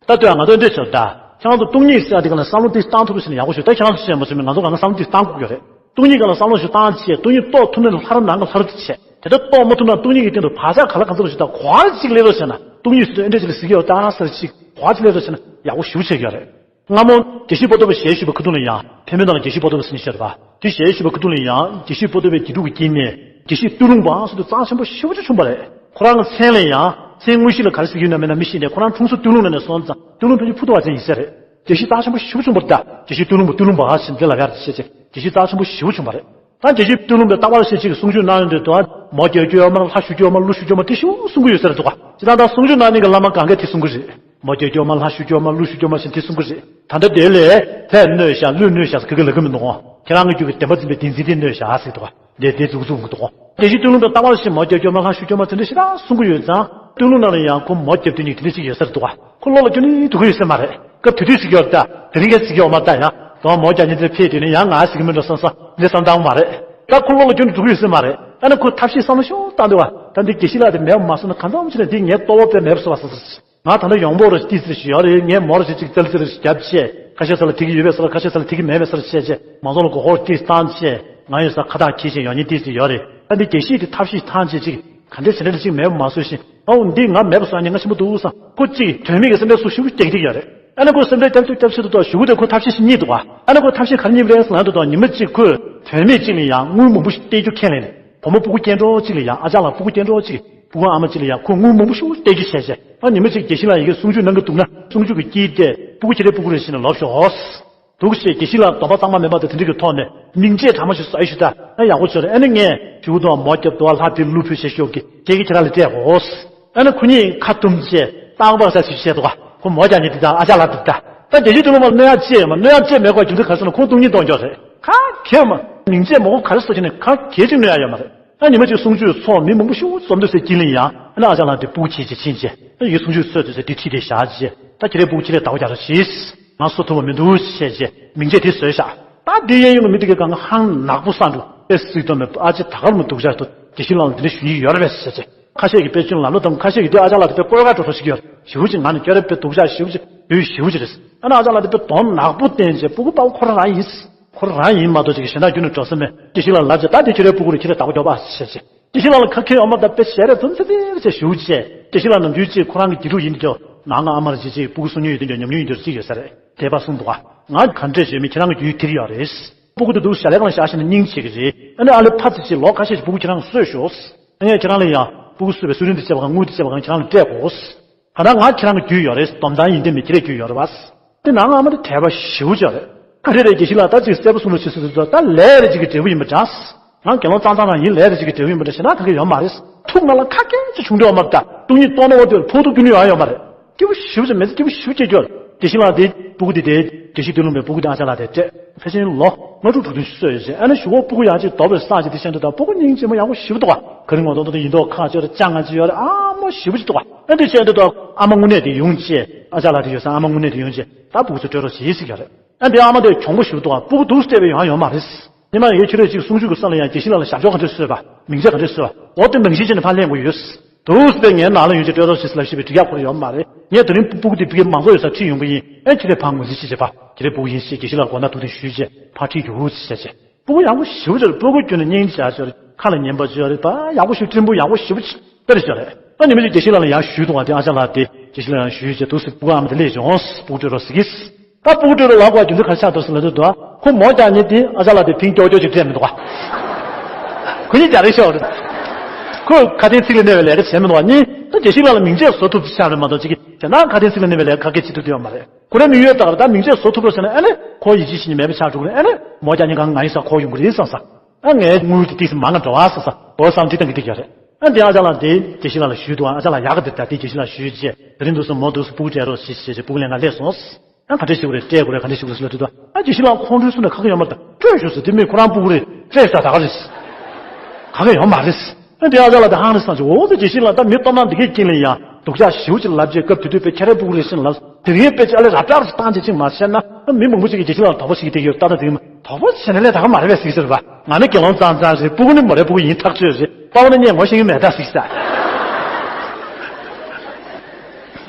ད་ལྟོས་ང་ཚོ་འདྲི་ཆོག་ད། ཁྱེད་རང་ཚོ་སྟོང་ཉིད་ཟེར་ཡ་དེ་ག་ལ་བསམ་བློ་དེ་བཏང་ཐུབ་ཟེར་ན་ཡག་པོ་ཞིག་ད་ཁྱེད་རང་ཚོ་བཤད་མ་ཚོད་མེད། ང་ཚོ་ག་ན་བསམ་བློ་དེ་བཏང་དགོས་ཀྱི་རེད། སྟོང་ཉིད་ག་ལ་བསམ་བློ་ཞིག་བཏང་བྱས་སྟོང་ཉིད་རྟོགས་ཐུབ་ན་ལྷ་རབ་ནང་གི་ལྷ་རབ་དེ་བྱས། དེ་ལྟར་རྟོགས་མ་ཐུབ་ན་སྟོང་ཉིད་ཀྱི་སྟེང་དུ་བག་ཆགས་ག་ལ་ག་ཚོད་ཞིག་དང་གོ་བ་ཅིག་སླེབས་རོགས་བྱས་ན། སྟོང་ཉིད་ཟེར་དུས་ཨེ་འདྲ་ཅིག་ལ་ཟེར་གྱི་ཡོད་ད་ཟེར་ཅིག་གོ་བ་ཅིག་སླེབས་རོགས་བྱས་ན་ཡག་པོ་ཞེ་པོ་ཆགས་ཀྱི་ཡོད་རེད། སྔ་མོ་དགེ་བཤེས་པོ་ཏོ་པའི་ཞལ་བཞུགས་པའི་ཁ་ཐུག་ལ་ཡང་། ཕན་མེད་དང་དགེ་བཤེས་པོ་ཏོ་པ་ཟེར་ནས་བཤད་པ། དེ་ཞལ་བཞུགས་པའི་ཁ་ཐུག་ལ་ཡང་དགེ་བཤེས་པོ་ཏོ་པའི་དགེ་ཕྲུག་གི་དཀྱིལ་ནས་དགེ་བཤེས་སྟོད་ལུང་པ་ཟེར་དུས་རྩ་ཆེན་པོ་ཞེ་པོ་ཅིག་བྱུང་བ་རེད། ཁོ་རང་གི་མཚན་ལ་ཡང་མཚན་དངོས་གཞི་ལ་ག་རེ་ཟེར་གྱི་ཡོད་ན་མེད་ན་མི་ཤེས་ཏེ། ཁོ་རང་འཁྲུངས་ས་སྟོད་ལུང་ནང་ནས་སོང་ཙང་སྟོད་ལུང་ཕལ་ཆེར་ཕུ་ཏོ་བ་ཅན་ཡིན་ས་རེད། དགེ་བཤེས་རྩ་ཆེན་པོ་ཞེ་པོ་བྱུང་བ་རེད་ད། དགེ་བཤེས་སྟོད་ལུང་པ་སྟོད་ལུང་པ་ཟེར་འདི་ལབ་ཡག་ཅིག་བྱས་རྗེས་དགེ་བཤེས་རྩ་ཆེན་པོ་ཞེ་པོ་བྱུང་བ་རེད། ད་དགེ་བཤེས་སྟོད་ལུང་པའི་རྟག་པར་བཤད་ཅིག་གསུང་ཆོས་གནང་ཡོང་དུས་དུ་མོ་རྒྱག་རྒྱུ་ཡོད་མ་རེད། ལྷ་ཞུ་རྒྱུ་ཡོད་མ་རེད། ཀླུ་ཞུ་རྒྱུ་ཡོད་མ་རེད། དེ་ཞེ་པོ་གསུང་གི་ཡོད་ས་རེད་འདུག་ག་ཅི་ལྟར་ད་གསུང་ཆོས་གནང་མཁན་གྱི་བླ་མ་གང་གས་དེ་གསུང་གི་རེད། མོ་རྒྱག་རྒྱུ་ཡོད་མ་རེད། ལྷ་ཞུ་རྒྱུ་ཡོད་མ་རེད། ཀླུ་ཞུ་རྒྱུ་ཡོད་མ་རེད་ཟེར་དེ་གསུང་གི་རེད། ད་ལྟ་དེ་ལས་ལྷས་གནོད་བཞག་ཀླུས་གནོད་བཞག་ཟེར་ག་གེ་ལབ་ཀྱི་མི་འདུག་ག་ཁྱེད་རང་གི་རྒྱུད་ཀྱི་བདེན་པར་འཛིན་པའི་བདེན་འཛིན་དེ་གནོད་བཞག་ཟེར་འདུག་ག་དེ་དེ་འཛུགས་འཛུགས་མི་འདུག་ག་དེ་བཞིན་སྟོད་ལུང་པའི་རྟག་པར་བཤད་མོ་རྒྱག་རྒྱུ་ཡོད་མ་རེད། ལྷ་ཞུ་རྒྱུ་ཡོད་མ་རེད་ཟེར་འདི་ཞེ་དྲག་གསུང་གི་ཡོད་ཙང་། སྟོད་ལུང་ནང་ལ་ཡང་ཁོ་མོ་རྒྱག་སྡོད་མཁན་དེ་འདྲ་ཞིག་ཡོད་ས་རེད་འདུག་ག་ཁོ་བློ་ལ་ཁྱོན་ནས་འགྲོ་གི་ཡོད་ས་མ་རེད། སྐབས་དེ་དུས་ཟེར་གྱི་ཡོད་རེད་ད། དེ་རིང་གས་ཟེར་གྱི་ཡོད་མ་རེད་ད། ཡང་དོ་མོ་རྒྱག་མཁན་དེ་ཕེབས་དུས་ནས་ཡང་ང་ཟེར་གྱི་མིན་འགྲོ་བསམ་བསམ་འདི་བསམ་སྟངས་མ་རེད། ད་ཁོ་བློ་ལ་ཁྱོན་ནས་འགྲོ་གི་ཡོད་ས་མ་རེད། ཨ་ནི་ཁོ་ཐབས་ཤེས་བསམ་བློ་ཤོར་བཏང་འདུག་ག་ད་འདི་དགེ་བཤེས་ལགས་དེ་མེད་པ་མ་སོང་ན་གང་འཚམ་ཅིག་ནས་འདི་ངའི་ལྟོ་བ་དཔེ་མེད་པ་བཟོ་བ་བཟོ་ཟེར། ང་ད་ལྟ་ཡོང་འབོག་རེ་ཏི་ཙི་ཞིག་ཡོད་རེད། ངས་མོ་རེ་ཞིག་ཅིག་ཙལ་ཙལ་རེ་ཞིག་བརྒྱབ་བྱས། ཁ་ཤས་ས་ལ་དེ་གི་ཡོད་པའི་ས་ལ་ཁ་ཤས་ས་ལ་དེ་གི་མེད་པའི་ས་ལ་བྱས་བྱས། མང་ཚོགས་ལ་མགོ་སྐོར་ཏི་བཏང་བྱས། ང་ཡོད་ས་ཁ་ཐག་གིས་བྱས་ཡོང་མཁན་ཏི་ཙི་ཡོད་རེད། ད་འདི་དགེ་བཤེས་དེ་ཐབས་ཤེས་ཐང་ཆད་ཅིག་ག་འདྲས་ཟེར་འདྲ་ཅིག་མེད་པ་མ་བཟོས་ཤིང་། ཨའུ་འདི་ང་མེད་པ་བཟོ་ཡ་ནི་ང་ཆེན་པོ་འདུག་བསམ། ཁོ་ཅིག་དོན་མེད་ཀྱི་སེམས་ཁྲལ་སུ་ཞུ་རྒྱག་གི་ཡོད་རེད། ཨ་ནི་ཁོ་སེམས་ཁྲལ་རྒྱབ་ཚུལ་རྒྱབ་ཚུལ་དུ་ཞུ་གི་དེ་ཁོ་ཐབས་ཤེས་ཤིག་རྙེད་འདུག་ག་ཨ་ནི་ཁོ་ཐབས་ཤེས་ག་རེ་རྙེད་པ་རེད་ཟེར་ན་དུ་དང་ཉི་མ་གཅིག་ཁོས་དོན་མེད་ཅིག་ལ་ཡང་དངུལ་མང་པོ་ཞིག་སྟེར་རྒྱུ་ཁས་ལེན་ནས་བུ་མོ་སྤུ་གུ་སྐྱེ་འགྲོ་གཅིག་ལ་ཡང་ཨ་ཅག་ལ་སྤུ་གུ་སྐྱེ་འགྲོ་གཅིག་སྤུ་གུ་ཨ་མ་གཅིག་ལ་ཡང་ཁོས་དངུལ་མང་པོ་ཞིག་སྟེར་རྒྱུ་བྱས་བྱས། ཨ་ཉི་མ་གཅིག་དགེ་བཤེས་ལགས་ཡི་གེ་གསུང་ཆོས་གནང་གི་འདུག་ན་གསུང་ཆོས་ཀྱི་དཀྱིལ་དེ་སྤུ་གུ་ཁྱེད་རའི་སྤུ་གུ་རེད་ཟེར་ནས་ལོབས་ཤོག་འདུག་ཞེས་དགེ་བཤེས་ལགས་སྡོམ་པ་གཙང་མ་མེད་པ་དང་དེ་འདྲ་གི་ཐོག་ནས་སྙིང་རྗེ་དྲང་མོ་ཞིག་བཟོ་ཡི་ཞུ་ད་ན་ཡག་པོ་བྱོས་རེད། ཨ་ནི་ངས་ཞུ་གི་འདུག་མོ་རྒྱབ་འདུག་ལྷ་དེ་གླུ་ཕུལ་བྱས་ཤོག་གི་སྐད་ཀྱི་ཁྱེད་རང་ལ་སྤྲད་གོ་ཨ་ནི་ཁོ་གཉིས་ཁ་བསྡུམས་བྱས་རྟག་པར་ས་ཞིག་བཤད་འདུག་ག་ཁོ་མོ་རྒྱག་མཁན་དེ་དང་ཨ་ཅག་ལགས་དེ་དང་ད་དགེ་བཤེས་སྟོད་ལུང་པ་གནོད་ཡག་ཅི་ཡོད་མ་གནོད་ཡག་ཅི་མེད་གོ་རྒྱུ་མཚན་ག་རེ་ཟེར་ན་ཁོང་སྟོང་ཉིད་གཏོང་རྒྱུ་རེད། ག་གེ་མ་སྙིང་རྗེ་མོ་ག་རེ་ཟེར་གྱི་ནས་ག་གེ་ཅིག་གནོད་ཡག་ཡོད་མ་རེད། ཨ་ཉི་མ་གཅིག་གསུང་ཆོས་ཚོགས་མི་མང་པོ་ཞིག་འཛོམས་འདུག་ཟེར་དཀྱིལ་ལ་ཡང་ཨ་ནི་ཨ་ཅག་ལགས་དེ་སྤུ་གུ་ཁྱེར་བྱས་ཕྱིན་བྱས་ཨ་ཡི་གསུང་ཆོས་ཚོགས་འདུག་ཟེར་དེ་ཁྲིད་དེ་བཞག་བྱས་ད་ཁྱེད་རའི་སྤུ་གུ་ཁྱེད་རས་བདག་པོ་རྒྱག་རོགས་བྱེད། ང་གསོ་ཐུབ་པ་མི་འདུག་བྱས་བྱས་མིང་ཆད་དེ་བཟོས་བཞག་ད་འདི་གཡས་གཡོན་གྱི་མི་དེ་གའི་སྒང་ག་ཧང་ནག་པོ་བསགས་འདུག་དཔེ་སྲིད་དོན་མེད་ཨ་ཅེ་ད་གར་མི་འདུག་བྱས་དུ་དགེ་བཤེས་ལགས་ལ་འདི་འདྲ་ཞུ་ཡི་ཡོད་རེད་པས་བྱས་བྱས་ཁ་ཤས་ཀྱིས་དཔེ་ཆུང་ལམ་ལ་དང་ཁ་ཤས་ཀྱིས་འདི་ཨ་ཅག་ལགས་དེ་དཔེ་བཀོལ་ཁ་འགྲོ་འགྲོ་ཞིག་ཡོད་རེད། ཞེ་པོ་ཅིག་ང་ནི་ཁྱོད་རས་དཔེ་སྡུག་ཅག་ཞེ་པོ་ཅིག་ཡོད་ཞེ་པོ་ཅིག་རེད། ཨ་ནི་ཨ་ཅག་ལགས་དེ་དཔེ་དོན་ནག་པོ་བསྟན་བྱས་སྤུ་གུ་དཔའ་བོ་ཁོ་རང་རང་ཡིན། ཁོ་རང་ཡིན་མ་གཏོགས་ཅིག་གཞན་དག་རྒྱུ་ནི་འགྲོ་ས་མེད། དགེ་བཤེས་ལགས་ལབ་བྱས་ད་འདི་ཁྱོད་རའི་སྤུ་གུ་རེད། ཁྱེད་རས་བདག་པོ་རྒྱོབ་ཨ་ཟེར་བྱས། དགེ་བཤེས་ལགས་ལ་ཁ་སྐད་ཡོད་མ་རེད། དཔེ་ཞལ་རས་འཛུམ་ཚེ་ཚེ་བྱས་བཞུགས་བྱས། དགེ་བཤེས་ལགས་ནམ་རྒྱུན་ཅིག་ཁོ་རང་གི་དགེ་ཕྲུག་ཡིན་དུས་ནང་ང་ཨ་མ་རེད། ཅིག་ཅིག་སྤུ་གུ་གསོ་མྱོང་ཡོད་དུས་ཀྱང་ཉམས་མྱོང་ཡོད་དུས་ཅིག་ཡོད་ས་རེད། དད་པ་གསུངས་འདུག་ག་ང་ག་འདྲས་བྱས་མིན་ཁྱེད་རང་གི་རྒྱུད་དེ་ཡོད་རེད། སྤུ་གུ་དེ་འདུག་ཞལ་ལས་གང་བཞག་བཞག་ནས་སྙིང་རྗེ་གི་རེད། ཨ་ནི་ཨ་ལེ་ཕ་ཚེ་ཅིག་ལོ་ཁ་ཤས་ཅིག་སྤུ་གུ་ཁྱེད་རང་གིས་གསོས་ཤོག་ཨ་ངས་ཁྱེད་རང་ལ་ཡང་སྤུ་གུ་གསོས་པའི་གསོས་རིན་དེ་བྱས་པ་གང་དངུལ་དེ་བྱས་པ་གང་ཁྱེད་རང་ལ་སྤྲད་དགོས། ག་ད་ང་ཁྱེད་རང་གི་རྒྱུད་ཡོད་རེད། སྡོམ་ཐང་ཡིན་དེ་མི་ཁྱེད་རའི་རྒྱུད་ཡོད་རེད་བ། དེ་ནང་ཨ་མ་དེ་དད་པ་ཞེ་པོ་ཅིག་རེད། ག་རེ་རེད་དགེ་བཤེས་ལགས། ད་ཅིག་གསལ་པོ་གསུང་རོགས་བྱེད་ཟེར་དུས་ད་ལས་རེ་ཅིག་གི་འབྲས་བུ་ཡིན་པ་འདྲ། ང་དགེ་སློང་གཙང་གཙང་རང་ཡིན། ལས་རེ་ཅིག་གི་འབྲས་བུ་ཡིན་པ་འདྲ་ཞེ་ན་ག་གེ་ཡོད་མ་རེད། ཐུགས་ནང་ལ་ཁ་སྐད་ཅིག་བྱུང་འདྲ་བ་མ་རེད། ད་སྟོང་ཉིད་རྟོགས་ན་འོ་དེ་ཕོག་ཐུག་རྒྱུ་ནི་ཡོང་ཡ་ཡོད་མ་རེད། སྐྱིད་པོ་ཞེ་པོ་ཅིག་མི་ཚེ་སྐྱིད་པོ་ཞེ་པོ་སྐྱེལ་རྒྱུ་རེད། དགེ་བཤེས་ལགས་དེ་སྤུ་གུ་དེ་དེ་དགེ་བཤེས་སྟོད་ལུང་པའི་སྤུ་གུ་དེ་ཨ་ཅག་ལགས་དེ་སྤྲད། ཕལ་ཆེར་ལོ་ལྔ་དྲུག་དྲུག་བདུན་ཞིག་གསོས་ཡོད་ཅེས། ཨ་ནི་གཞུག་གུ་སྤུ་གུ་ཡང་ཅིག་དོག་པའི་སང་ཅིག་དེ་བཤད་འདུག་ད་སྤུ་གུ་སྙིང་རྗེ་མོ་ཡག་པོ་ཞེ་པོ་འདུག་ག་ག་རེ་ངོ་གདོང་དོ་དེ་ཡིན་མདོག་ཁ་ཅོར་ཅང་ང་ཅི་ཡོད་རེད། ཨ་མོ་ཞེ་པོ་ཅིག་འདུག་ག་ཨ་འདི་བཤད་འདུག་ད་ཨ་མ་དངོས་གནས་དེ་ཡོང་ཅེས། ཨ་ཅག་ལགས་དེ་ཡོད་ས་ཨ་མ་དངོས་གནས་དེ་ཡོང་ཅེས་ད་སྤུ་གུ་ཚོ་སྤྲོད་རོགས་བྱེད་ཟེར་གྱི་རེད། ཨ་འདི་ཨ་མ་དེ་གྱོང་པོ་ཞེ་པོ་འདུག་ག་སྤུ་གུ་འདུག་སྤྲད་པའི་ཡོང་ཡ་ཡོད་མ་རེད། ཉི་མ་ངས་ཁྱོད་རང་ཅིག་གསུང་ཆོས་ཀྱི་ས་ལ་ཡང་དགེ་བཤེས་ལགས་ལ་ཞབས་ཕྱོགས་ག་འདྲས་བཟོས་པ། མིང་ཆད་ག་འདྲས་བཟོས་པ། འོ་དེ་ནང་བཞིན་བྱས་ནས་ཕར་ལེན་དགོས་ཡོད། འདུག་སེ་ངའི་ནང་ལ་ཡོང་ཅིག་སྤྲོད་རོགས་ཞེས་ལབ་ཞུས་པའི་འགྲིག་ཡག་ཁོ་རང་ཡོད་མ་རེད། ངས་དེ་རིང་སྤུ་གུ་དེ་ཕ་གིར་མང་ཚོགས་ཡོད་སར་ཁྲིད་ཡོང་གི་ཡིན། ཨེ་ཁྱེད་རང་ཕར་ངོས་འཛིན་བྱེད་བྱེད་པ། ཁྱེད་རང་སྤུ་གུ་ཡིན་ཞེས་དགེ་བཤེས་ལགས་མགོ་ན་ཐུག་དེ་ཞུས་བྱས་ཕར་ཁྲིད་རྒྱུགས་ཞེས་བྱས། སྤུ་གུ་ཡག་པོ་ཞེ་པོ་ཅིག་རེད། སྤུ་གུ་ཁྱོན་ནས་སྙིང་རྗེ་ཆེ་ཤོས་རེད། ཁ་ལ་ཉན་པ་ཅིག་ཡོད་རེད། ད་ཡག་པོ་ཞེ་པོ་སྤྲིན་པོ་ཡག་པོ་ཞེ་པོ་ཅིག་དཔེ་རེད་ཤོད་རེད། ཨ་ཉི་མ་ཅིག་དགེ་བཤེས་ལགས་ལ་ཡར་ཞུས་འདུག་ག་དེ་ཨ་ཅག་ལགས་དེ་དགེ་བཤེས་ལགས་ཡར་ཞུས་བྱས་འདུག་སེ་སྤུ་གུ་ཨ་མ་དེ་སླེབས་བྱུང་། སྤུ་གུ་སྤྲོད་རོགས་ཟེར་གི། ད་སྤུ་གུ་སྤྲོད་རོགས་ལབ་དགོས་རྒྱུ་མཚན་ག་རེ་ཆགས་འདུག་ཟེར་ལབ་དུས་འདུག་ག་ཁོ་མོ་རྒྱག་མཁན་དེ་ཨ་ཅག་ལགས་དེ་ཕིང་ཀྱོག་ཀྱོག་ཅིག་སྤྲད་མི་འདུག་ག་ཁོ་གཉིས་རྒྱག་རེས་ཤོར་རེད། ཁོས་ཁ་དན་ཚིག་ལ་གནས་པའི་ལས་ཀ་བྱས་མི་འདུག་ག་གཉིས་ད་དགེ་བཤེས་ལགས་ལ་མིང་ཆད་བཟོ་ཐུབ་ཆགས་རེད་མ་གཏོགས་ཅིག་གི་དེ་ན་ཁ་དན་ཚིག་ལ་གནས་པའི་ལས་ཀ་ག་གེ་བྱེད་ཐུབ་ཀྱི་ཡོད་མ་རེད། ཁོ་རའི་དམིགས་ཡུལ་ལྟར་ད་མིང་ཆད་བཟོ་ཐུབ་རོགས་ཟེར་ན་ཨ་ནི་ཁོ་ཡིད་ཆེས་ཤིག་ནི་མེད་པ་ཆགས་འགྲོ་གི་རེད། ཨ་ནི་མོ་རྒྱག་མཁན་གང་ང་ཡིན་ས་ཁོ་ཡོང་གི་རེད་བསམ་ས། ཨ་ངའི་དངུལ་དེ་ཏིས་མང་ང་འགྲོ་བ་བསམ་ས་འོ་བསམ་ཅིག་བཏང་གི་བསྡད་ཀྱི་རེད། ཨ་དེ་ཨ་ཅག་ལགས་དེ་དགེ་བཤེས་ལགས་ལ་ཞུས་འདུག་ཨ་ཅག་ལགས་ཡག་གི་འདུག་ད་དེ་དགེ་བཤེས་ལགས་ཞུས་རྗེས་དེ་རིང་འདུག་སེ་མོ་འདུག་སེ་སྤུ་གུ་སྤྲད་རོགས་ཞེས་བྱས་བྱས་སྤུ་གུ་ལེན་ག་སླེབས་སོང་། ཨ་ག་འདྲས་ཞིག་རེད། སྤྲད་དགོས་རེད། ག་འདྲས་ཞིག་རེད་ཟེར་ལབ་དུས་ད་ཨ་དགེ་བཤེས་ལགས་ཁོང་ཁྲོའི་སུ་ནས་ཁ་ཁ་ཡོད་མ་རེད། ད་སྤྲོད་ཤོག་ཟེར། དེ་མིན་ཁོ་རང་སྤུ་གུ་རེད། སྤྲད་ཤོག་ད་ག་རེད། ག་གེ་ཡོད་མ་རེད། ཨ་དེ་ཨ་ཅག་ལགས་དེ་ཧང་རེད་བསམ་བྱས། འོ་ཙི་དགེ་བཤེས་ལགས་ད་མི་སྟོབས་ན་འདི་གའི་རྐྱེན་ལ་ཡང་སྡུག་ཅག་ཞེ་པོ་ཅིག་ལབ་རྗེས་སྐབས་དེ་དུས་དཔེ་ཁྱེད་རའི་སྤུ་གུ་རེད་ཟེར་ལབ། དེ་རིང་དཔེ་ཅིག་ཨ་ལས་རབ་དྲག་ཅིག་བཏང་བྱས་ཅིག་མ་བཤད་ན་ཨ་མི་མང་པོ་ཅིག་གིས་དགེ་བཤེས་ལགས་ལ་དོགས་པ་བྱེད་ཀྱི་བསྡད་ཡོད། ད་ད་དེ་མ་དོགས་པ་བྱས་ན་ལས་ད་ག་མ་རེད་པས་ཟེར་གྱི་རེད་པ། ང་ནི་དགེ་སློང་གཙང་གཙང་རེད། སྤུ་གུ་ནི་མོ་རའི་སྤུ་གུ་ཡིན་ཐག་ཆོད་རེད། དཔའ་བོ་ནི་སྙད་ངོ་ཤེས་ཀྱི་མེད་ད་ཟེར་གྱི་ས།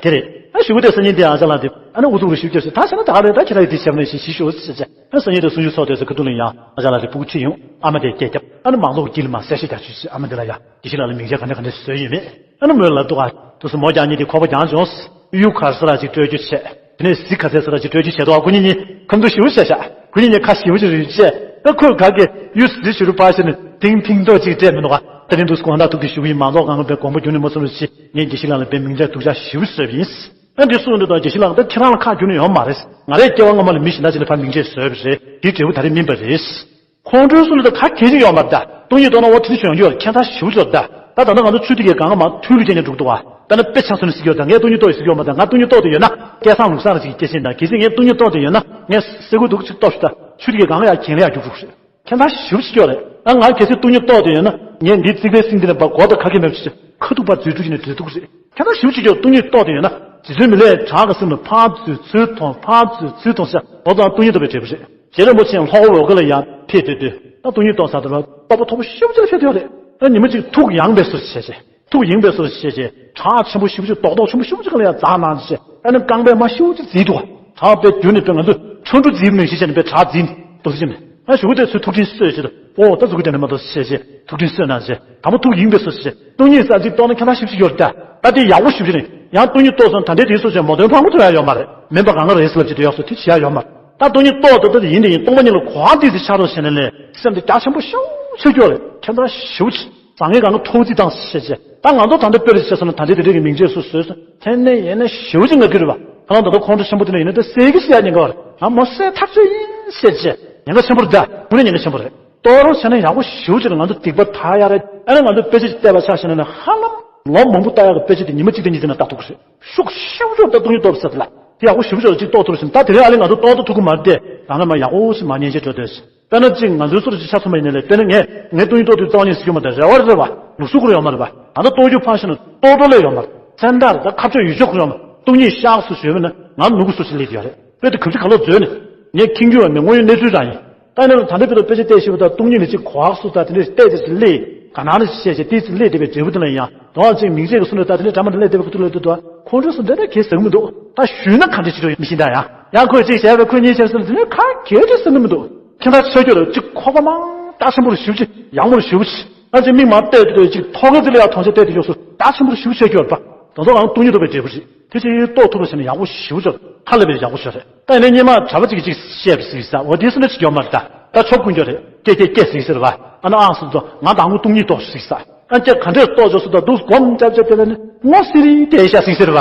དེ་རེད། ཨ་གཞུག་གུ་དེ་སང་ཉིན་དེ་ཨ་ཅག་ལགས་དེ་ཨ་ནི་ཨུ་ཚུགས་རེ་ཞུ་རྒྱུ་ཟེར། ད་བྱས་ན་ད་ག་རེད། ད་ཁྱེད་རང་གིས་དེ་བྱས་པ་ནས་ཞིག་ཞིག་ཤོག་ཟེར་བྱས། ཨ་སང་ཉིན་དེ་གསུང་ཆོས་ཚོགས་དུས་སུ་ཁ་ཐུག་ལ་ཡང་ཨ་ཅག་ལགས་དེ་སྤུ་གུ་ཁྲིད་ཡོང་། ཨ་མ་དེ་སྐད་བརྒྱབ། ཨ་ནི་མང་ཚོགས་ཀྱི་དཀྱིལ་ལ་མར་གསལ་བཤད་རྒྱག་ཆོག་ཟེར། ཨ་མ་དེ་ལ་ཡང་དགེ་བཤེས་ལགས་ལ་མིང་ཆད་ག་འདྲ་ག་འདྲ་བཟོས་ཡོད་མེད། ཨ་ནི་མོས་ལབ་འདུག་ག་འདུག་སེ་མོ་རྒྱག་མཁན་དེ་ཁོག་པ་རྒྱག་བྱུང་། གཡུ་གར་ས་ར་ཅིག་སྤྲོད་རྒྱུ་བྱས། དེ་ནས་གཟི་ག་ཚད་ས་ར་ཅིག་སྤྲོད་རྒྱུ་བྱས་འདུག་ཁོ་གཉིས་གཉིས་ཁ་མཐུན་ཞེ་པོ་བྱས་ཤག་ཁོ་གཉིས་གཉིས་ཁ་ཞེ་པོ་ཅིག་རེད་བྱས། ད་ཁོས་ག་གེ་གཡུ་གཟི་བྱུ་རུ་ཕར་བྱས་ནས་དིང་ཕིང་ཏོག་ཅིག་སྤྲད་མི་འདུག་ག་དེ་རིང་འདུག་སེ་དགོངས་དག་ཐུགས་ཀྱི་ཞུ་གི་ཡིན། མང་ཚོགས་སྒང་ག་པའི་དགོངས་པ་རྒྱུན་ནས་མ་ཚོམ་རེ་བྱས། ངས་དགེ་བཤེས་ལགས་ལ་དཔེ་མིང་ཆད་སྡུག་ཅག་ཞེ་པོ་བཟོས་པ་ཡིན། ཨ་འདི་གསུངས་འདུག་ད་དགེ་བཤེས་ལགས་ད་ཁྱེད་རང་ལ་ཁག་ཁྱོན་ནས་ཡོད་མ་རེད། ང་རའི་སྐྱེ་བ་སྔ་མ་ལ་མི་གཞན་དག་ཅིག་ལ་ཕར་མིང་ཆད་བཟོས་པ་རེད། དེའི་འབྲས་བུ་ད་རེས་སྨིན་པ་རེད། ཁོང་ཁྲོའི་སུ་ལ་ད་ག་གེ་ཅིག་ཡོད་མ་རེད། ད་སྟོང་ཉིད་རྟོགས་ན་འོ་དེ་ནི་བྱུང་རྒྱུ་ཡོད་རེད། ཁྱད་མཚར་ཞེ་པོ་ཅིག་རེད་ད། ད་ད་ལྟ་ང་ཚོ་ཆུ་དེ་གའི་སྒང་ག་མར་ཐུལ་ལུ་བྱས་ནས་འགྲོ་གི་འདུག་བ། དཔེར་ན་དཔེ་ཆ་མཚོན་ནས་ཟེར་གྱི་ཡོད་ད། ངས་སྟོང་ཉིད་རྟོགས་ཡོད་ཟེར་གྱི་ཡོད་མ་རེད། ད་ང་སྟོང་ཉིད་རྟོགས་བསྡད་ཡོད་ན་སྐལ་བཟང་ལུགས་བཟང་ར་ཅིག་གི་སྐྱེས་ཆེན་དང་། གལ་སྲིད་ངས་སྟོང་ཉིད་རྟོགས་བསྡད་ཡོད་ན་ངས་སེ་གོལ་གདུགས་ཅིག་གཏོར་ཤོག་ད། ཆུ་དེ་གའི་སྒང་ག་ཡར་གྱེན་ལ་ཡར་རྒྱུག་འགྲོ་གི་རེད། ཁྱད་མཚར་ཞེ་པོ་ཅིག་ཡོད་རེད། ཨ་ང་གལ་སྲིད་སྟོང་ཉིད་རྟོགས་བསྡད་ཡོད་ན་ངས་འདིའི་རྩིག་པའི་སེང་འདི་ནས་ཕར་སྒོ་དང་ཁ་སྐད་མེད་པ་ཅིག་ཁ་ཐུག་ཕར་འཛུལ་འགྲོ་གི་ནས་འགྲིལ་འདུག་གི་རེད། ཁྱད་མཚར་ཞེ་པོ་ཅིག་ཡོད། སྟོང་ཉིད་རྟོགས་བསྡད་ཡོད་ན་རྗེ་བཙུན་མི་ལའི་བྲག་གི་གསེང་དུ་ཕར་འཛུལ་ཚུར་མཐོང་ཕར་འཛུལ་ཚུར་མཐོང་ཟེར་འོ་ཙང་སྟོང་ཉིད་རྟོགས་པའི་འབྲས་བུ་རེད། རྗེ་རིན་པོ་ཆེ་ལྷོ་ཁ་འོལ་ཁ་ལ་ཡར་ཕེབས་སྡོད་དུས་ད་སྟོང་ཉིད་རྟོགས་ཚར་དུས་རྟོགས་པ་མཐོ་པོ་ཞེ་པོ་ཅིག་ལ་ཕེབས་བསྡད་ཡོད་རེད། ཨ་ཉི་མ་གཅིག་ཐུགས་ཡངས་པའི་བཟོ་ཞིག་བྱས་བྱས། ཐུགས་ཡངས་པའི་བཟོ་ཞིག་བྱས་བྱས། བྲག་ཆེན་པོ་ཞེ་པོ་ཅིག་རྡོག་རྡོག་ཆེན་པོ་ཞེ་པོ་ཅིག་ལ་ཡར་འཛེགས་གནང་བྱས། ཨ་ནི་རྐང་པས་མར་ཞེ་པོ་ཅིག་འཛིན་འདུག་བྲག་དཔེ་རྒྱུན་ནས་དཔེ་ང་ཚོས་ཆོ་འཕྲུལ་འཛིན་མིན་ཞེས་བྱས་ནས་དཔེ་བྲག་འཛིན་འདུག་ཟེར་གྱི་ནས། ཨ་གཞུག་གུ་དེ་ཚོས་ཐུགས་དྲན་གསོས་བྱས་ཏེ་ཨོ་ད་གཟུགས་ཀྱི་དེ་ནས་མ་གཏོགས་ཞེས་བྱས་ཐུགས་དྲན་གསོས་གནང་བྱས། དང་པོ་ཐུགས་ཡངས་པའི་བཟོ་ཞིག་བྱས། སྟོང་ཉིད་ས་གཅིག་རྟོགས་ན་ཁྱད་མཚར་ཞེ་པོ་ཅིག་ཡོད་རེད་ད། ད་དེ་ཡག་པོ་ཞེ་པོ་ཅིག་རེད། ཡང་སྟོང་ཉིད་རྟོགས་སོང་ད་ལྟའི་དེའི་བཟོ་བྱས་མོ་དོན་ཕང་པོ་ཐོན་ཡ་ཡོད་མ་རེད། མིན་པ་གང་ག་རེད་ཟེར་ལབ་ཀྱི་དེ་ཡག་སོ་དེ་བྱེད་ཡ་ཡོད་མ་རེད། ད་སྟོང་ཉིད་རྟོགས་ད་ད་དེ་ཡིན་དེ་ཡིན། སྟོང་པ་ཉིད་ལ་གོ་བ་འདི་ཟེར་ཆགས་རོགས་བྱས་ནས་ལས་སེམས་དེ་རྒྱ་ཆེན་པོ་ཞེ་པོ་ཅིག་ཡོད་རེད། ཁྱད་མཚར་ཞེ་པོ་ཅིག་བཟང་ངན་གང་ག་ཐོག་བརྩེགས་བཏང་ཟེར་བྱས། ད་ང་ཚོ་ད་ལྟ་དཔེ་རེ་བྱས་སོང་ན་ད་ལྟའི་དེ་འདྲའི་གི་མིང་ཆད་སུ་བཟོས་སོང་། དེ་ནས་ཡིན་ན་ཞེ་པོ་ཅིག་ང་རྒྱུ་རེད་པ། ཁ་ལག་ད་ལྟ་ཁོང་ཁྲོ་ཆེན་པོ་དེ་ནས་ཡིན་ན་ད་ཟས་ཀྱི་བཤད་ཉེན་ཁ་བ་རེད། ང་མོ་ཟས་ཐག་ཆོད་ཡིན་ཟེར་བྱས། ཉེན་ཁ་ཆེན་པོ་རེད་ད། དངོས་གནས་ཉེན་ཁ་ཆེན་པོ་རེད། རྟོགས་རོགས་བྱས་ན་ཡག་པོ་ཞེ་པོ་ཅིག་རེད། ང་ཚོ་སྡིག་པ་དག་ཡ་རེད། ཨ་ནི་ང་ཚོ་དཔེ་ཆ་ཅིག་བལྟས་པ་ཆ་བཞག་ན་ནི་ཧ་ལམ་ལོ་མང་པོ་ལྟ་ཡག་གི་དཔེ་ཆ་དེ་ཉི་མ་གཅིག་དང་གཉིས་དེ་ན་ལྟ་ཐུབ་ཀྱི་རེད། ཤུགས་ཞེ་པོ་ཅིག་སྟོང་ཉིད་རྟོགས་པའི་ས་དེ་ལ་དེ་ཡག་པོ་ཞེ་པོ་ཅིག་ཅིག་རྟོགས་ཐུབ་རེད་ཟེར། ད་དེ་རིང་ཨ་ལས་ང་ཚོ་རྟོགས་ད་ཐུབ་ཀྱི་མ་རེད་དེ། རང་ལ་མ་ཡག་པོ་ཞིག་མ་ཉན་ཆེ་འགྲོ་དེ། དཔེར་ན་གཅིག་ང་ཚོའི་སོ་རུ་ཅིག་ཆ་མཚོན་པ་ཡིན་ན་ལས། དཔེར་ན་ངས་ངས་སྟོང་ཉིད་རྟོགས་དུས་རྩ་བ་ཉིད་ཟེར་རྒྱུ་མ་རེད། རེ་བ་རེད་པ། ལུགས་སྲོལ་ཁོ་རང་ཡོད་མ་རེད་པ། ད་ལྟ་རྟོགས་རྒྱུ་ཕར་ཞོག་ན་རྟོགས་གྲོལ་ལས་ཡོད་མ་རེད། ཚན་ཐར་ད་ཁ་ཕྱོགས་ཡུལ་ཕྱོགས་ཁོ་རང་མ་སྟོང་ཉིད་བཤགས་སུ་བྱོན་པ་ན་ང་ནུ་གུ་སུ་ཞིག་སླེབས་ཡོད་རེད། དཔེ་དེ་གབ་ཚིག་ག་ལོག་འཛོལ་ནས་ངས་ཁྱིང་རྒྱུ་བ་མེད། དངོས་ཡོད་གནས་ཚུལ་རང་ཡིན། ད་ནི་ད་ལྟ་བོད་དུ་དཔེ་ཆ་བལྟས་ཞིབ་པ་དང་སྟོང་ཉིད་ལ་ཅིག་གོ་ཧ་སུ་ད་དེ་འདྲས་བལྟས་ཏེ་ཅིག་སླེབས། ག་ན་རེ་བཤད་བྱས་དེ་ཅིག་སླེབས་བསྡད་པའི་འབྲས་བུ་དེ་ལ་ཡང་དོ་བ་ཅིག་མིང་ཆད་ཀྱི་སུ་འདྲ་ད་དེ་འདྲས་གྲ་མ་འདྲ་སླེབས་བསྡད་པའི་ཁུ་ཐུག་ལ་ལྟོས་དོ། ཁོང་ཁྲོ་སུ་འདྲ་ད་གས་ཟེར་གི་མི་འདུག་ད་ཞུས་ན་ག་འདྲས་བྱེད་འགྲོ་མི་ཤེས་ད་ཡ། ཡང་ཁོས་ཅིག་བྱས་པའི་ཁོས་ཉིད་བྱས་སོང་དེ་ནས་ག་གས་འདྲས་ཟེར་གི་མི་འདུག་ཁྱེད་ད་ཆོས་རྒྱུད་ལ་ཅིག་ཁོག་པ་མང་རྟགས་ཆེན་པོ་རུ་ཞུ་ཅིག་ཡག་མོ་རུ་ཞུ་ཅིག་ཨ་ཅེ་མིག་མ་བལྟས་ཏེ་ཅིག་ཐོག་ཁ་ཙི་ལ་ཡ་མཐོང་ཆ་བལྟས་ཏེ་ཡོད་སོ་རྒྱ་ཆེན་པོ་ཞིག་བྱས་ཀྱི་ཡོད་རེད་པ། དེ་ཚོ་རང་སྟོང་ཉིད་རྟོགས་པའི་འབྲས་བུ་རེད། དེ་ཅིག་རྟོགས་ཐུབ་པ་བྱས་ན་ཡག་པོ་ཞེ་པོ་ཅིག་ཧ་ལས་པའི་ཡག་པོ་ཞིག་རེད། ད་ཡིན་ནའི་སྔོན་མ་གྲྭ་པ་ཅིག་གིས་ཅིག་བཤད་པ་ཟིག་ས་འོ་དེ་སུ་ནས་ཅིག་ཡོད་མ་རེད། ད་ད་ཆོབ་ཀུན་འགྱོ་རེད། ཀྱེ་ཀྱེ་ཀྱེ་ཟིག་ཟེར་བ། ཨ་ན་ཨང་སུ་ཚོ་ང་དང་པོ་སྟོང་ཉིད་རྟོགས་ཟིག་ས། ཨ་ཀྱེ་ག་འདྲས་རྟོགས་བྱོས་སུ་ད་འདུག་སྒོམ་ཅབ་ཅབ་དེ་ལ་ནི་ངོ་སི་རི་དེ་ཤ་ཟིག་ཟེར་བ།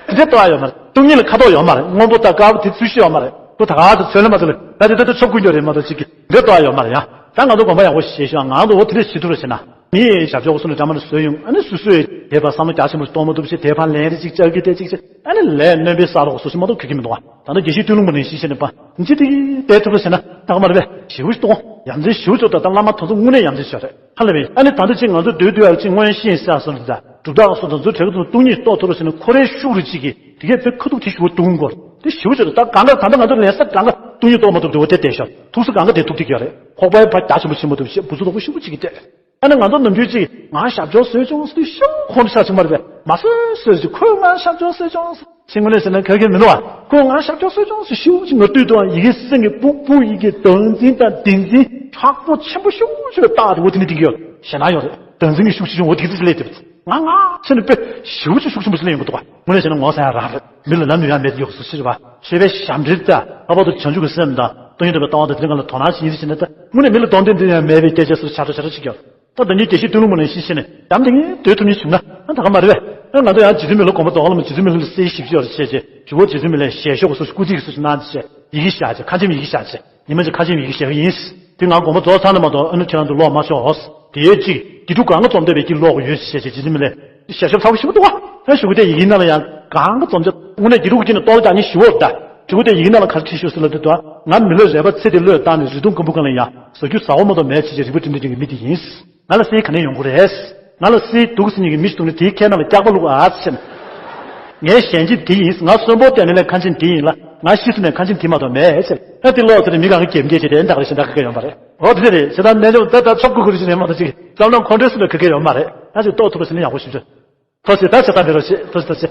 དེ་འདྲས་རྟོགས་ཡ་ཡོད་མ་རེད། སྟོང་ཉིད་ལ་ཁ་དོག་ཡོད་མ་རེད། སྔོན་པོ་དང་དཀར་པོ་དེ་ཚུལ་བཞིན་ཡོད་མ་རེད། ཁོ་ད་ག་དུ་ཚོད་ལ་མ་ཚོད་ལ་ད་དེ་ད་ད་ཆོབ་ཀུན་འགྱོ་རེད་མ་གཏོགས་ཅིག་གི་འདྲས་རྟོགས་ཡ་ཡོད་མ་རེད་ཡ། ད་ང་ཚོ་དགོན་པ་ཡག་པོ་ཞེ་ཞིག་ང་ཚོ་འོ་དེ་འདྲས་བྱེད་ཐུབ་ར་ཟེར་ན། མི་ཡི་ཞབས་ཕྱོགས་སུ་ནས་འདྲ་མ་ནས་བཟོས་ཡོང་ཨ་ནི་སུ་སུས་དེ་བ་བསམ་བློ་རྒྱ་ཆེན་པོ་གཏོང་མ་ཐུབ་ཞེས་དེ་བ་ལན་རེ་ཅིག་ལྕག་གི་དེ་ཅིག་ཅེས་ཨ་ནི་ལས་སྣོན་པའི་ས་རོགས་སུ་ཞིག་མ་གཏོགས་གི་གི་མི་འདུག་ད་ལྟ་དགེ་བཤེས་སྟོན་ལུང་པ་ནས་ཤི་ཤི་ནས་པ་འཇི་དེ་གི་དེ་ཐུབ་ར་ཟེར་ན་ད་ག་མ་རེད་པས་ཞེ་པོ་ཞིག་གཏོང་ཡ་མཚན་ཞེ་པོ་ཅོག་ད་ད་བླ་མ་དེ་ཚོ་དངོས་གནས་ཡ་མཚན་ཞིག་རེད། ཧ་ལས་པས་ཨ་ནི་ད་ལྟ་ཅིག་ང་ཚོ་སྡོད་སྡོད་ཡ་ཅིག་སྔོན་ཤེས་ས་སོ་ནི་ད་གྲུབ་རྟགས་སོ་དང་ཚོ་དྲེག་ཚོ་སྟོང་ཉིད་རྟོགས་ཐུབ་ར་ཟེར་ན་ཁོ་རའི་ཤུགས་རེ་ཅིག་གིས་དེ་གས་དཔེ་ཁ་ཐུག་དེ་ཞུ་བ་དུང་གོ་དེ་ཞུ་བ་ཅིག་རེད། ད་གང་ག་ད་ལྟ་ང་ཚོ་ལེན་ས་གང་ག་སྟོང་ཉིད་རྟོགས་མ་ཐུབ་དེ་འོ་དེ་བསྡད་ཤག་ཐུག་ས་གང་ག་དེ་ཐུག་དེ་གས་རེད། ཁོག་པའི་བ་རྒྱ་ཆེན་པོ་ཆེན་པོ་ཐུབ་ཤེས་བུ་ཚོ་དོག་པོ་ཞེ་པོ་ཅིག་གིས་བལྟས། ཨ་ནི་ང་ཚོ་ནམ་རྒྱུན་ཅིག་ང་ཞབས་ཕྱོགས་བཟོས་བྱུང་ཟེར་དུས་ཤོག་ཁོང་ཁྲོ་ཆགས་ཆུང་མ་རེད་པས་མ་བཟོས་བཟོས་ཅིག་ཁོས་ང་ཞབས་ཕྱོགས་བཟོས་བྱུང་ཟེར་ཕྱི་ངོས་ནས་ཟེར་ན་ག་གེ་མི་འདུག་བ། ཁོས་ང་ཞབས་ཕྱོགས་བཟོས་བྱུང་ཟེར་ཤུགས་ཅིག་ངར་སྟོད་དུའང་ཡི་གེ་སེང་གེ་སྤུག་སྤུག་ཡི་གེ་བདག་འཛིན་དང་བདེན་འཛིན་ཁྲག་པོ་ཆེན་པོ་ཤུགས་ཆེ་བཏགས་ཏེ་འོ་དེ་ནི་འགྲིག་གི་ཡོད་ཞེད་སྣང་ཡོད་རེད། བདག་འཛིན་གྱི་ཤུགས་ཆེ་ཆུང་འོ་དེ་ཚོ་སླེབས་ཐུབ། ང་ང་ཚེ་ནི་དཔེ་ཞེ་པོ་ཅིག་ཤུགས་ཆེན་པོ་ཞིག་སླེབས་ཡོང་གི་འདུག་བ། དངོས་གནས་བྱས་ན་ངོ་ཚ་ཡ་རང་རེད། མི་ལ་ལབ་ནུས་ཡ་མེད་ཡོད་སུ་ཤེས་པ་ཆོས་པའི་ཞབས་འདྲེན་ད་ལྷག་པར་དུ་བྱང་ཆུབ་ཀྱི་སེམས་དང་སྟོང་ཉིད་རྟོགས་པའི་ལྟ་བ་དང་དེ་རིང་གང་ལ་དོ་སྣང་བྱེད་ཉིན་ཞིག་ནས་ད་དངོས་གནས་མི་ལ་སྡོམ་ལྡན་འདི་ཡང་མེད་པའི་སྐད་ཆ་སུ་ཆ་འགྲོ་ཆ་འགྲོ་ཞིག་ཡོད། ད་ལྟ་ཉིད་དགེ་བཤེས་སྟོན་ལུང་མ་ནས་ཤི་ཤི་ནས་འདམ་དེ་ངས་སྡོད་ཐུབ་ཉིན་བྱུང་ན་ཨ་ད་ག་མ་རེད་པས། ཨ་ང་ཚོ་ཡང་རྗེ་བཙུན་མི་ལ་དགོངས་པ་རྫོགས་ལ་མ་རྗེ་བཙུན་མི་ལ་ལ་སྲས་ཞིབ་ཅིག་ཡོད་རེད་བྱས་རྗེས་ཇུ་བོ་རྗེ་བཙུན་མི་ལ་ཞལ་ཤོག་སུ་སྐུ་ཚིག་སུ་ཞིག་གནང་བྱས་ཡི་གེ་བཞག་བྱས་ཁ་ཆེམས་ཡི་གེ་བཞག་བྱས། ཉི་མ་གཅིག་ཁ་ཆེམས་ཡི་གེ་བཞག་གི་ཡིན། དེ་ང་དགོངས་པ་རྫོགས་ཚར་ན་མ་གཏོགས་ཨ་ནུ་ཁྱེད་རང་ཚོ་ལོག་མ་ཤོག་དེའི་གཅིག་དགེ་ཕྲུག་གང་ག་འཛོམས་བསྡད་པའི་གི་ལོག་ཡོད་ཞེས་བྱས་རྗེ་བཙུན་མི་ལས་ཞལ་ཤོབ་ཚ་པོ་ཞིག་འདུག་ག་ཨ་ཞུ་གུ་དེ་ཡི་གེ་ནང་ལ་ཡང་གང་ག་འཛོམས་བྱས་དངོས་གནས་དགེ་ཕྲུག་གཅིག་ནས་ལྟོ་རྒྱག་ཉིན་ཞུ་བོར་ད་ཞུ་གུ་དེ་ཡི་གེ་ནང་ལ་ག་རེ་བྲིས་ཤོག་ཟེར་ལ་དེ་དུ་ང་མི་ལ་རས་པ་ཚེ་དེ་བློས་བཏང་ནས་རི་དུང་སྐམ་པོ་གང་ལ་ཡང་ཟ་རྒྱུ་ཟ་བ་མ་གཏོགས་མེད་ཅེས་ཀྱི་རིག་པ་འགྲིམ་འགྲིམ་བྱེད་ཀྱི་མི་དེ་ཡིན། ང་ལ་སྲས་ག་ནས་ཡོང་གི་རེད། ང་ལ་སྲས་སྡུག་ཟིན་ཉིན་གྱི་མི་ཞིག་འདུག་ནས་དེའི་ཁའི་ནང་ལ་སྐྱག་པ་བླུགས་ཨ་ཟེར། ངའི་ཞལ་འབྱེད་དེ་ཡིན། ང་གསོན་པོ་བསྡད་ནས་ལས་ཁ་ཆེམས་དེ་ཡིན་ལ། ང་ཤི་སོང་ནས་ཁ་ཆེམས་དེ་མ་གཏོགས་མེད་ཟེར། ཨ་དེ་ལོག་ཟེར་ནས་མི་གང་གི་གེམ་སྐྱེས་བྱས་ཏེ་ཨེ་འདག་རེ་ཞེ་འདག་གི་གེ་ཡོང་པ་རེད། འོ་དེ་རེད། ཞེ་དྲག་རྣལ་འབྱོར་ད་ད་ཆོབ་ཁུ་ཁུ་རེ་ཞིག་ནས་མ་གཏོགས་ཅིག་བསམ་བློ་ཁོང་ཁྲོའི་སེམས་ལ་ག་གེ་ཡོད་མ་རེད། ཨ་ཅིག་ལྟོ་ཐུབ་པ་ཟེར་ན་ཡག་པོ་ཞིག་རེད། ཐོ་ཟེར་ད་ཆེ་ད་འབད་རོགས་བྱེད་ཐོ་ཟེར་ད་ཆེ།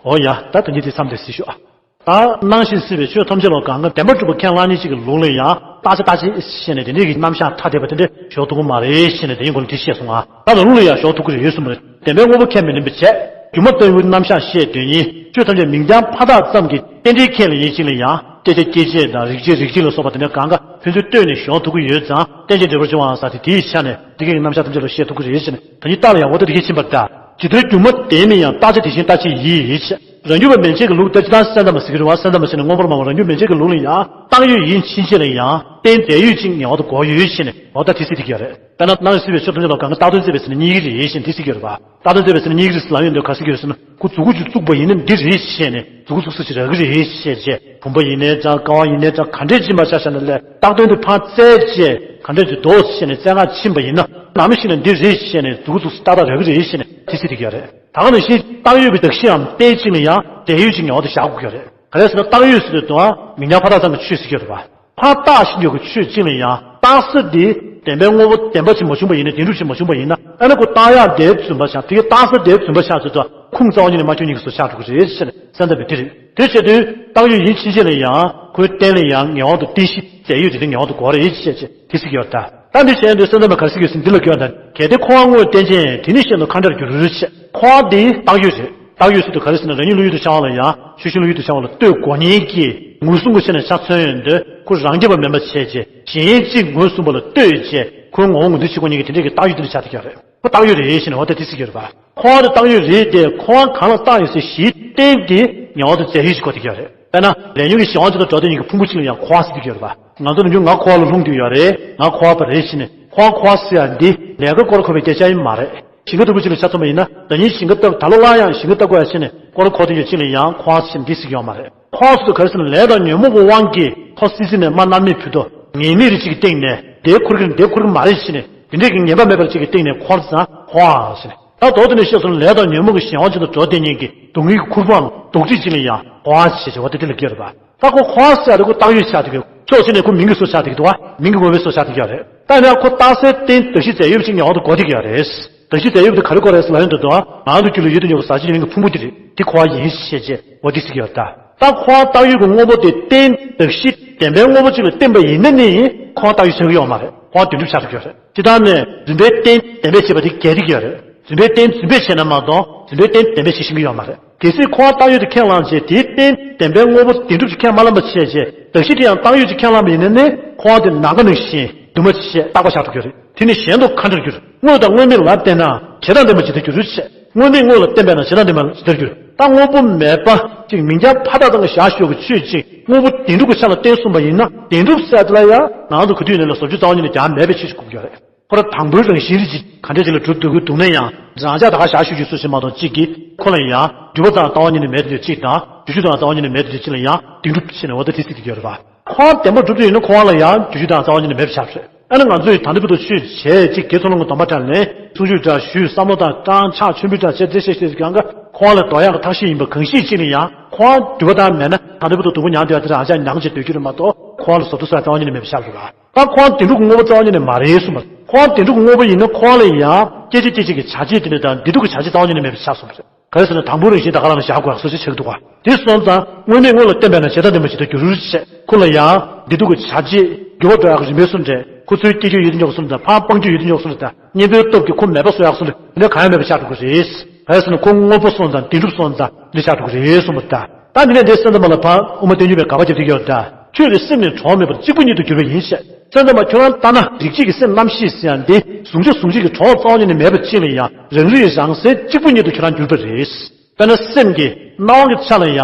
འོ་ཡ། ད་དོན་གྱི་དེ་མཚམས་དེ་ཟིག་ཤོག་ཨ། ད་སྣང་ཞིང་སྲིད་པའི་ཆོས་ཐམས་ཅད་ལ་གང་ག་བདེན་པར་གྲུབ་པ་མཁྱེན་བླ་མ་གཅིག་གི་ལུགས་ལ་ཡང་རྟག་ཆ་རྟག་ཆ་ཞེས་ནས་དེ་འདྲའི་གི་རྣམ་གཞག་ཐ་དད་པ་དེ་འདྲ་ཞོག་ཐུབ་ཀྱི་མ་རེད་ཞེས་ནས་དེ་ཡིན་གོ་ལ་དེ་བཤད་སོང་ང་། ད་ལ་ལུགས་ལ་ཡང་ཞོག་ཐུབ་ཀྱི་རེད་གསུངས་པ་རེད། བདེན་པའི་དངོས་པོ་མཁྱེན་མི་ནུས་པའི་ཆེད། སྒྱུ་མ་ལྟ་བུའི་རྣམ་གཞག་བཤད་དོན་ཡིན། ཆོས་ཐམས་ཅད་མིང་རྐྱང་ཕ་རྟགས་ཙམ་གྱི་རྟེན་འབྲེལ་ཁས་ལེན་ཡིན་གཅིག་ལ་ཡང་། སྐྱེ་བྱ་སྐྱེ་བྱེད་དང་རིགས་བྱེད་རིགས་བྱེད་ལ་སོགས་པ་དེ་འདྲ་གང་ག་ཕན་ཚུན་ལྟོས་ནས་ཞོག་ཐུབ་ཀྱི་ཡོད་ཙང་རྟེན་ཅིང་འབྲེལ་བར་འབྱུང་བའང་ཟེར་ཏེ་དེའི་ཆ་ནས་དེ་གའི་རྣམ་གཞག་ཐམས་ཅད་ལ་བཤད་ཐུབ་ཀྱི་རེད་ཟེར་ནས་ད་ནི་རྟགས་ལ་ཡང་འོ་ད་དེ་གའི་ཕྱིན་པར་གདའ། ཇི་ལྟར་སྒྱུ་མ་བདེན་ན་ཡང་རྟག་ཆ་དེ་བཞིན་རྟག་ཆད་ཡིན་ཞེས། རང་རྒྱུད་པ་མན་ཆད་ཀྱི་ལུགས་ལྟར་སྤྱིར་བཏང་སེམས་ཙམ་པ་ཟེར་གྱི་རེད་བ། སེམས་ཙམ་པ་ཟེར་ནས་མངོན་པར་སྨྲ་བ་རང་རྒྱུད་མན་ཆད་ཀྱི་ལུགས་ལ་ཡང་རྟགས་ཡོད་ཡིན་ཕྱིན་ཆད་ལ་ཡང་རྟེན་འབྲེལ་ཡོད་ཅིག་ངེས་པར་དུ་དགོས་ཡོད་ཞེས་ནས་འོ་ད་དེ་ཟེར་དེ་ག་རེད། དཔེར་ན་སྣང་ཞིང་སྲིད་པའི་ཆོས་ཐམས་ཅད་ལ་གང་ག་རྟགས་དོན་བཙལ་བས་ཟེར་ན་གཉིས་ཀྱི་རེད་ཞེས་དེ་ཟེར་གྱི་ཡོད་རེད་བ། རྟགས་དོན་བཙལ་བས་ཟེར་ན་གཉིས་ཀྱི་རེད་ཟེར་ལབ་ཡོང་དུས་ག་ཟེར་གྱི་ཡོད་ཟེར་ན། ཁོ་མཛུབ་གུ་ཅིག་བཙུགས་པ་ཡིན་ན་འདི་རེད་ཞེས་ནས་མཛུབ་གུ་བཙུགས་ས་ཅིག་རག་གི་རེད་ཞེས་བྱས། བུམ་པ་ཡིན་ནའི་ཙང་ཀ་བ་ཡིན་ནའི་ཙང་ག་འདྲས་ཅིག་མ་ཆ་བཞག་ན་ལས་རྟགས་དོན་དུ་ཕར་བཙལ་བྱས་ག་འདྲས་ཅིག་འདུག་ཞེས་ནས་བཙལ་ག་ཕྱིན་པ་ཡིན་ན་ནམ་ཞིག་ན་འདི་རེད་ཞེས་ནས་མཛུབ་གུ་བཙུགས་ས་ཏག་ཏག་རག་གི་རེད་ཞེས་ནས་དེ་ཟེར་གྱི་ཡོད་རེད། ད་ག་ནང་བཞིན་རྟགས་ཡོད་ཀྱི་གདགས་གཞིའམ་རྟེན་ཅིག་ལ་ཡང་འབྲེལ་ཡོད་ཅིག་ངེས་པར་དུ་བཞག་དགོས་ཀྱི་ཡོད་རེད། ག་རེ་ཟེར་ན་རྟགས་ཡོད་ཟེར་དུས་དང་མིང་རྐྱང་ཕ་རྟགས་ཙམ་གྱི་ཆོས་ཟེར་གྱི་ཡོད་རེད་བ། ཕར་བཏགས་ཤིང་ཡོད་ཀྱི་ཆོས་གཅིག་ལ་ཡང་རྟགས་ས་དེ་བདེན་པའི་དངོས་པོ་བདེན་པ་ཅིག་མ་བྱུང་བ་ཡིན་ན་བདེན་གྲུབ་ཅིག་མ་བྱུང་བ་ཡིན་ན་ཨ་ནི་ཁོ་རྟགས་ཡང་དེའི་བརྫུན་པ་ཆགས་དེ་གའི་རྟགས་ས་དེའི་བརྫུན་པ་ཆགས་ཚུལ་དུ་ཁུངས་རྩ་བ་ཉིད་ནས་མ་འཁྱོལ་ཉིད་ཀྱི་བཟོ་ཆགས་འགྲོ་གི་རེད་ཟེར་ནས་སེམས་ཙམ་པས་དེ་རེད། དེ་བྱེད་དུས་རྟགས་ཡོད་ཡིན་ཕྱིན་ཆད་ལ་ཡང་ཁོའི་རྟེན་ལ་ཡང་ངེས་པར་དུ་རྟེན་གཞི་རྫས་ཡོད་དེ་དེ་ངེས་པར་དུ་དགོས་རེད་ཅེས་བྱས་དེ་ཟེར་གྱི་ཡོད་ད། ད་འདི་བྱས་དུས་སེམས་ཙམ་པས་ག་རེ་ཟེར་གྱི་ཡོད་ཟེར་འདི་ལ་སྐྱོན་དང་གལ་ཏེ་འཁོར་བ་དངོས་རྟེན་ཅན་དེ་ནི་ཤེས་ནོ་ཁ་འདྲར་འགྱུར་ཅེས། འཁོར་བ་འདི་རྟགས་ཡོད་རེད། རྟགས་ཡོད་ཟེར་དུས་ག་རེ་ཟེར་ན་རང་ཉིད་བློ་ཡུལ་དུ་འཆར་བ་ལ་ཡང་ཆོས་ཅན་བློ་ཡུལ་དུ་འཆར་བ་ལ་ལྟོས་དགོས་ཉེན་གྱི་ངོས་བཟུང་གི་ཆ་ནས་ཆ་མཚོན་ཡོང་དུས་ཁོ་རང་རྐྱང་པ་མིན་པ་བྱས་རྗེས་གཞན་གཅིག་ངོས་བཟུང་བ་ལ་ལྟོས་རྗེས་ཁོའི་ངོ་བོ་ངོས་འཛིན་བྱེད་དགོས་ཉེན་གྱི་དེ་འདྲས་ཀྱི་རྟགས་ཡོད་དེ་འདྲ་ཆགས་བསྡད་ཀྱི་ཡོད་རེད། ཁོ་རྟགས་ཡོད་རེད་ཞེས་ནས་འོ་ད་དེ་ཟེར་གྱི་ཡོད་རེད་པ། འཁོར་བ་དེ་རྟགས་ཡོད་རེད་དེ་འཁོར་བ་གང་ལ་རྟགས་ཡོད་ཟེར་གཞིའི་རྟེན་དེ་ངེས་པར་དུ་རྫས་ཡོད་ཅིག་དགོས་བསྡད་ཀྱི་ཡོད་རེད། དཔེར་ན་ལས་ཉོན་གྱི་གཞན་དབང་ཅན་དུ་འགྲོ་བསྡད་ཉེན་གྱི་ཕུང་པོ་གཅིག་ལ་ཡང་འཁོར་བ་ཟེར་གྱི་ཡོད་རེད་པ། ང་ཚོ་ནམ་རྒྱུན་ང་འཁོར་བ་ལ་ལྷུང་བསྡད་ཡོད་རེད། ང་འཁོར་བ་པ་རེད་ཞེས་ནས་འཁོར་བ་འཁོར་བ་ཟེར་ཡ་འདི་ལས་ཀ་སྐོར་ཁོ་པའི་སྐད་ཆ་ཡིན་མ་རེད། ཞིང་ཁ་ལྟ་བུ་ཅིག་ལ་ཆ་མཚོན་པ་ཡིན་ན་ད་ཉིན་ཞིང་ཁ་ལྟ་བུ་ད་ལོ་སླར་ཡང་ཞིང་ཁ་ལྟ་དགོས་ཡ་ཕྱིན་ནས་སྐོར་འཁོར་དེ་ཡོད་ཅིག་ལ་ཡང་འཁོར་བ་ཟེར་འདི་ཟེར་གྱི་ཡོད་མ་རེད། འཁོར་བ་ཟེར་དུས་ག་རེ་ཟེར་ན་ལས་དང་ཉོན་མོངས་ཀྱི་དབང་གིས་ཐོ་སི་སི་ནས་མ་སྣང་མེད་བུ་དོ་ངེས་མེད་རེ་ཅིག་གི་སྟེང་ནས་དེ་འཁོར་གྱི་རེད་འདི་འཁོར་གྱི་མ་རེད་ཟེར་ནས་དེ་འདྲས་ཀྱི་ངེས་པ་མེད་པ་རེ་ཅིག་གི་སྟེང་ནས་འཁོར་ཙང་འཁོར་བ་ཟེར་ནས་ད་མདོར་དེ་ནས་བཤད་སོང་ལས་དང་ཉོན་མོངས་ཀྱི་གཞན་དབང་ཅན་དུ་འགྲོ་བསྡད་ཉེན་གྱི་སྡུག་བསྔལ་གྱི་ཁུར་པོའམ་དོགས་འདྲི་ཅིག་ལ་ཡང་འཁོར་བ་ཟེར་བྱ་བ་དེ་དེ་ལ་སྐྱེ་རེད་པ། ད་ཁོ་འཁོར་བ་ཟེར་ཡ་དེ་ཁོ་རྟགས་ཡོད་ཆགས་བསྡད་ཀྱི་ཕྱོགས་གཅིག་ནས་ཁོ་མིང་གི་བཟོ་ཆགས་བསྡད་ཀྱི་འདུག་བ། མིང་གི་ངོ་བོའི་བཟོ་ཆགས་བསྡད་ཀྱི་ཡོད་རེད། ད་ནས་ཁོ་རྟགས་གསལ་རྟེན་གདགས་གཞི་རྫས་ཡོད་ཅིག་ངེས་པར་དུ་དགོས་བསྡད་ཀྱི་ཡོད་རེད། གདགས་གཞི་རྫས་ཡོད་དེ་ག་རེ་དགོས་རེད་ཟེར་ལབ་ཡོང་དུས་ད་ང་རང་ཚོ་རྒྱུད་ལ་ཡོད་དུ་ཡོད་པ་ཟག་བཅས་ཀྱི་མིང་གི་ཕུང་པོ་དེ་རེད། དེ་འཁོར་བ་ཡིན་ཞེས་བྱས་འོ་དེ་ཟེར་གྱི་ཡོད་རེད་ད། ད་འཁོར་བ་རྟགས་ཡོད་ཀྱི་དངོས་པོ་དེ་རྟེན་གདགས་གཞི་ བདེན་པའི་དངོས་པོ་གཅིག་ལ་བརྟེན་པ་ཡིན་ན་ནི་འཁོར་བ་རྟགས་ཡོད་ཆགས་ཀྱི་ཡོད་མ་རེད། འཁོར་བ་བདེན་གྲུབ་ཆགས་ཐུབ་ཀྱི་ཡོད་རེད། སྤྱིར་བཏང་ནས་རྫུན་པའི་རྟེན་བདེན་པས་བྱས་པ་དེ་འགལ་བསྡད་ཀྱི་ཡོད་རེད། རྫུན་པའི་རྟེན་རྫུན་པས་བྱས་ན་མ་གཏོགས་རྫུན་པའི་རྟེན་བདེན་པས་བྱེད་ཤེས་ཀྱི་ཡོད་མ་རེད། གལ་སྲིད་འཁོར་བ་རྟགས་ཡོད་ཅིག་ཁས་བླངས་བྱས་དེའི་རྟེན་བདེན་པའི་དངོས་པོ་བདེན་གྲུབ་ཅིག་ཁས་མ་བླངས་པ་བྱས་བྱས་གདགས་གཞི་དེ་ཡང་རྟགས་ཡོད་ཅིག་ཁས་བླངས་པ་ཡིན་ན་ནི་འཁོར་བ་དེ་ནམ་མཁའ་ནང་བཞིན་འདུས་མ་བྱས་རྟག་པ་ཆགས་ཐུབ་ཀྱི་ཡོད་རེད། དེ་ནི་གཞན་དུ་ཁ་འདྲར་འགྱུར། དངོས་དང་དངོས་མེད་ལ་བརྟེན་ན་བྱས་དང་ལྡན་པ་ཇི་ལྟར་འགྱུར་ཞེས། དངོས་མེད་དངོས་ལ་བརྟེན་པས་ན་བྱས་དང་ལྡན་པ་ཇི་ལྟར་འགྱུར། ད་དངོས་པོ་མེད་པ་ཅིག་མིང་རྐྱང་ཕར་བཏགས་ཙམ་གྱི་བཞག་ཞོག་གི་ཆོས་ཅིག་དངོས་པོ་བདེན་གྲུབ་ཀྱི་ཆ་ལ་བརྟེན་གསུངས་པ་ཡིན་ན་བདེན་གྲུབ་ཟེར་དེ་ལ་ཡང་ང་ཚོ་ག་དུས་ཡིན་ནའི་ལ་བཟོ་བཅོས་རྩ་བ་ཉིད་ནས་རྒྱག་མེད་པའི་ཆོས་ཅིག་དགོས་ཀྱི་ཡོད་རེད། ཁོ་རང་དང་པོའི་རང་བཞིན་རེད་ཅིག་ག་འདྲས་ཅིག་ལ་གྲུབ་འདུག་གི་འདུག་ན་ཡང་རང་ཅག་ད་ག་བཞག་ཞོག་གི་སུ་ཞིག་མ་གཏོགས་གཅིག་གིས་ཁོ་ལ་ཡང་འདུས་པ་དང་རྩ་བ་ཉིད་ནས་མེད་དེ་གཅིག་དང་བསྒྱུར་བཅོས་དང་རྩ་བ་ཉིད་ནས་མེད་དེ་གཅིག་ལ་ཡང་བདེན་གྲུབ་བྱས་ནས་འོ་ད་དེ་སྲིད་དེ་ཡོད་རེད་པ། འཁོར་བ་བདེན་པར་གྲུབ་ཀྱི་ཡོད་ན་འཁོར་བ་ལ་ཡང་བསྒྱུར་བཅོས་དང་རྩ་བ་ཉིད་ནས་མེད་པ་ཆགས་པ་རེད། ཨ་ནི་ང་ཚོས་ད་ལྟ་བར་དུ་ཆོས་བྱས་གཅིག་དགེ་ཚུལ་སློང་གི་སྡོམ་པ་དྲངས་ནས་གསུང་ཆོས་འདྲ་ཞུས་བསམ་བློ་དང་བཏང་ཕྱག་མཆོད་འབུལ་འདྲ་བྱས་བདེ་ཞེས་བཤད་ཀྱང་ཀ་འཁོར་བ་ལ་འདོར་ཡག་གི་ཐབས་ཤེས་ཡིན་པ་གང་ཞིག་ཅིག་ནི་ཡང་འཁོར་བ་འདུས་པ་དང་མེད་ན་ད་ལྟ་བར་དུ་སྡུག་པོ་མྱངས་བསྡད་ཡག་དེ་རང་ཅག་མྱངས་བྱས་སྡོད་རྒྱུ་རེད་མ་གཏོགས་འཁོར་བ་ལ་བཟོ་ལྟ་སོགས་རྩ་བ་ཉིད་ནས་མེད་པ་ཆགས་ཀྱི་རེད། ད་འཁོར་བ་བདེན་གྲུབ་ཀྱི་དངོས་པོ་རྩ་བ་ཉིད་ནས་མ་རེད་གསུངས་པ། འཁོར་བ་བདེན་གྲུབ་ཀྱི་དངོས་པོ་ཡིན་ན་འཁོར་བ་ལ་ཡང་སྐྱེད་བྱེད་སྐྱེད་བྱེད་ཀྱི་བྱ་བྱེད་དེ་ནི་དང་བདེན་གྲུབ་ཀྱི་བྱ་བྱེད་རྩ་བ་ཉིད་ནས་མེད་པ་ཆགས་སོང་བ་རེད། ག་རེ་ཟེར་ན་དང་པོ་རང་བཞིན་ད་ག་རང་ལ་བཞག་དགོས་བཟོ་བྱེད་ཆགས་འདུག་ག་དེ་སོང་ཙང་དངོས་མེད་དངོས་ལ་བརྟེན་པས་ན་བྱས་དང་ལྡན་པ་ཇི་ལྟར་འགྱུར་ཞེས། ཁོ་ལ་ཡང་བདེ་སྡུག་གི་བྱ་བྱེད་འགྱུར་བ་འགྲོ་ཡག་གི་རིམ་པའི་གསུམ་རེད། ཁོ་ཚོའི་སྐྱེ་རྒྱུ་ཡོད་དུ་འཇོག་གསུམ་དང་ཕར་སྤང་རྒྱུ་ཡོད་དུ་འཇོག་གསུམ་དང་གཉེན་པོའི་སྟོབས་ཀྱིས་ཁོ་མེད་པ་བཟོ་ཡག་གསུམ་རེད། འདི་གང་ཡང་མེད་པ་ཆགས་འགྲོ་གི་རེད། ག་རེ་ཟེར་ན་ཁོ་དངོས་པོ་སོང་ཙང་བདེན་གྲུབ་སོང་ཙང་འདི་ཆགས་འགྲོ་གི་རེད་གསུངས་པ་དང་། ད་འདི་ནས་འདི་སེམས་ཙམ་པ་ལ་ཕར་དབུ་མ་བསྟན་འགྱུར་བའི་དགག་པ་རྒྱབ་ཀྱི་ཡོད་ད། ཁྱོད་ཀྱི་སེམས་ནི་གྲོགས་མེད་པར་གཅིག་པུ་ཉིད་དུ་གྱུར་པ་ཡིན་ཞེས། སེམས་ཙམ་པ་ཁྱོད་རང་ལྟ་ན་རིགས་གཅིག་གི་སེམས་རྣམ་ཤེས་ཟེར་ཡང་འདི་ཟུང་འཇུག་ཟུང་འཇུག་གི་གྲོགས་རྩ་བ་ཉིད་ནས་མེད་པ་ཅིག་ལ་ཡང་རང་རིག་རང་གསལ་གཅིག་པུ་ཉིད་དུ་ཁྱོད་རང་གྱུར་པ་རེད། དཔེར་ན་སེམས་ཀྱི་སྣང་བ་གི་ཆ་ལ་ཡང་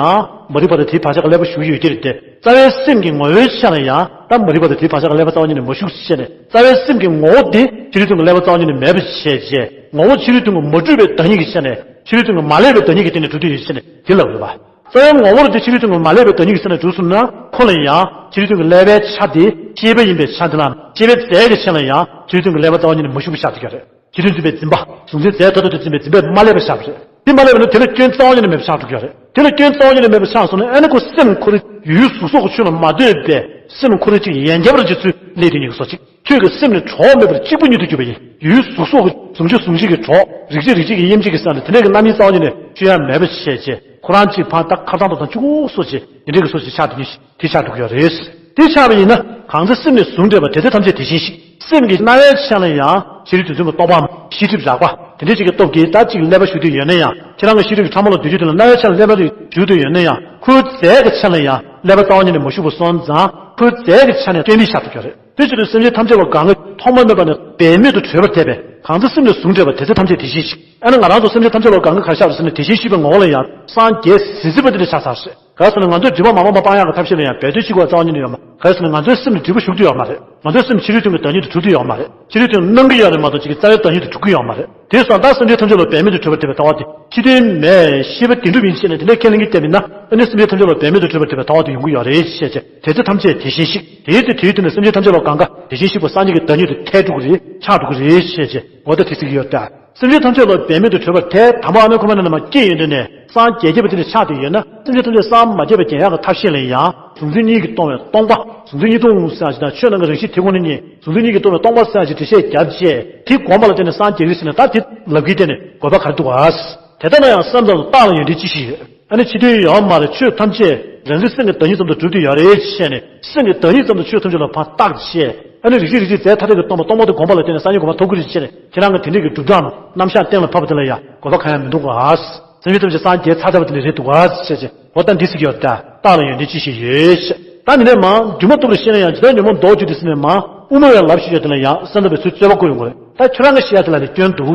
མ་རིག་པ་དང་དེའི་བག་ཆགས་ཀྱི་ཀླད་པ་ཞུགས་ཡོད་ཀྱི་རེད་དེ། རྩ་བའི་སེམས་ཀྱི་ངོ་བོའི་ཆ་ལ་ཡང་ད་མ་རིག་པ་དང་དེའི་བག་ཆགས་ཀྱི་ཀླད་པ་རྩ་བ་ཉིད་ནས་མ་ཞུགས་ཞེས་ནས་རྩ་བའི་སེམས་ཀྱི་ངོ་བོ་དེ་ཕྱི་རོལ་མཐུན་གྱི་ཀླད་པ་རྩ་བ་ཉིད་ནས་མེད་པ་བྱས་རྗེས་ངོ་བོ་ཕྱི་རོལ་མཐུན་གྱིས་མ་གྲུབ་པའི་བདག་ཉིད་ཀྱི་ཆ་ནས་ཕྱི་རོལ་མཐུན་གྱིས་མ་བསླད་པའི་བདག་ཉིད་ཀྱི་སྟེང་ནས་གྲུབ་སྟེ་ཡོད་ཆ་ནས་དེ་ལབ་དགོས་པ། རྩ་བའི་ངོ་བོ་དེ་ཕྱི་རོལ་མཐུན་གྱིས་མ་བསླད་པའི་བདག་ཉིད་ཀྱི་ས་ནས་གྲུབ་སོང་ན་ཁོ་ལ་ཡང་ཕྱི་རོལ་མཐུན་གྱི་ཀླད་པའི་ཆ་དེ་ཤེས་པ་ཡིན་པའི་ཆ་དེ་ལ་ཤེས་པའི་རྫས་ཀྱི་ཆ་ལ་ཡང་ཕྱི་རོལ་མཐུན་གྱི་ཀླད་པ་རྩ་བ་ཉིད་ནས་མ་ཞུགས་པ་ཆགས་ཀྱི་ཡོད་རེད། ཕྱི་རོལ་མཐུན་པའི་འཛིན་པ་གཟུང་འཛིན་རྫས་མཐར་ཐུག་ཏུ་འཛིན་པའི་འཛིན་པས་མ་བསླད་པ་ཆགས་པ་རེད། དེ་མ་བསླད་པ་ན་དེ་ལ་སྐྱོན་རྩ་བ་ཉིད་ནས་མེད་པ་ཆགས་འགྲོ་གི་ཡོད་རེད། དེ་ལ་སྐྱོན་རྩ་བ་ཉིད་ནས་མེད་པ་ཆགས་སོང་ན་ཨ་ནི་ཁོ་སེམས་ཁོ་རང་ཡུལ་གཟུགས་སོགས་ཀྱི་ཆོས་ལ་མ་ལྟོས་པའི་སེམས་ཁོ་རང་གཅིག་ཡན་རྒྱབ་རང་གཅིག་ཚུར་སླེབས་དེ་ཉིད་ཀྱི་བཟོ་གཅིག་ཁྱོད་ཀྱི་སེམས་ནི་གྲོགས་མེད་པར་གཅིག་པུ་ཉིད་དུ་གྱུར་པ་ཡིན། ཡུལ་གཟུགས་སོགས་ཀྱི་ཟུང་འཇུག་ཟུང་འཇུག་གི་གྲོགས། རིག་བྱེད་རིག་བྱེད་ཀྱི་དབྱིབས་འབྱེད་ཀྱི་ས་ནས་དེ་འདྲ་གི་རྣམ་སྨིན་རྩ་བ་ཉིད་ནས་ཆོས་ཡང་མེད་པ་བྱས་རྗེས་ཁོ་རང་གཅིག་ཕར་ད་ཁ་བཏང་དང་ཐང་ཆུ་ཁུག་སོགས་བྱས་དེ་འདྲ་གི་སོགས་བྱས་ཆགས་དེ་ཉིད་དེ་ཆགས་འགྲོ་གི་ཡོད་རེད། དེ་ཆགས་པ་ཡིན་ན་གང་ཚེ་སེམས་ནི་ཟུང་འབྲེལ་བ་དེ་ཚེ་ཐམས་ཅད་དེ་བཞིན་གཤེགས། སེམས་ཀྱི་རྣ་བའི་ཆ་ལ་ཡང་ཕྱི་རོལ་དུ་འཛིན་པ་སྟོང་པའམ་ཤེས་སྒྲིབ་རགས་པ་དེ་འདྲ་ཅིག་གི་སྟོབས་ཀྱིས་ད་ཅིག་ཀླད་པ་ཞུགས་དུས་ཡོད་ན་ཡང་ཁྱེད་རང་གི་ཤེས་རིག་གི་ཕྲ་མོ་ལ་སྡོད་རྒྱུ་དེ་ལ་རྣ་བའི་ཆ་ལ་ཀླད་པ་དེ་ཞུགས་དུས་ཡོད་ན་ཡང་ཁོའི་རྫས་ཀྱི་ཆ་ལ་ཡང་ཀླད་པ་རྩ་བ་ཉིད་ནས་མ་ཞུགས་པ་སོང་ཙང་ཁོའི་རྫས་ཀྱི་ཆ་ནས་སྐྱོན་མེད་ཆགས་ཐུབ་ཀྱི་རེད། དེ་ཕྱིར་དུ་སེམས་ཅན་ཐམས་ཅད་པ་གང་གི་ཐོག་མ་མེད་པ་ནས་འབད་མེད་དུ་གྲོལ་བར་འཐད་པས་གང་ཚེ་སེམས་ནི་ཟུང་འབྲེལ་བ་དེ་ཚེ་ཐམས་ཅད་དེ་བཞིན་གཤེགས། ཨ་ནི་ང་རང་ཚོ་སེམས་ཅན་ཐམས་ཅད་པ་གང་གི་གར་ཤར་བ་ཟེར་ན་དེ་བཞིན་གཤེགས་པའི་ངོ་བོ་ལ་ཡང་སངས་རྒྱས་ཟིན་ཟིན་པ་དེ་འདྲ་ཆགས་ཚར་ཟེར། ག་རེ་ཟེར་ན་ང་ཚོས་སྒྲིབ་པ་མ་སྤངས་པ་སྤང་ཡག་གི་ཐབས་ཤེས་ལ་ཡང་འབད་རྩོལ་བྱེད་དགོས་པ་རྩ་བ་ཉིད་ནས་ཡོད་མ་རེད། ག་རེ་ཟེར་ན་ང་ཚོའི་སེམས་ལ་སྒྲིབ་པ་ཞུགས་ཀྱི་ཡོད་མ་རེད། ང་ཚོའི་སེམས་ཕྱི་རོལ་མཐུན་གྱི་བདག་ཉིད་དུ་གྲུབ་ཀྱི་ཡོད་མ་རེད། ཕྱི་རོལ་མཐུན་སྣང་གི་ཡོད་རེད་མ་གཏོགས་ཅིག་གི་རྩ་བའི་བདག་ཉིད་དུ་གྲུབ་ཀྱི་ཡོད་མ་རེད། དེ་སོང་ཙང་སེམས་ཅན་ཐམས་ཅད་ལ་འབད་མེད་དུ་གྲོལ་བར་འཐད་པའི་ལྟ་བ་དེ་ཕྱི་དོན་མེད་ཤེས་པ་བདེན་གྲུབ་ཡིན་ཞེས་ནས་དེ་འདྲའི་ཁས་ལེན་གྱི་བསྟན་པས་ན་ཨ་ནི་སེམས་ཅན་ཐམས་ཅད་ལ་འབད་མེད་དུ་གྲོལ་བར་འཐད་པའི་ལྟ་བ་དེ་ཡོང་གི་ཡོད་རེད་ཞེས་བྱས། དེ་ཚེ་ཐམས་ཅད་དེ་བཞིན་གཤེགས། དེའི་ཚེ་དེའི་དུས་ན་སེམས་ཅན་ཐམས་ཅད་པ་གང་ག་དེ་བཞིན་གཤེགས་པ་སངས་རྒྱས་ཀྱི་བདག་ཉིད་དུ་ཐལ་འགྲོ་གི་རེད། ཆགས་འགྲོ་གི་རེད་ཞེས་བྱས་འོ་ད་དེ་ཚིག་ཡོད་ད། སེམས་ཅན་ཐམས་ཅད་ལ་འབད་མེད་དུ་གྲོལ་བར་ཐལ། དང་པོ་ཨ་ནི་ཁོ་མ་ནས་ནས་མ་སྐྱེས་ཡོན་ཏན་ནས་སངས་རྒྱས་བསྐྱེད་པ་དེ་ནས་ཆགས་ཏེ་ཡོད་ན་སེམས་ཅན་ཐམས་ཅད་སངས་མ་རྒྱས་པ་རྒྱས་ཡག་གི་ཐབས་ཤེས་ལ་ཡང་གཟུང་འཛིན་གཉིས་ཀྱིས་སྟོང་བའི་སྟོང་པ། གཟུང་འཛིན་གཉིས་སྟོང་ཟེར་ཞིག་དང་ཆོས་རྣམས་ཀྱི་རང་བཞིན་དེ་ཁོ་ན་ཉིད་གཟུང་འཛིན་གཉིས་ཀྱིས་སྟོང་བའི་སྟོང་པ་ཟེར་ཞིག་འགྲེལ་བཤད་བརྒྱབ་རྗེས་དེ་བསྒོམས་པ་ལ་བརྟེན་ནས་སངས་རྒྱས་ཀྱི་ཟེར་ནས་ད་དེ་ལབ་ཀྱི་བརྟེན་ནས་དགོས་པ་ག་རེ་འདུག་ག་དེ་ལྟ་ན་ཡང་སེམས་ཙམ་དུ་རྟགས་ལ་ཡོན་ཏན་ཅི་ཞིག་ཡོད། ཨ་ནི་ཕྱི་དོན་ཡོད་མ་རེད། ཆོས་ཐམས་ཅད་རང་རིག་སེམས་ཀྱི་བདག་ཉིད་ཙམ་དུ་གྲུབ་སྟེ་ཡོད་རེད་ཅེས་ནས་སེམས་ཀྱི་བདག་ཉིད་ཙམ་དུ་ཆོས་ཐམས་ཅད་ལ་ཕར་བརྟགས་བྱས། ཨ་ནི་རིག་བྱེད་རིག་བྱེད་རྫས་ཐ་དད་ཀྱིས་སྟོང་པ་སྟོང་པ་དེ་བསྒོམས་པ་ལ་བརྟེན་ནས་སངས་རྒྱས་གོ་འཕང་ཐོབ་ཀྱི་རེད་ཅེས་ནས་ཁྱེད་རང་གི་དེ་འདྲས་ཀྱི་སྒྲུབ་གྲངས་རྣམ་གཞག་གཏན་ལ་ཕབ་པ་དེ་ལ་ཡང་དགོས་པ་གང་ཡང་མི་འདུག་ག་སེམས་ཅན་ཐམས་ཅད་སངས་རྒྱས་ཚར་ཚར་བ་དེ་ལས་རེད་འདུག་ག་ཅེས་བྱས་འོ་ད་འདི་ཟེར་གྱི་ཡོད་ད། རྟགས་ལ་ཡོན་ཏན་ཅི་ཞིག་ཡོད་ཅེས། ད་འདི་ནས་མ་སྒྱུ་མ་རྟོགས་པར་ཤེས་ན་ཡང་ཇི་ལྟར་ཉོན་མོངས་ལྡོག་གྱུར་ཏེ་ཟེར་ནས་མ་དབུ་མ་བའི་ལབ་ཞུ་ཡ་དེ་ལ་ཡང་སེམས་ཙམ་པའི་ཚུལ་རྩོད་པ་བཀོད་ཡོང་གི་རེད། ད་ཁྱོད་རང་གིས་བཤད་ཡ་དེ་ལ་ལས་སྐྱོན་འདུག་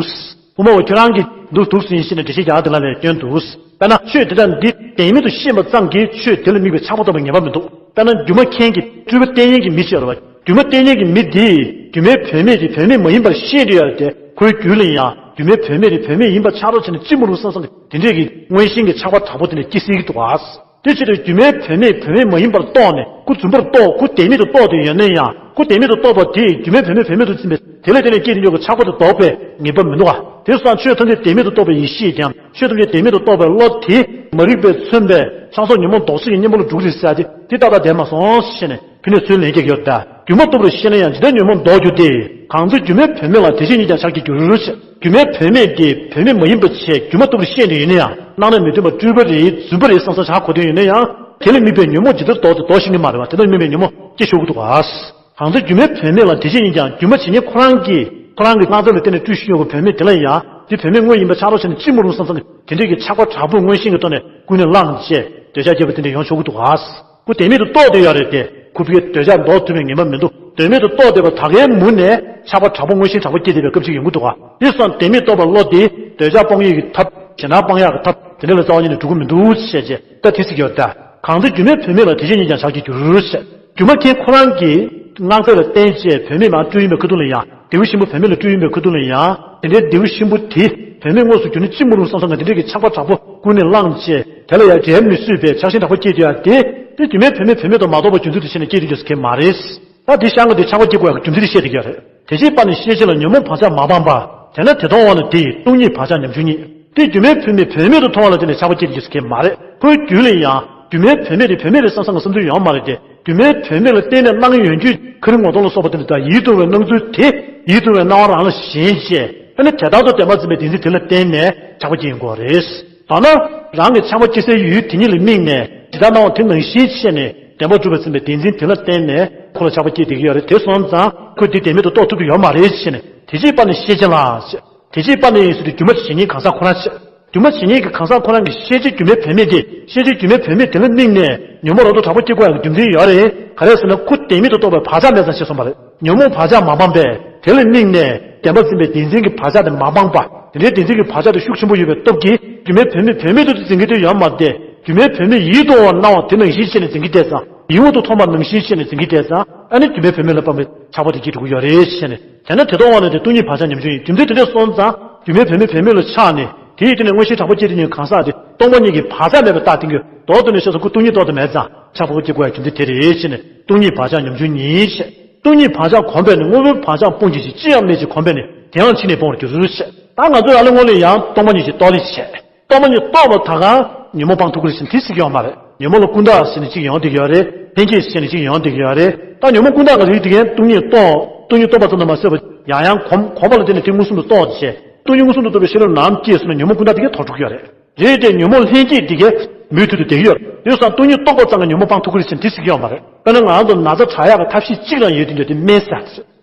དབུ་མ་བ་ཁྱོད་རང་གིས་འདུག་འདུག་ཟིན་ཞེས་ནས་འགྲེལ་བཤད་རྒྱག་དེ་ལ་ལས་སྐྱོན་འདུག་དཔེར་ན་ཆོས་དེ་དག་འདི་བདེན་མེད་དུ་ཤེས་པ་ཙམ་གྱིས་ཆོས་དེ་ལ་དམིགས་པའི་ཆགས་པ་སྟོང་པར་ངེས་པ་མི་འདུག་དཔེར་ན་སྒྱུ་མ་མཁན་གྱི་སྤྲུལ་པ་བསྟན་མཁན་གྱི་མི་ཅིག་ཡོད་རེད་བ། སྒྱུ་མ་བསྟན་མཁན་གྱི་མི་འདིས་སྒྱུ་མའི་བུད་མེད་དེ་བུད་མེད་མ་ཡིན་པར་ཤེས་འདོད་ཡོད་དེ་ཁོའི་རྒྱུད་ལ་ཡང་སྒྱུ་མའི་བུད་མེད་དེ་བུད་མེད་ཡིན་པ་ཆགས་རོགས་བྱས་ནས་ཅི་མ་རུང་བསམ་བསམ་གྱི་དེ་འདྲས་ཀྱི་མངོན་ཞེན་གྱི་ཆགས་པ་དྲག་པོ་དེ་ནས་སྐྱེ་སྲིད་ཀྱི་འདུག་ག་དེ་ཕྱིར་དུ་སྒྱུ་མའི་བུད་མེད་བུད་མེད་མ་ཡིན་པར་རྟོགས་ནས་ཁོ་རྫུན་པར་རྟོགས། ཁོ་བདེན་མེད་དུ་རྟོགས་ཏེ་ཡོད་ན་ཡང་ཁོ་བདེན་མེད་དུ་རྟོགས་པ་དེས་སྒྱུ་མའི་བུད་མེད་བུད་མེད་དུ་འཛིན་པའི་དེ་ལས་དེ་ནས་སྐྱེས་ཏེ་འཇོག་གི་ཆགས་པ་དེ་ལྡོག་པའི་ངེས་པ་མི་འདུག་ག་དེ་སོང་ཆོས་ཐམས་ཅད་བདེན་མེད་དུ་རྟོགས་པ་ཡེ་ཤེས་ཀྱང་ཆོས་ཐམས་ཅད་བདེན་མེད་དུ་རྟོགས་པའི་བློ་དེ་མ་རིག་པས་མཚོན་པའི་ཆགས་སོགས་ཉོན་མོངས་ལྡོག་བྱེད་ཀྱི་གཉེན་པོ་ལ་འགྲོ་གི་རེད་ཟེར་ཏེ་དེ་ཏག་ཏག་བསྡད་མ་སོང་ཞེས་ནས་ཕི་ནས་ཚུར་ལན་རྒྱག་གི་ཡོད་ད། སྒྱུ་མ་རྟོགས་པར་ཤེས་ན་ཡང་ཇི་ལྟར་ཉོན་མོངས་ལྡོག་གྱུར་ཏེ། གང་ཚེ་སྒྱུ་མའི་བུད་མེད་ལ་བདེ་གཤེགས་ཉིད་ཀྱང་ཕྱག་རྒྱར་འགྱུར་ཞེས། སྒྱུ་མའི་བུད་མེད་དེ་བུད་མེད་མ་ཡིན་པ་བྱས་སྒྱུ་མ་རྟོགས་པར་ཤེས་ནས་ཡིན་ན་ཡང་སྣང་ནས་མི་མཐུན་པ་སྤྲུལ་པ་རེད་རྫུན་པ་རེད་བསམ་བསམ་བྱ་གོ་དོན་ཡོད་ན་ཡང་ དེ་ལ་དམིགས་པའི་ཉོན་མོངས་ཇི་ལྟར་ལྡོག་སྟེ་ལྡོག་ཤེས་ཀྱི་མ་རེད་བ། དེ་ལ་དམིགས་པའི་ཉོན་མོངས་སྐྱེ་ཤོར་གྱི་འདུག་ག། གང་ཚེ་སྒྱུ་མའི་བུད་མེད་ལ་དེ་བཞིན་ཉིད་ཀྱང་། སྒྱུ་མ་ཇི་སྙེད་ཁོ་རང་གིས་ཁོ་རང་གི་སྣང་ཚུལ་ལ་བརྟེན་ནས་སྤྲུལ་བཞིན་ཡོད་པའི་བུད་མེད་དེ་ལ་ཡང་དེ་བུད་མེད་དངོས་ཡིན་པ་ཆགས་རོགས་བྱས་ནས་ཅི་མ་རུང་བསམ་བསམ་གྱི་དེ་འདྲའི་གི་ཆགས་པ་དྲག་པོས་མངོན་ཤེས་ཀྱི་ཐོག་ནས་ཀུན་ནས་བསླངས་བྱས་འདོད་ཆགས་སྐྱེས་པ་དེ་འདྲ་ཡོང་ཆོག་གི་འདུག་ག། ཁོ་དོན་མེད་དུ་རྟོགས་བསྡད་ཡོད་རེད་དེ། ཁོ་ཕ་གིའི་འདོད་ཆགས་ལྡོག་ཐུབ་པའི་ངེས་པ་མི་འདུག་དོན་མེད་དུ་རྟོགས་བསྡད་པ་ད་གའི་མུ་ནས་ཆགས་པ་དྲག་པོ་མངོན་ཤེས་དྲག་པོ་སྐྱེས་བསྡད་པའི་སྐབས་ཅིག་ཡོང་གི་འདུག་ག། དེ་སོང་དོན་མེད་རྟོགས་པ་བློ་དེ་འདོད་ཆགས་སྤོང་ཡས་ཀྱི་ཐབས། ཞེ་སྡང་སྤང་ཡག་གི་ཐབས་དེ་འདྲ་ལ་རྩ་བ་ཉིད་ནས་འགྲོ་གི་མི་འདུག་ཅེས་བྱས་ད་དེ་ཟེར་གྱི་ཡོད་ད། གང་ཚེ་སྒྱུ་མའི་བུད་མེད་ལ་དེ་བཞིན་ཉིད་ཀྱང་ཆགས་ཀྱི་འགྱུར་ཞེས། སྒྱུ་མ་མཁན་ཁོ་རང་གི་སྣང་ཚུལ་ལ་བརྟེན་བྱས་བུད་མེད་མར་སྤྲུལ་ཡིན་པའི་ཁ་ཐུག་ལ་ཡང་། ལྡེའུ་ཤིང་བུ་བུད་མེད་ལ་སྤྲུལ་ཡིན་པའི་ཁ་ཐུག་ལ་ཡང་། དེ་འདྲའི་ལྡེའུ་ཤིང་བུ་དེ་བུད་མེད་དངོས་སུ་གྱུར་ན་ཅི་མ་རུང་བསམ་བསམ་གྱི་དེ་འདྲའི་གི་ཆགས་པ་དྲག་པོ་ཀུན་ནས་བསླངས་བྱས་དེ་ལ་ཡང་འབྲལ་མི་བཟོད་པའི་ཆགས་ཞེན་དྲག་པོ་སྐྱེས་བསྡད་ཡ་དེ། དེ་སྒྱུ་མའི་བུད་མེད་བུད་མེད་དུ་མ་རྟོགས་པར་རྒྱུ་མཚན་དེ་བྱས་ནས་སྐྱེས་བསྡད་རྒྱུ་ཟེར་མཁན་མ་རེད། ད་དེ་ཤང་གི་དེ་ཆགས་པ་སྐྱེ་དགོས་ཡ་གི་རྒྱུ་མཚན་དེ་བཤད་བསྡད་ཀྱི་ཡོད་རེད། དེ་བཞིན་པ་ནི་ཤེས་བྱ་ལ་ཉོན་མོངས་བག་ཆགས་མ་སྤངས་པ། དེས་ན་དེ་མཐོང་བ་ནི་དེ་ཡི་སྟོང་ཉིད་བག་ཆགས་ཉམ་ཆུང་ཉིད། དེ་སྒྱུ་མའི་བུད་མེད་བུད་མེད་དུ་མཐོང་བ་ལ་བརྟེན་ནས་ཆགས་པ་སྐྱེ་རྒྱུ་ཟེར་མཁན་མ་རེད། ཁོའི་རྒྱུད་ལ་ཡང་སྒྱུ་མའི་བུད་མེད་དེ་བུད་མེད་རེད་བསམ་བསམ་གྱི་བསམ་ཚུལ་ཡོང་མ་རེད་དེ། སྒྱུ་མའི་བུད་མེད་ལ་བརྟེན་ནས་སྣང་ཡོང་རྒྱུ་ཁ་རི་ངོ་གདོང་ལ་སོགས་པ་དེ་འདྲ་དང་ཡིད་དུ་འོང་བའི་སྣང་ཚུལ་དེ་ཡིད་དུ་འོང་བའི་སྣང་བ་རང་ལ་ཞེན་བྱས། ཨ་ནི་དེ་ལྟར་དུ་བདེན་པར་འཛིན་པའི་བདེན་འཛིན་དེ་ལ་བརྟེན་ནས་ཆགས་པ་སྐྱེ་ཡོང་གི་རེད། ད་ན་རང་གི་ཆགས་པ་སྐྱེ་སའི་ཡུལ་དེ་ཉིད་ལ་དམིགས་ནས་ཇི་ལྟར་སྣང་བ་དེ་ནང་བཞིན་ཤེས་ནས་བདེན་པར་གྲུབ་པར་འཛིན་པའི་བདེན་འཛིན་དེ་ལ་བརྟེན་ནས་ཁོ་ལ་ཆགས་པ་སྐྱེས་བསྡད་ཀྱི་ཡོད་རེད། དེ་སོང་ཙང་ཁོས་དེ་བདེན་མེད་དུ་རྟོགས་ཐུབ་ཀྱི་ཡོད་མ་རེད་ཅེས་ནས། དེ་ཕྱིར་པ་ནི་ཤེས་བྱ་ལ། དེ་ཕྱིར་པ་ནི་ཟེར་དུས་སྒྱུ་མ་ཇི་སྙེད་གང་ཟག་ཁོ་རང་ཆེ། སྒྱུ་མ་ཇི་སྙེད་ཀྱི་གང་ཟག་ཁོ་རང་གི་ཤེས་བྱའི་སྒྱུ་མའི་བུད་མེད་དེ་ཤེས་བྱའི་སྒྱུ་མའི་བུད་མེད་དེ་ལ་དམིགས་ནས་ཉོན་མོངས་རང་དུ་དྲག་པོ་སྐྱེ་དགོས་ཡག་གི་རྒྱུ་མཚན་ཡོད་རེད། ག་རེ་ཟེར་ན་ཁོ་བདེན་མེད་དུ་རྟོགས་པའི་བག་ཆགས་མེད་ཙང་ཞེས་གསུངས་པ་རེད། ཉོན་མོངས་བག་ཆགས་མ་སྤངས་པས་དེ་ལ་དམིགས་ནས་བདེན་པར་འཛིན་པའི་བདེན་འཛིན་གྱི་བག་ཆགས་དེ་མ་སྤངས་པ། དེ་འདྲའི་བདེན་འཛིན་གྱི་བག་ཆགས་དེ་ཤུགས་ཆེན་པོ་ཡོད་པའི་སྟོབས་ཀྱིས་སྒྱུ་མའི་བུད་མེད་བུད་མེད་དུ་འཛིན་གྱི་དེ་ཡོད་མ་རེད་དེ། སྒྱུ་མའི་བུད་མེད་ཡིད་དུ་འོང་བ་སྣང་བ་དེ་ནང་བཞིན་ཤེས་ནས་འཛིན་གྱི་བསྡད་ཙང་། ཡིད་འོང་དུ་མཐོང་བ་ནང་བཞིན་ཤེས་ནས་འཛིན་གྱི་བསྡད་ཙང་། ཨ་ནི་སྒྱུ་མའི་བུད་མེད་ལ་སྤངས་པའི་ཆགས་པ་དེ་སྐྱེ་འགྲོ་གི་ཡོད་རེད་ཅེས་ནས། དེས་ན་དེ་མཐོང་བ་ནི་དེ་སྟོང་ཉིད་བག་ཆགས་ཉམ་ཆུང་ཡིན། རྒྱུ་མཚན་དེ་འདྲ་སོང་ཙང་སྒྱུ་མའི་བུད་མེད་བུད་མེད་ལ་ཆགས་ནས་དེ་ཡི་སྟེང་ནས་མངོན་ཤེས་དྲག་པོ་སྐྱེས་དེ་ཉིད་གང་ཟག་དེ་སྟོང་པ་ཉིད་ཀྱི་བག་ཆགས་མེད་པའི་རྟགས་བསྟན་གྱི་ཡོད། མདོར་བསྡུས་ནས་བཤད་ཚེ་ཁོ་སྟོང་ཉིད་རྟོགས་ཏུ་མེད་ཙང་ཆགས་པ་སྐྱེ་དགོས་ཡ་རྒྱུ་མཚན་དེ་རེད་ཅེས་ནས། སྟོང་ཉིད་བག་ཆགས་ཉམ་ཆུང་ཉིད་ཅེས། སྟོང་ཉིད་བག་ཆགས་གོམས་པས་ནི་དངོས་པོའི་བག་ཆགས་སྤོང་གྱུར་ཅིང་། ཅི་ཡང་མེད་ཅིང་གོམས་པས་ནི་དེ་ཡང་ཕྱི་ནས་སྤོང་བར་འགྱུར་ཞེས། ད་ང་ཚོའི་ཨ་ལོ་ངོ་ལ་ཡང་སྟོང་པ་ཉིད་ཅིག་རྟོགས་ལེ་བྱས། སྟོང་པ་ཉིད་རྟོགས་པ་ད་ག་ཉོན་མོངས་སྤང་ཐུབ་ཀྱི་རེད་ཟེར་དེ་ཟེར་གྱི་ཡོད་མ་རེད། ཉོན་མོངས་ལ་ཀུན་བརྟགས་ཟེར་ནས་གཅིག་ཡོང་བསྡད་ཀྱི་ཡོད་རེད། ལྷན་སྐྱེས་ཟེར་ནས་གཅིག་ཡོང་བསྡད་ཀྱི་ཡོད་རེད། ད་ཉོན་མོངས་ཀུན་བརྟགས་ཀྱི་རིགས་དེ་གའི་སྟོང་ཉིད་རྟོགས། སྟོང་ཉིད་རྟོགས་པ་ཙམ་དུ་མ་ཟད་པར་ཡང་ཡང་གོམས། གོམས་པ་ལ་བརྟེན་ནས་དེ་མངོན་སུམ་དུ་རྟོགས་བྱས། སྟོང་ཉིད་མངོན་སུམ་དུ་རྟོགས་པའི་ཤེས་རབ་ནམ་སྐྱེས་སོང་ན་ཉོན་མོངས་ཀུན་བརྟགས་དེ་གའི་དོར་འགྲོ་གི་ཡོད་རེད། རེད་དེ་ཉོན་མོངས་ལྷན་སྐྱེས་དེ་གའི་མུ་མཐུད་དུ་བསྡད་ཀྱི་ཡོད་རེད། དེ་སང་སྟོང་ཉིད་རྟོགས་པ་ཙམ་གྱིས་ཉོན་མོངས་སྤང་ཐུབ་ཀྱི་རེད་ཟེར་དེ་ཟེར་གྱི་ཡོད་མ་རེད། དཔེར་ན་ང་ཚོ་ན་ཚ་དྲག་ཡག་གི་ཐབས་ཤེས་གཅིག་རང་ཡོད་དུས་འདོད་དེ་སྨན་ཟ།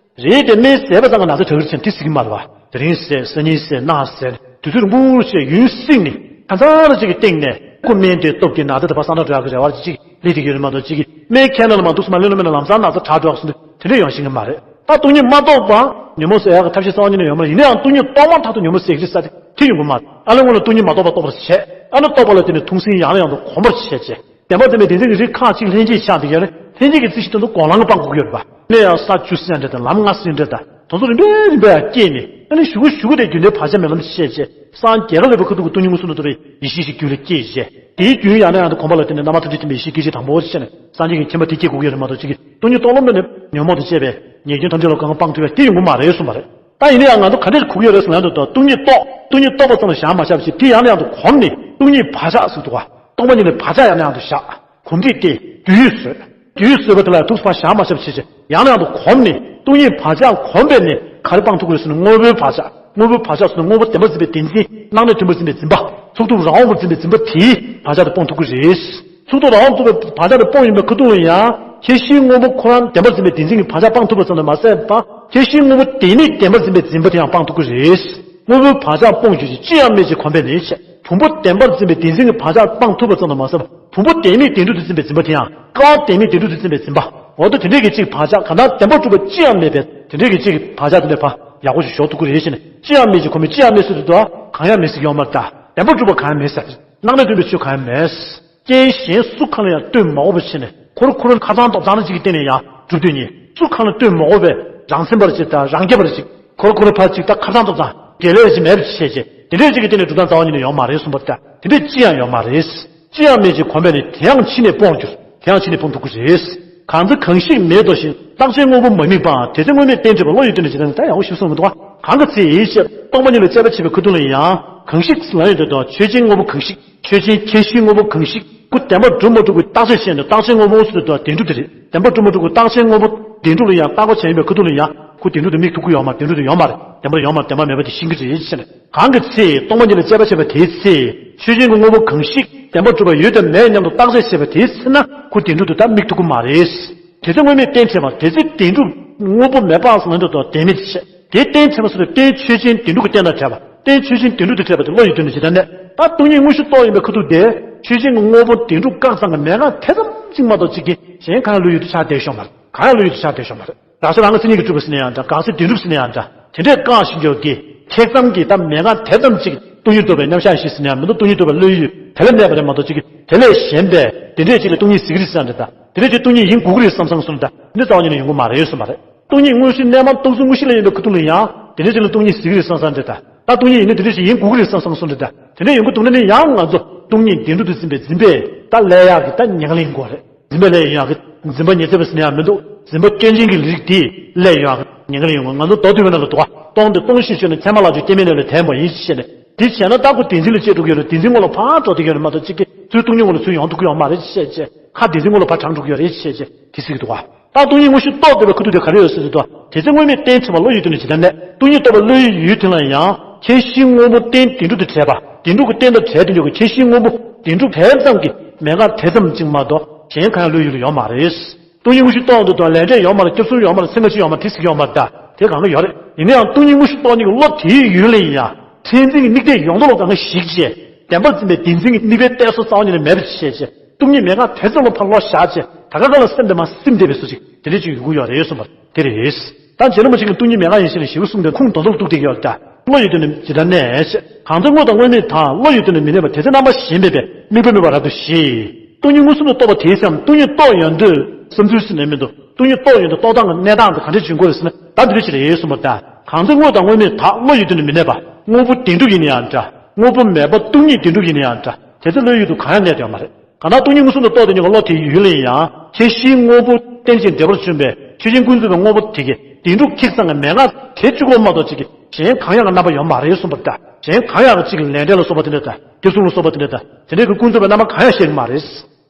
རེད་དེ་སྨན་བཟས་པ་ཙམ་གྱིས་ན་ཚ་དྲག་གི་རེད་ཟེར་དེ་ཟེར་གྱི་མ་རེད་བ། དེ་རིང་བཟས། སང་ཉིན་བཟས། གནངས་བཟས། དུས་ཚོད་རིང་པོ་བྱས་ཡུན་བསྲིངས་ནས་ཁ་ཚ་ར་ཅིག་གི་སྟེང་ནས་ཁོ་སྨན་དེ་སྟོབས་ཀྱིས་ན་ཚ་དེ་ཕར་སངས་དྲག་འགྲོ་ཡག་གི་རེ་བ་ཅིག་སླེབས་བསྡད་ཀྱི་ཡོད་རེད་མ་གཏོགས་ཅིག་གི་སྨན་ཁྱེར་ན་ལ་མ་འདུག་སེ་མ་སླེབས་ན་མེད་ན་ལམ་སང་ན་ཚ་དྲག་འགྲོ་ཡག་བཟོ་འདྲ་དེ་འདྲ་ཡོང་ཤེས་ཀྱི་མ་རེད། ད་སྟོང་ཉིད་མ་རྟོགས་པ་ཉོན་མོངས་ཟད་ཡག་གི་ཐབས་ཤེས་རྩ་བ་ཉིད་ནས་ཡོད་མ་རེད། ཡིན་ན་ཡང་སྟོང་ཉིད་རྟོགས་མ་ཐག་ཏུ་ཉོན་མོངས་ཟད་ཀྱི་རེད་ཟེར་དེ་ཡོང་གི་མ་རེད། ཨ་ལས་སྔོན་ལ་སྟོང་ཉིད་མ་རྟོགས་པ་རྟོགས་པར་བྱས། ཨ་ནི་རྟོགས་པ་ལ་བརྟེན་ནས་མཐོང་ཟིན་ཡང་ནས་ཡང་དུ་གོམས་པར་བྱས་བྱས། བདེན་པར་འཛིན་པའི་བདེན་འཛིན་གྱི་རིགས་ཁག་ཅིག་ལྷན་སྐྱེས་ཆགས་བསྡད་ཀྱི་ཡོད་རེད། ལྷན་སྐྱེས་ཀྱི་རྩི་གཞི་དེ་ཚོ་སྒོང་ལམ་གྱིས་སྤང་དགོས་ཀྱི་ཡོད་རེད་པ། ནས་ཡང་ས་བཅུ་ཟིན་འདྲ་དང་ལམ་ལྔ་ཟིན་འདྲ་དང་དེ་ཚོ་རིམ་པས་རིམ་པས་ཡང་སྐྱེས་ནས། ཨ་ནི་གཞུག་གུ་གཞུག་གུ་དེ་རྒྱུ་འབྲས་བག་ཆགས་མེད་ལམ་བཤད་བྱས། སངས་རྒྱས་ལ་སླེབས་པའི་ཁ་ཐུག་གི་སྟོང་ཉིད་མངོན་སུམ་དུ་རྟོགས་པའི་ཡེ་ཤེས་ཤིག་རྒྱུད་ལ་སྐྱེས་བྱས། དེའི་རྒྱུན་ཡང་ནས་ཡང་དུ་གོམས་པ་ལ་བརྟེན་ནས་རྣམ་པ་ཐམས་ཅད་མཁྱེན་པའི་ཡེ་ཤེས་སྐད་ཅིག་དང་པོ་ཞེས་ནས་སངས་རྒྱས་ཀྱི་མཁྱེན་པ་དེ་སྐྱེ་དགོས་ཀྱི་ཡོད་རེད་མ་གཏོགས་ཅིག་གིས་སྟོང་ཉིད་རྟོགས་ལམ་མེད་ནས་ཉོན་མོངས་དང་བཅས་པའི་ཉེས་སྐྱོན་ཐམས་ཅད་ལ་གང་སྤང་ཐུབ་པ་དེ་ཡོང་གི་མ་རེད་གསུངས་པ་རེད། ད་ཡིན་ན་ཡང་ང་ཚོ་ག་འདྲས་གོ་གི་ཡོད་རེད་ཟེར་ན། ད་སྟོང་ཉིད་རྟོགས། སྟོང་ཉིད་རྟོགས་པ་ཙམ་ལ་བཞག་མ་བཞག་པ་ཞིག་དེ་ཡང་ནས་ཡང་དུ་གོམས་ནས་སྟོང་ཉིད་བག་ཆགས་ཟེར་འདུག་ག། སྟོང་པ་ཉིད་ལ་བག་ཆགས་ཡང་ནས་ཡང་དུ་བཞག། གོམས་འདྲིས་ཏེ་རྒྱུ་ཡོད་བཟོས། རྒྱུ་ཡོད་བཟོས་པ་དེ་ལ་ཐུགས་སུ་བག་ཞག་མ་བཞག་པ་བྱས་བྱས་ཡང་ནས་ཡང་དུ་གོམས་ནས་སྟོང་ཉིད་བག་ཆགས་གོམས་པས་ནི་ག་རེ་སྤང་ཐུབ་ཀྱི་རེད་ཟེར་ན། དངོས་པོའི་བག་ཆགས། དངོས་པོའི་བག་ཆགས་ཟེར་ན་དངོས་པོ་བདེན་པར་འཛིན་པའི་བདེན་འཛིན། སྣང་མེད་མཐུན་པར་འཛིན་པའི་འཛིན་པ། ཚོགས་རྟོག་རང་དབང་པོར་འཛིན་པའི་འཛིན་པ་དེའི་བག་ཆགས་དེ་སྤོང་ཐུབ་ཀྱི་རེད། ཚོགས་རྟོག་རང་དབང་པོ་བག་ཆགས་དེ་སྤོང་ཡིན་པའི་ཁ་ཐུག་ལ་ཡང་ཁྱད་གཞིའི་དངོས་པོ་ཁོ་རང་བདེན་པར་འཛིན་པའི་བདེན་འཛིན་གྱི་བག་ཆགས་སྤང་ཐུབ་པ་ཙམ་དུ་མ་ཟད་པ། ཁྱད་གཞིའི་དངོས་པོ་བདེན་མེད་བདེན་པར་འཛིན་པའི་འཛིན་པ་དེ་ཡང་སྤང་ཐུབ་ཀྱི་རེད། དངོས་པོའི་བག་ཆགས་སྤོང་གྱུར་ཅིང་། ཅི་ཡང་མེད་ཅིང་གོམས་པས་ནི་ཞེས། བུམ་པ་བདེན་པར་འཛིན་པའི་བདེན་འཛིན་གྱི་བག་ཆགས་སྤང་ཐུབ་པ་ཙམ་དུ་མ་ཟད་པར། བུམ་པ་བདེན་མེད་བདེན་གྲུབ་ཏུ་འཛིན་པའི་འཛིན་པ་དེ་ཡང་། ཀ་བ་བདེན་མེད་བདེན་གྲུབ་ཏུ་འཛིན་པའི་འཛིན་པ། འོ་ད་དེ་འདྲའི་གི་གཅིག་བག་ཆགས་གང་དག་བདེན་པར་གྲུབ་པ་ཅི་ཡང་མེད་པས་དེ་འདྲའི་གི་གཅིག་བག་ཆགས་དེ་འདྲ་ཕར་ཡག་པོ་ཞིག་ཞོག་ཐུབ་ཀྱི་རེད་ཞེས་ནས། ཅི་ཡང་མེད་ཅིང་གོམས་པས་ཅི་ཡང་མེད་ཟེར་དུས་ད་གང་ཡང་མེད་ཟེར་གྱི་ཡོད་མ་རེད་ད། བདེན་པར་གྲུབ་པ་གང་ཡང་མེད་ཟེར། སྣང་མེད་མཐུན་པའི་ཆོས་གང་ཡང་མེད། རྐྱེན་གཞན་སུ་གང་ལ་ཡང་ལྟོས་མ་དགོས་པ་བྱས་ནས་ཁོ་རང་ཁོ་རང་ཁ་སང་ཏོག་ཙམ་ཅིག་གི་སྟེང་ནས་ཡང་གྲུབ་དུས་ཉིད་སུ་གང་ལ་ལྟོས་མ་དགོས་པའི་རང་མཚན་པར་ཅིག་དང་རང་རྒྱལ་པར་ཅིག་ཁོ་རང་ཁོ་རང་ཕར་ཅིག་ད་ཁ་སང་ཏོག་ཙམ་འབྲེལ་ལས་ཅིག་མེད་པ་བྱས་བྱས་དེ་འདྲའི་ཅིག་གི་སྟེང་ནས་གྲུབ་སྟངས་རྩ་བ་ཉིད་ནས་ཡོད་མ་རེད་གསུངས་པ་ལྟར་དེ་འདྲའི་ཅི་ཡང་ཡོད་མ་རེད། ཅི་ཡང་མེད་ཅིང་གོམས་པས་ནི་དེ་ཡང་ཕྱི་ནས་སྤོང་འགྱུར། དེ་ཡང་ཕྱི་ནས་སྤོང་ཐུབ་ཀྱི་རེད། གང་ཚེ་གང་ཞིག་མེད་དོ་ཞེས། རྟག་ཆད་དངོས་པོ་མ་དམིགས་པ། དེ་ཚེ་དངོས་མེད་རྟེན་འབྲེལ་པ། བློ་ཡིས་བསྟན་ཏེ་ཇི་ལྟར་ན། ད་ཡག་པོ་ཞིག་གསུངས་མི་འདུག་ག། གང་གི་ཚེ་ཡིན་ཞེས་སྟོང་པ་ཉིད་ལ་དཔྱད་པ་བྱེད་པའི་ཁ་ཐུག་ལ་ཡང་། གང་ཞིག་ལ་ཡོད་དོ། ཆོས་ཅན་དངོས་པོ་གང་ཞིག། ཆོས་ཅན་ཁྱད་གཞིའི་དངོས་པོ་གང་ཞིག། ཁོ་བདེན་པར་གྲུབ་མ་གྲུབ་ཀྱི་རྟག་ཆད་བཤད་ནས་རྟག་ཆད་དངོས་པོ་ཟེར་དུས་བདེན་གྲུབ་དེ་རེད། བདེན་པར་གྲུབ་མ་གྲུབ་ཀྱི་རྟག་ཆད་དངོས་པོ་བདེན་གྲུབ་ལ་ཡང་རྟག་པ་ཆད་ཡིན་པའི་ཁ་ཐུག་ལ་ཡང་ཁོ་བདེན་གྲུབ་དེ་དམིགས་ཐུབ་ཀྱི་ཡོད་མ་རེད། བདེན་གྲུབ་དེ་ཡོད་མ་རེད། བདེན་པར་ཡོད་མ་རེད། བདེན་པ་མེད་པ་དེ་ཤེས་ཀྱི་རེད་ཟེར་ནས། གང་གི་ཚེ་སྟོང་པ་ཉིད་ལ་དཔྱད་པ་བྱས་པ་དེའི་ཚེ་ཆོས་ཅན་གྱི་དངོས་པོ་གང་ཞིག་བདེན་པར་གྲུབ་པ་ཡོད་དམ་མེད་སྙམ་དུ་བརྟག་དཔྱད་བྱས་པ་དེའི་ཚེ་ན་ཁོ་བདེན་གྲུབ་ཏུ་ད་དམིགས་ཐུབ་ཀྱི་མ་རེད། དེ་ཚེ་དངོས་མེད་རྟེན་འབྲེལ་བ་དེ་ཚེ་བདེན་གྲུབ་དངོས་པོ་མེད་པ་ཟེར་ན་འདོད་དོ་བདེན་མེད་ཅེས། དེ་རྟེན་འབྲེལ་བ་སོགས་རྟེན་ཆོས་ཅན་བདེན་གྲུབ་ཀྱི་རྟེན་དང་བྲལ་བ། རྟེན་ཆོས་ཅན་བདེན་གྲུབ་དང་བྲལ་བ་དེ་བློ་ཡི་དོན་ནི་ཇི་ལྟར་གནས། ད་སྟོང་ཉིད་དངོས་གཞི་རྟོགས་ཡིན་པའི་ཁ་ཐུག་དེ་ཆོས་ཅན་གྱི་དངོས་པོ་བདེན་གྲུབ་བཀག་ཙམ་གྱི་མེད་ངག་དེ་ཙམ་གཅིག་མ་གཏོགས་གཅིག་གིས་གཞན་གང་ཡང་བློ་ཡུལ་དུ་ཆགས་བསྡད་ཤོག་མ་རེད། གང་ཡང་བློ་ཡུལ་དུ་ཆགས་བསྡད་ཤོག་མ་རེད། དགག་བྱ་རང་གི་མཚན་ཉིད་ཀྱིས་གྲུབ་པ་ཟེར་ན་ཡང་འདྲ། དགག་བྱ་བདེན་གྲུབ་ཟེར་ན་ཡང་འདྲ། དེ་འདྲས་བཀག་ཤིང་འཇོག་གི་ཁེགས་ཙམ་གྱི་ད་མེད་ངག་དེ་ཙམ་གཅིག་སྟོང་ཉིད་རྟོགས་པའི་མཉམ་གཞག་བཞི་ཟེར་ན་ཡང་མི་འདུག་སྟོང་ཉིད་རྟོགས་པའི་བློ་ཡུལ་དེ་ལ་གནས་པ་རེད་མ་གཏོགས་གཅིག་གིས་དེ་ལས་གཞན་པའི་དེ་འདྲས་གཅིག་ལ་སྟོང་ཉིད་ཟེར་གྱི་རེད་ཟེར་ན་འདྲ། དེ་འདྲས་གཅིག་སྟོང་ཉིད་ཡིན་དགོས་ཀྱི་རེད་བསམ་བསམ་སོང་འདྲ། འདི་རྩ་བ་ཉིད་ནས་ཡོང་གི་མ་རེད་གསུངས་པ་རེད། སྟོང་ཉིད་དངོས་གཞི་རྣལ་མ་རྟོགས་ཚུལ་དངོས་གཞི་ལ་ཡིན་པའི་ཁ་ཐུག་ལ་ཡང་དེ་འདྲ་ཅིག་ལ་སྟོང་ཉིད་ཟེར་གྱི་རེད་བསམ་བསམ་འདྲ་ད། ད་སྟོང་ཉིད་ཡིན་ན་དེ་འདྲ་ཞིག་ཡིན་དགོས་ཀྱི་རེད་བསམ་བསམ་སོང་འདྲ་ད། དེ་འདྲ་ཡོང་གི་འདུག་ན་ནི་ཡང་ང་ཚོ་སྟོང་ཉིད་བདེན་གྲུབ་ཏུ་འཛིན་པའི་འཛིན་པས་ད་ལས་ཡག་གི་ད་ཉེན་ཁ་ལེན་དགོས་རེད། འཛིན་པ་ལས་ཡོང་ཡག་གི་འཛིན་པ་ཉེར་འཚེ་བ་ཟེར་ན་ཡང་མི་འདུག་འཛིན་པ་སྐྱོན་ཅན་གྱི་ལས་རིགས་དེ་ལས་ཡོང་ཡག་གི་ཉེན་ཁ་ལེན་ཡོང་གི། ང་ཚོ་མདོ་སྡུད་པའི་ནང་ལ་འདུག་ག་སྟོང་དེ་སྟོང་ཞེས་བརྗོད་ན་མཚན་མ་ལ་བརྗོད་སྐྱེ་མེད་ལས་ལས་དོན་པ་ཡིན་ཞེས་ནས། དེ་བྱས་ན་ད་ཁོ་བདེན་འཛིན་ལ་སྐྱེས་འགྲོ་གི་ཡོད་རེད། བདེན་འཛིན་ངོ་ལ་ཕར་འགྲོ་བསྡད་ཡོད་རེད་མ་གཏོགས་གཅིག་གིས་ཚུར་སྟོང་ཉིད་ངོ་ལ་ཚུར་ཡོང་ཐུབ་ཀྱི་ཡོད་མ་རེད་ཅེས་བྱས། ཁ་བདེན་འཛིན་ངོ་ལ་ཕར་དྲངས་འགྲོ་གི་ཡོད་རེད་ཅེས་བྱས་དེ་ཟེར་གྱི་འདུག་ག་ད་སྟོང་ཉིད་དངོས་གཞི་རྟོགས་བསྡད་པའི་ཁ་ཐུག་དེ་ག་རེ་ཡོད་ཟེར་དུས། དེ་ཚེ་དངོས་མེད་རྟེན་འབྲེལ་བ་བློ་ཡི་དོན་ནི་ཇི་ལྟར་གནས། སྟོང་ཉིད་རྟོགས་པའི་བློ་ཡི་ཡུལ་དེ་ལ་ཡང་ཁྱད་གཞིའི་དངོས་པོ་རྟེན་བདེན་གྲུབ་དང་བྲལ་བ། བདེན་གྲུབ་ཀྱི་རྟེན་དང་བྲལ་དུ་འཇོག་གི་ཁྱད་གཞིའི་དངོས་པོ་བདེན་གྲུབ་དེ་ཙམ་གྱི་མེད་ངག་དེ་ཙམ་གཅིག་མ་གཏོགས་གཞན་གང་ཡང་བློའི་ཡུལ་ལ་ཡོད་མ་རེད། སྟོང་ཉིད་དངོས་གཞི་རྟོགས་འདུག་དང་ལས་འབྲས་ཡོད་མ་རེད། སྐྱབས་གསུམ་ཡོད་མ་རེད། ཚེ་སྔ་ཕྱི་ཡོད་མ་རེད། དེ་ཟེར་གྱི་ཡོད་མ་རེད། ད་དེ་གང་ག་ཡོད་རེད། ཡིན་ན་ཡང་སྟོང་ཉིད་དངོས་གཞི་རྟོགས་མཁན་གྱི་བློ་དེའི་ཡུལ་ལ་ཡང་མཚན་འཛིན་གྱི་དམིགས་གཏད་ཡོངས་རྫོགས་ལ་གང་ག་ཞིག་བྱས། བདེན་པར་འཛིན་པའི་བདེན་འཛིན་གྱི་དམིགས་པའི་གཏད་སོ་རྩ་བ་ཉིད་ནས་མེད་པ་བྱས་བྱས། སྟོང་ཉིད་མེད་ངག་དེ་ཙམ་ལ་ཕར་བློ་བཞག་བྱས། ད་ག་ག་ལ་སེམས་དེ་མ་སེམས་བདེ་བའི་བཟོ་ཅིག་དེ་འདྲ་ཅིག་ཡོང་གི་ཡོད་རེད་གསུངས་པ་དེ་རེད། ད་རྗེ་བླ་མ་ཆེན་གྱིས་སྟོང་ཉིད་མེད་ངག་ཡིན་ཞེས་ཞེ་པོ་གསུངས་ཏེ་ཁུངས་དོན་དུ་གཏུགས་བསྡད་ཀྱི་ཡོད་ད། བློ་ཡི་དོན་ནི་ཇི་ལྟར་གནས། གང་ཚེ་དངོས་དང་དངོས་མེད་དག་བློ་ཡི་དོན་ནི་མི་གནས་པ། དེ་ཚེ་རྣམ་པ་གཞན་མེད་པས་དམིགས་པ་མེད་པ་རབ་ཏུ་ཞི། སྟོང་ཉིད་མངོན་སུམ་དུ་རྟོགས་པ་དེའི་སེམས་སྟོང་ཉིད་རྟོགས་ཡོང་དུས་བསམ་ཚུལ་ཟེར་ནས་མི་འདུག་སྟོང་ཉིད་རྟོགས་ཡོང་དུས་རྟོགས་སྟངས་ཀྱི་གནས་སྟངས་དེ་ག་འདྲ་བྱུང་དགོས་རེད་ཟེར་ན་ད་འདི་འདྲ་ཞིག་རེད་གསུངས་པ་ད། གང་ཚེ་དངོས་དང་དངོས་མེད་དག་བློ་ཡི་དོན་ནི་མི་གནས་པ། དངོས་པོ་བདེན་གྲུབ་ཡིན་ན་ཡང་འདྲ། དངོས་པོ་མེད་པ་སྟོང་ཉིད་བདེན་གྲུབ་ཡིན་ན་ཡང་འདྲ། དེ་ཚེ་བློའི་ཡུལ་དུ་གང་ཡང་གནས་ཡོད་མ་རེད། གང་ལྟར་སྟོང་ཉིད་མངོན་སུམ་དུ་རྟོགས་དེ་ཉིད་ཀྱི་བློ་དེའི་ཡུལ་ལ་ཡང་ཁྱད་གཞིའི་དངོས་པོ་རྟེན་ཅིང་འབྲེལ་པར་འབྱུང་བའི་ཆོས་ཅན་ཀུན་རྫོབ་པའི་དངོས་པོ་དེ་གའི་བདེན་གྲུབ་ཁེགས་ཙམ་གྱི་མེད་ངག་དེ་གཅིག་པོ་མ་གཏོགས་གཅིག་གི་གཞན་གང་ཡང་གི་རྣམ་པ་ཡོད་མ་རེད་གསུངས་པ་ལྟར། གཞན་གང་ཡང་གི་གཅིག་གི་ལས་འབྲས་ལ་སོགས་པ་དེ་འདྲ་དང་སྐྱབས་གསུམ་ལ་སོགས་པ་དེ་འདྲ་དང་དེ་འདྲའི་གི་ཀུན་རྫོབ་པའི་རྣམ་པ་གང་ཡང་ཤེས་ཀྱི་མ་རེད།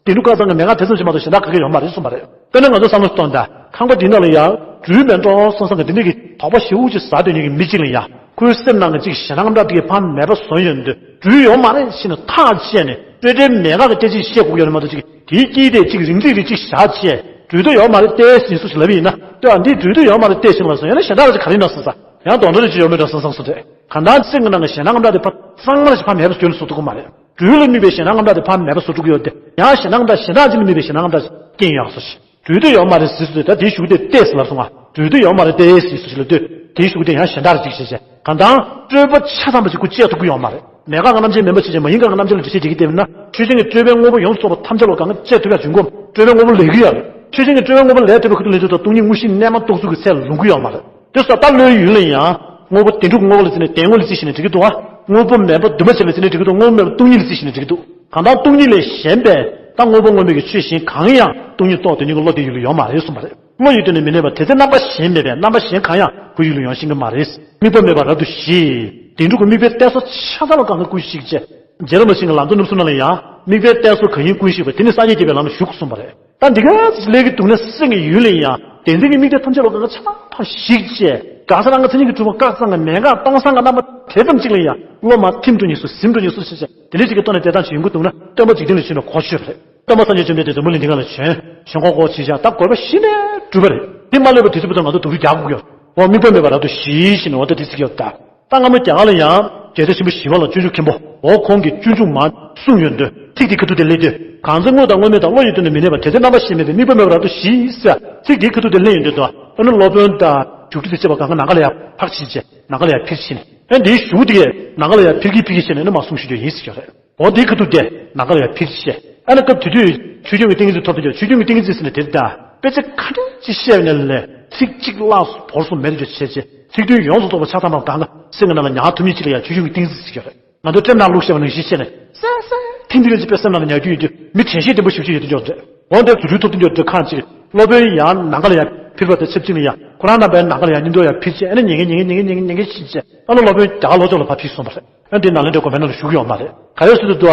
བདེན་གྲུབ་ཁེགས་ཙམ་གྱི་མེད་ངག་དེ་ཙམ་ཞིག་མ་གཏོགས་གཞན་དག་ག་གེ་ཡོད་མ་རེད་གསུངས་པ་རེད། དཔེར་ན་ང་ཚོ་བསམ་བློ་གཏོང་དང་ཁང་པ་འདི་ནང་ལ་ཡང་སྦྲུལ་མེད་འགྲོ་སོང་ཙང་གི་དེ་འདྲའི་གི་དོགས་པ་ཞེ་པོ་ཅིག་ཟ་སྡོད་མཁན་གྱི་མི་གཅིག་ལ་ཡང་ཁོའི་སེམས་ནང་གི་གཅིག་ཞེད་སྣང་ངམ་སྐྲག་དེ་གའི་ཕར་མེད་པ་བཟོ་ཡོང་དུས་སྦྲུལ་ཡོད་མ་རེད་ཟེར་ནས་ཐག་བཅད་ནས་སྤྲོས་བྲལ་མེད་ངག་གི་སྐད་ཆ་བཤད་དགོས་ཀྱི་ཡོད་རེད་མ་གཏོགས་ཅིག་དེའི་དཀྱིལ་དེ་གཅིག་རིང་ཚིག་རེ་གཅིག་བཞག་བྱས་སྦྲུལ་དོ་ཡོད་མ་རེད་ཏོག་ཙམ་ཞིག་ལབ་ཡིན་ན་ལྟོས་ཨ་འདི་སྦྲུལ་དོ་ཡོད་མ་རེད་ཏོག་ཙམ་ཞིག་ལབ་སོང་ཡང་ན་གཞན་དག་ལ་ཅིག་ག་རེ་ཡིན་ན་སོང་ཙང་ཡང་དོན་དག་རེ་ཅིག་ཡོད་མེད་འདྲ་སོང་ཙང་སོང་དེ་གང་ལྟར་སེམས་ཀྱི་ནང་གི་ཞེད་སྣང་ངམ་སྐྲག་དེ་ཕར་གཙང་མ་ཞིག་ཕར་མེད་པ་བཟོ་ཡོང་ནས་བཟོ་ཐུབ་ཀྱི་མ་རེད། སྦྲུལ་ལ་དམིགས་པའི་ཞེད་སྣང་ངམ་སྐྲག་དེ་ཕར་མེད་པ་བཟོ་ཐུབ་ཀྱི་ཡོད་དེ། ཡང་ཞེད་སྣང་ངམ་སྐྲག་གཞན་དག་ཅིག་ལ་དམིགས་པའི་ཞེད་སྣང་ངམ་སྐྲག་ཅིག་སྐྱེ་ཡོང་སོ་ཞེས། སྦྲུལ་དོ་ཡོད་མ་རེད་ཟེར་སོ་ད་དེའི་གཞུག་དེ་ཏོག་ཙམ་ལབ་སོང་ང་། སྦྲུལ་དོ་ཡོད་མ་རེད་ཏོག་ཙམ་ཞིག་ལབ་དུས་དེའི་གཞུག་དེ་ཡང་གཞན་དག་རེ་ཅིག་བྱས་བྱས་གང་ལྟར་སྤྲོས་པ་ཆ་ཚང་བ་ཞིག་ཁོ་བཅད་ཐུབ་ཀྱི་ཡོད་མ་རེད། མེད་དགག་གི་རྣམ་བཅད་མིན་པ་ཞིག་བྱས་མ་ཡིན་དགག་གི་རྣམ་བཅད་ལ་འགྲེལ་བཤད་བྱེད་ཀྱི་བསྡད་པ་ན་ཆོས་ཅན་གྱི་སྤྲོས་པའི་དངོས་པོ་ཡོངས་སུ་རྫོགས་པ་ཐམས་ཅད་ལ་གང་ག་བཅད་ཐུབ་ཡག་བྱུང་གོ། སྤྲོས་པའི་དངོས་པོ་ལས་ཀྱི་ཡོད་རེད། ཆོས་ཅན་གྱི་སྤྲོས་པའི་དངོས་པོ་ལས་ཐུབ་པའི་ཁ་ཐུག་ལ་འཇུག་ཏུ་སྟོང་ཉིད་དངོས་གཞི་རྣལ་མ་རྟོགས་ཚུལ་གྱི་ཚད་ལ་ལོངས་ཀྱི་ཡོད་མ་རེད། དེ་སོགས་ད་བློའི་ཡུལ་ལ་ཡང་དངོས་པོ་བདེན་གྲུབ་དངོས་པོ་ལ་བརྩིས་ནས་བདེན་དངོས་ལ་བརྩིས་ཤིང་ནས་འགྲིག་གི་འདུག་ཨ། དངོས་པོ་མེད་པ་འདུན་པ་བྱེད་ལ་བརྩིས་ནས་འགྲིག་གི་འདུག་དངོས་པོ་མེད་པ་སྟོང་ཉིད་ལ་བརྩིས་ཤིང་ནས་འགྲིག་གི་འདུག་གང་ལྟར་སྟོང་ཉིད་ལས་གཞན་པའི་ད་དངོས་པོ་དངོས་མེད་ཀྱི་ཆོས་གཞན་གང་ཡང་སྟོང་ཉིད་རྟོགས་དོན་གཉིས་ཀྱི་བློ་དེའི་ཡུལ་ལ་ཡོད་མ་རེད་གསུངས་པ་རེད། བློ་ཡི་དོན་ནི་མི་གནས་པ་དེ་ཚེ་རྣམ་པ་གཞན་མེད་པས་རྣམ་པ་གཞན་གང་ཡང་ཁོའི་ཡུལ་ལ་ཡོང་ཤེས་ཀྱི་མ་རེད། དམིགས་པ་མེད་པ་རབ་ཏུ་ཞི། བདེན་གྲུབ་ཀྱི་དམིགས་པའི་གཏད་སོ་ཆ་ཚང་ལ་གང་ག་ཀུན་ཞིག་ཅེས་རྗེ་བླ་མ་ཆེན་གྱི་ལམ་གཙོ་རྣམ་གསུམ་ནང་ལ་ཡང་དམིགས་པའི་གཏད་སོ་གང་ཡིན་ཀུན་ཞིག་པ་དེ་ནི་སངས་རྒྱས་བསྐྱེད་པའི་ལམ་ལ་ཞུགས་གསུངས་པ་རེད། ད་འདི་ག་ལས་ཀྱི་འདུག་ན་སེམས་ཀྱི་ཡུལ་ལ་ཡང་བདེན་འཛིན་གྱི་དམིགས་གཏད་ཐམས་ཅད་ལ་གང་ག་ཆ་ཚང་ཕར་ཞིག་ཅེས་དགག་བྱ་རང་གི་མཚན་ཉིད་ཀྱིས་གྲུབ་པ་བཀག་ཙམ་གྱི་མེད་ངག་སྟོང་སང་གི་རྣམ་པ་དེ་ཙམ་གཅིག་ལ་ཡང་བློ་མར་ཐིམ་འགྲོ་ཉེས་སོ་ཟིན་འགྲོ་ཉེས་སོ་ཞེས་བྱས་དེ་འདྲ་ཞིག་གི་ཐོག་ནས་བསྡད་སྟངས་ཤིག་ཡོང་གི་འདུག་ན་སྟོན་པ་འཇིག་རྟེན་ལ་བྱོན་པའི་གོ་ཆོད་པ་རེད། སྟོན་པ་སངས་རྒྱས་བཅོམ་ལྡན་འདས་འཛམ་བུ་གླིང་འདི་སྒང་ལ་བྱོན། བྱོན་གོ་གོ་བྱེད་བྱ་ད་དགོས་པ་གཞི་ནས་གྲུབ་པ་རེད། དེ་མ་ལོས་པ་དུས་ཚོད་པོ་ད་ང་ཚོ་སྡུག་རུས་རྒྱག་དགོས་ཀྱི་ཡོད། འོ་དམིགས་པ་མེད་པ་རབ་ཏུ་ཞི་ཞེས་ནས་འོ་ད་དེ་ཚིག་ཡོད་ད། ད་སྔ་མོའི་རྒྱ་གར་ལ་ཡང་རྒྱལ་སྲས་ཆེན་པོ་ཞི་བ་ལྷ་སྤྱོད་འཇུག་མཁན་པོ་འོ་ཁོང་གིས་སྤྱོད་འཇུག་མར་གསུངས་ཡོད་འདུག་ཚིག་དེའི་ཁ་ཐུག་དེ་སླེབས་དུས་གང་ཚེ་དངོས་དང་དངོས་མེད་དག་བློ་ཡི་དོན་ནི་མི་གནས་པ་དེ་ཚེ་རྣམ་པ་གཞན་མེད་པས་དམིགས་པ་མེད་པ་རབ་ཏུ་ཞི་ཟེར་ཚིག་དེའི་ཁ་ཐུག་དེ་སླེབས་ཡོད་འདུག་ད། ཨ་ནི་སློབ་དཔོན་དང་བཞུགས་ཁྲི་དང་བཅས་པ་གང་ག་ནམ་མཁའ་ལ་ཡར་འཕགས་ཕྱིན་བྱས་ནམ་མཁའ་ལ་ཡར་འཕུར་ཕྱིན་ཨ་འདིའི་གཞུག་གུ་དེ་གས་ནམ་མཁའ་ལ་ཡར་འཕུར་གྱིན་འཕུར་གྱིན་བྱས་ནས་ནི་མར་གསུང་བཞིན་དུ་ཡིན་ཟེར་གྱི་རེད། འོ་དེའི་ཁ་ཐུག་དེ་ནམ་མཁའ་ལ་ཡར་འཕུར་བྱས། ཨ་ནི་སྐབས་དེ་དུས་ཆོས་སྐྱོང་གི་ཏིང་ངེ་འཛིན་ཐོབ་དུས་ཆོས་སྐྱོང་གི་ཏིང་ངེ་འཛིན་ཟེར་ནས་དེ་ལྟ་དཔེ་ཆ་ག་འདྲ་ཅིག་བཤད་ནས་ལས་ཚིག་གཅིག་བརླགས་སོང་བོར་སོང་མེད་དུ་བྱས་བྱས་ཚིག་དོན་ཡོངས་སུ་རྫོགས་པ་ཆ་ཚང་བ་གང་ག་སེམས་ཀྱི་ནང་ལ་ཉར་ཐུབ་མཁན་ཅིག་ལ་ཡང་ཆོས་སྐྱོང་གི་ཏིང་ངེ་འཛིན་ཟེར་གྱི་རེད། ང་ཚོ་ལྕེ་ནང་བླུགས་བྱས་པ་ནང་བཞིན་བྱས་ནས་སེ་སེ་ཐིང་ཐིང་ཅིག་དཔེ་སེམས་ནང་ལ་ཉར་རྒྱུ་ཡོད་དུས་མི་དྲན་ཤེས་ལྡན་པ་ཞེ་པོ་ཅིག་ཡོད་དུས་འཇོག་འདྲ། འོ་འདྲ་དུས་རུ་ཐོབ་དུས་འཇོག་འདྲ་ཁང་ཅིག་སློབ་དཔོན་ཡང་ནམ་མཁའ་ལ་ཡར་འཕུར་བ་དང་ཆབས་ཅིག་ལ་ཡང་ཁོ་རང་རྣམ་པའི་ནམ་མཁའ་ལ་ཡར་སྙིང་དོར་ཡར་འཕུར་བྱས་ཨ་ནི་ཉན་གིན་ཉན་གིན་ཕྱིན་བྱས་ཨ་ནི་སློབ་དཔོན་རྒྱ་གར་ལྷོ་ཕྱོགས་ལ་ཕར་འཕུར་སོང་བ་རེད། ཨ་འདི་ནཱ་ལེནྡྲའི་དགོན་པའི་ནང་ལ་བཞུགས་ཡོད་མ་རེད། ག་རེ་ཟེར་དུས་དུ་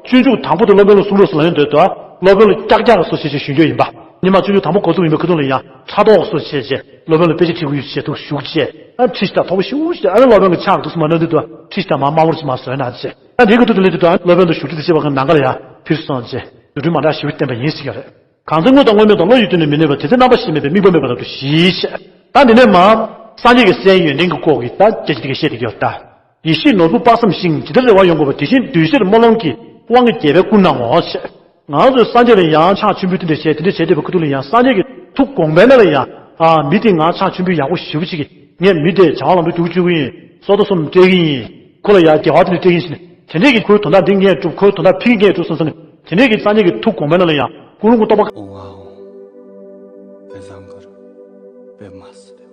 སྤྱོད་འཇུག་དང་པོ་དེ་སློབ་དཔོན་ལ་གསུང་རོགས་ཟེར་ལབ་ཡོང་དུས་དུ་སློབ་དཔོན་ལ་ཀྱག་ཀྱག་སོ་ཞེས་བྱས་ཞུ་རྒྱུ་ཡིན་པ། ཉི་མ་བཅུ་དྲུག་དང་པོ་འགོ་བཙུགས་ཡིན་པའི་ཁ་ཐུག་ལ་ཡང་ཕྲག་དོག་སོགས་བྱས་བྱས་སློབ་དཔོན་ལ་དཔེ་ཆ་ཁྲིད་དགོས་ཡོད་ཅེས་ཐུགས་ཞུགས་བྱས། ཨ་ཁྲིད་ཞིག་དང་མཐོ་པོ་ཞུགས་བྱས། ཨ་ནི་སློབ་དཔོན་གྱི་ཕྱག་ཐུགས་སུ་མ་གནང་དུས་དུ་ཁྲིད་ཞིག་དང་མ་དམའ་མོར་ཅིག་མ་བཟོས་ན་བྱས། ཨ་དེའི་ཁ་ཐུག་ཏུ་སླེབས་དུས་ཨ་སློབ་དཔོན་དུ་ཞུགས་ཁྲིད་དུ་བྱེད་པ་གི་ནམ་མཁའ་ལ་ཡང་འཕུར་སོང་བྱས། རྫུ་འཕྲུལ་མ་འདྲ་ཞིག་བསྟན་པ་ཡིན་ཟེར་གྱི་རེད། གང་ཚེ་དངོས་དང་དངོས་མེད་དང་བློ་ཡི་དོན་ནི་མི་གནས་པ། དེ་ཚེ་རྣམ་པར་ཤེས་མེད་པའི་དམིགས་པ་མེད་པ་ལྟ་བུ་ཞི་བྱས། ད་འདི་ནས་མར་སངས་རྒྱས་ཀྱི་སའི་ཡོན་ཏན་གྱི་སྐོར་གྱི་ད་སྐད་ཆ་དེ་ག་བཤད་བསྡད་ཀྱི་ཡོད་ད། ཡེ་ཤེས་ནོར་བུ་དཔག་བསམ་ཤིང་། ཇི་ལྟར་རེ་བ་ཡོངས་བསྐོར་བ། དེ་བཞིན་འདུས་བྱས་སྨོན་ལམ་གྱི། དབང་གི་རྒྱལ་པོའི་སྐུ་ན་འོ་ཞེས། ང་ཚོས་སངས་རྒྱས་ལ་ཡང་ཕྱག་མཆོད་འབུལ་དེ་འདྲ་བྱས་དེ་འདྲ་བྱས་བསྡད་པའི་ཁ་ཐུག་ལ་ཡང་སངས་རྒྱས་ཀྱི་ཐུགས་དགོངས་པའི་ནང་ལ་ཡང་ཨ་མི་དེ་ང་ཕྱག་མཆོད་འབུལ་ཡག་པོ་ཞེ་པོ་ཅིག་གིས་ངས་མི་དེ་བྱ་བ་ལམ་འགྲོ་འགྲོ་བཅུག་གི་ཡིན། སོ་ཐར་གསུམ་སྤྲད་ཀྱི་ཡིན། ཁོ་ལ་ཡང་དགེ་བ་དེ་འདྲ་སྤྲད་ཀྱི་ཡིན་ཟེར་ནས་དེ་འདྲས་ཀྱི་ཁོའི་དོན་དག་འདི་ངས་སྒྲུབ། ཁོའི་དོན་དག་ཕ་གི་ངས་སྒྲུབ་སོང་ཟེར་ནས་དེ་འདྲས་ཀྱི་སངས་རྒྱས་ཀྱི་ཐུགས་དགོངས་པའི་ནང་ལ་ཡང་ཀུན་སློང་གི་རྟོགས་པ། ཨོང་ཨ་ཨོང་། པད་བཟང་གུ་རུ་པདྨ་སིདྡྷི།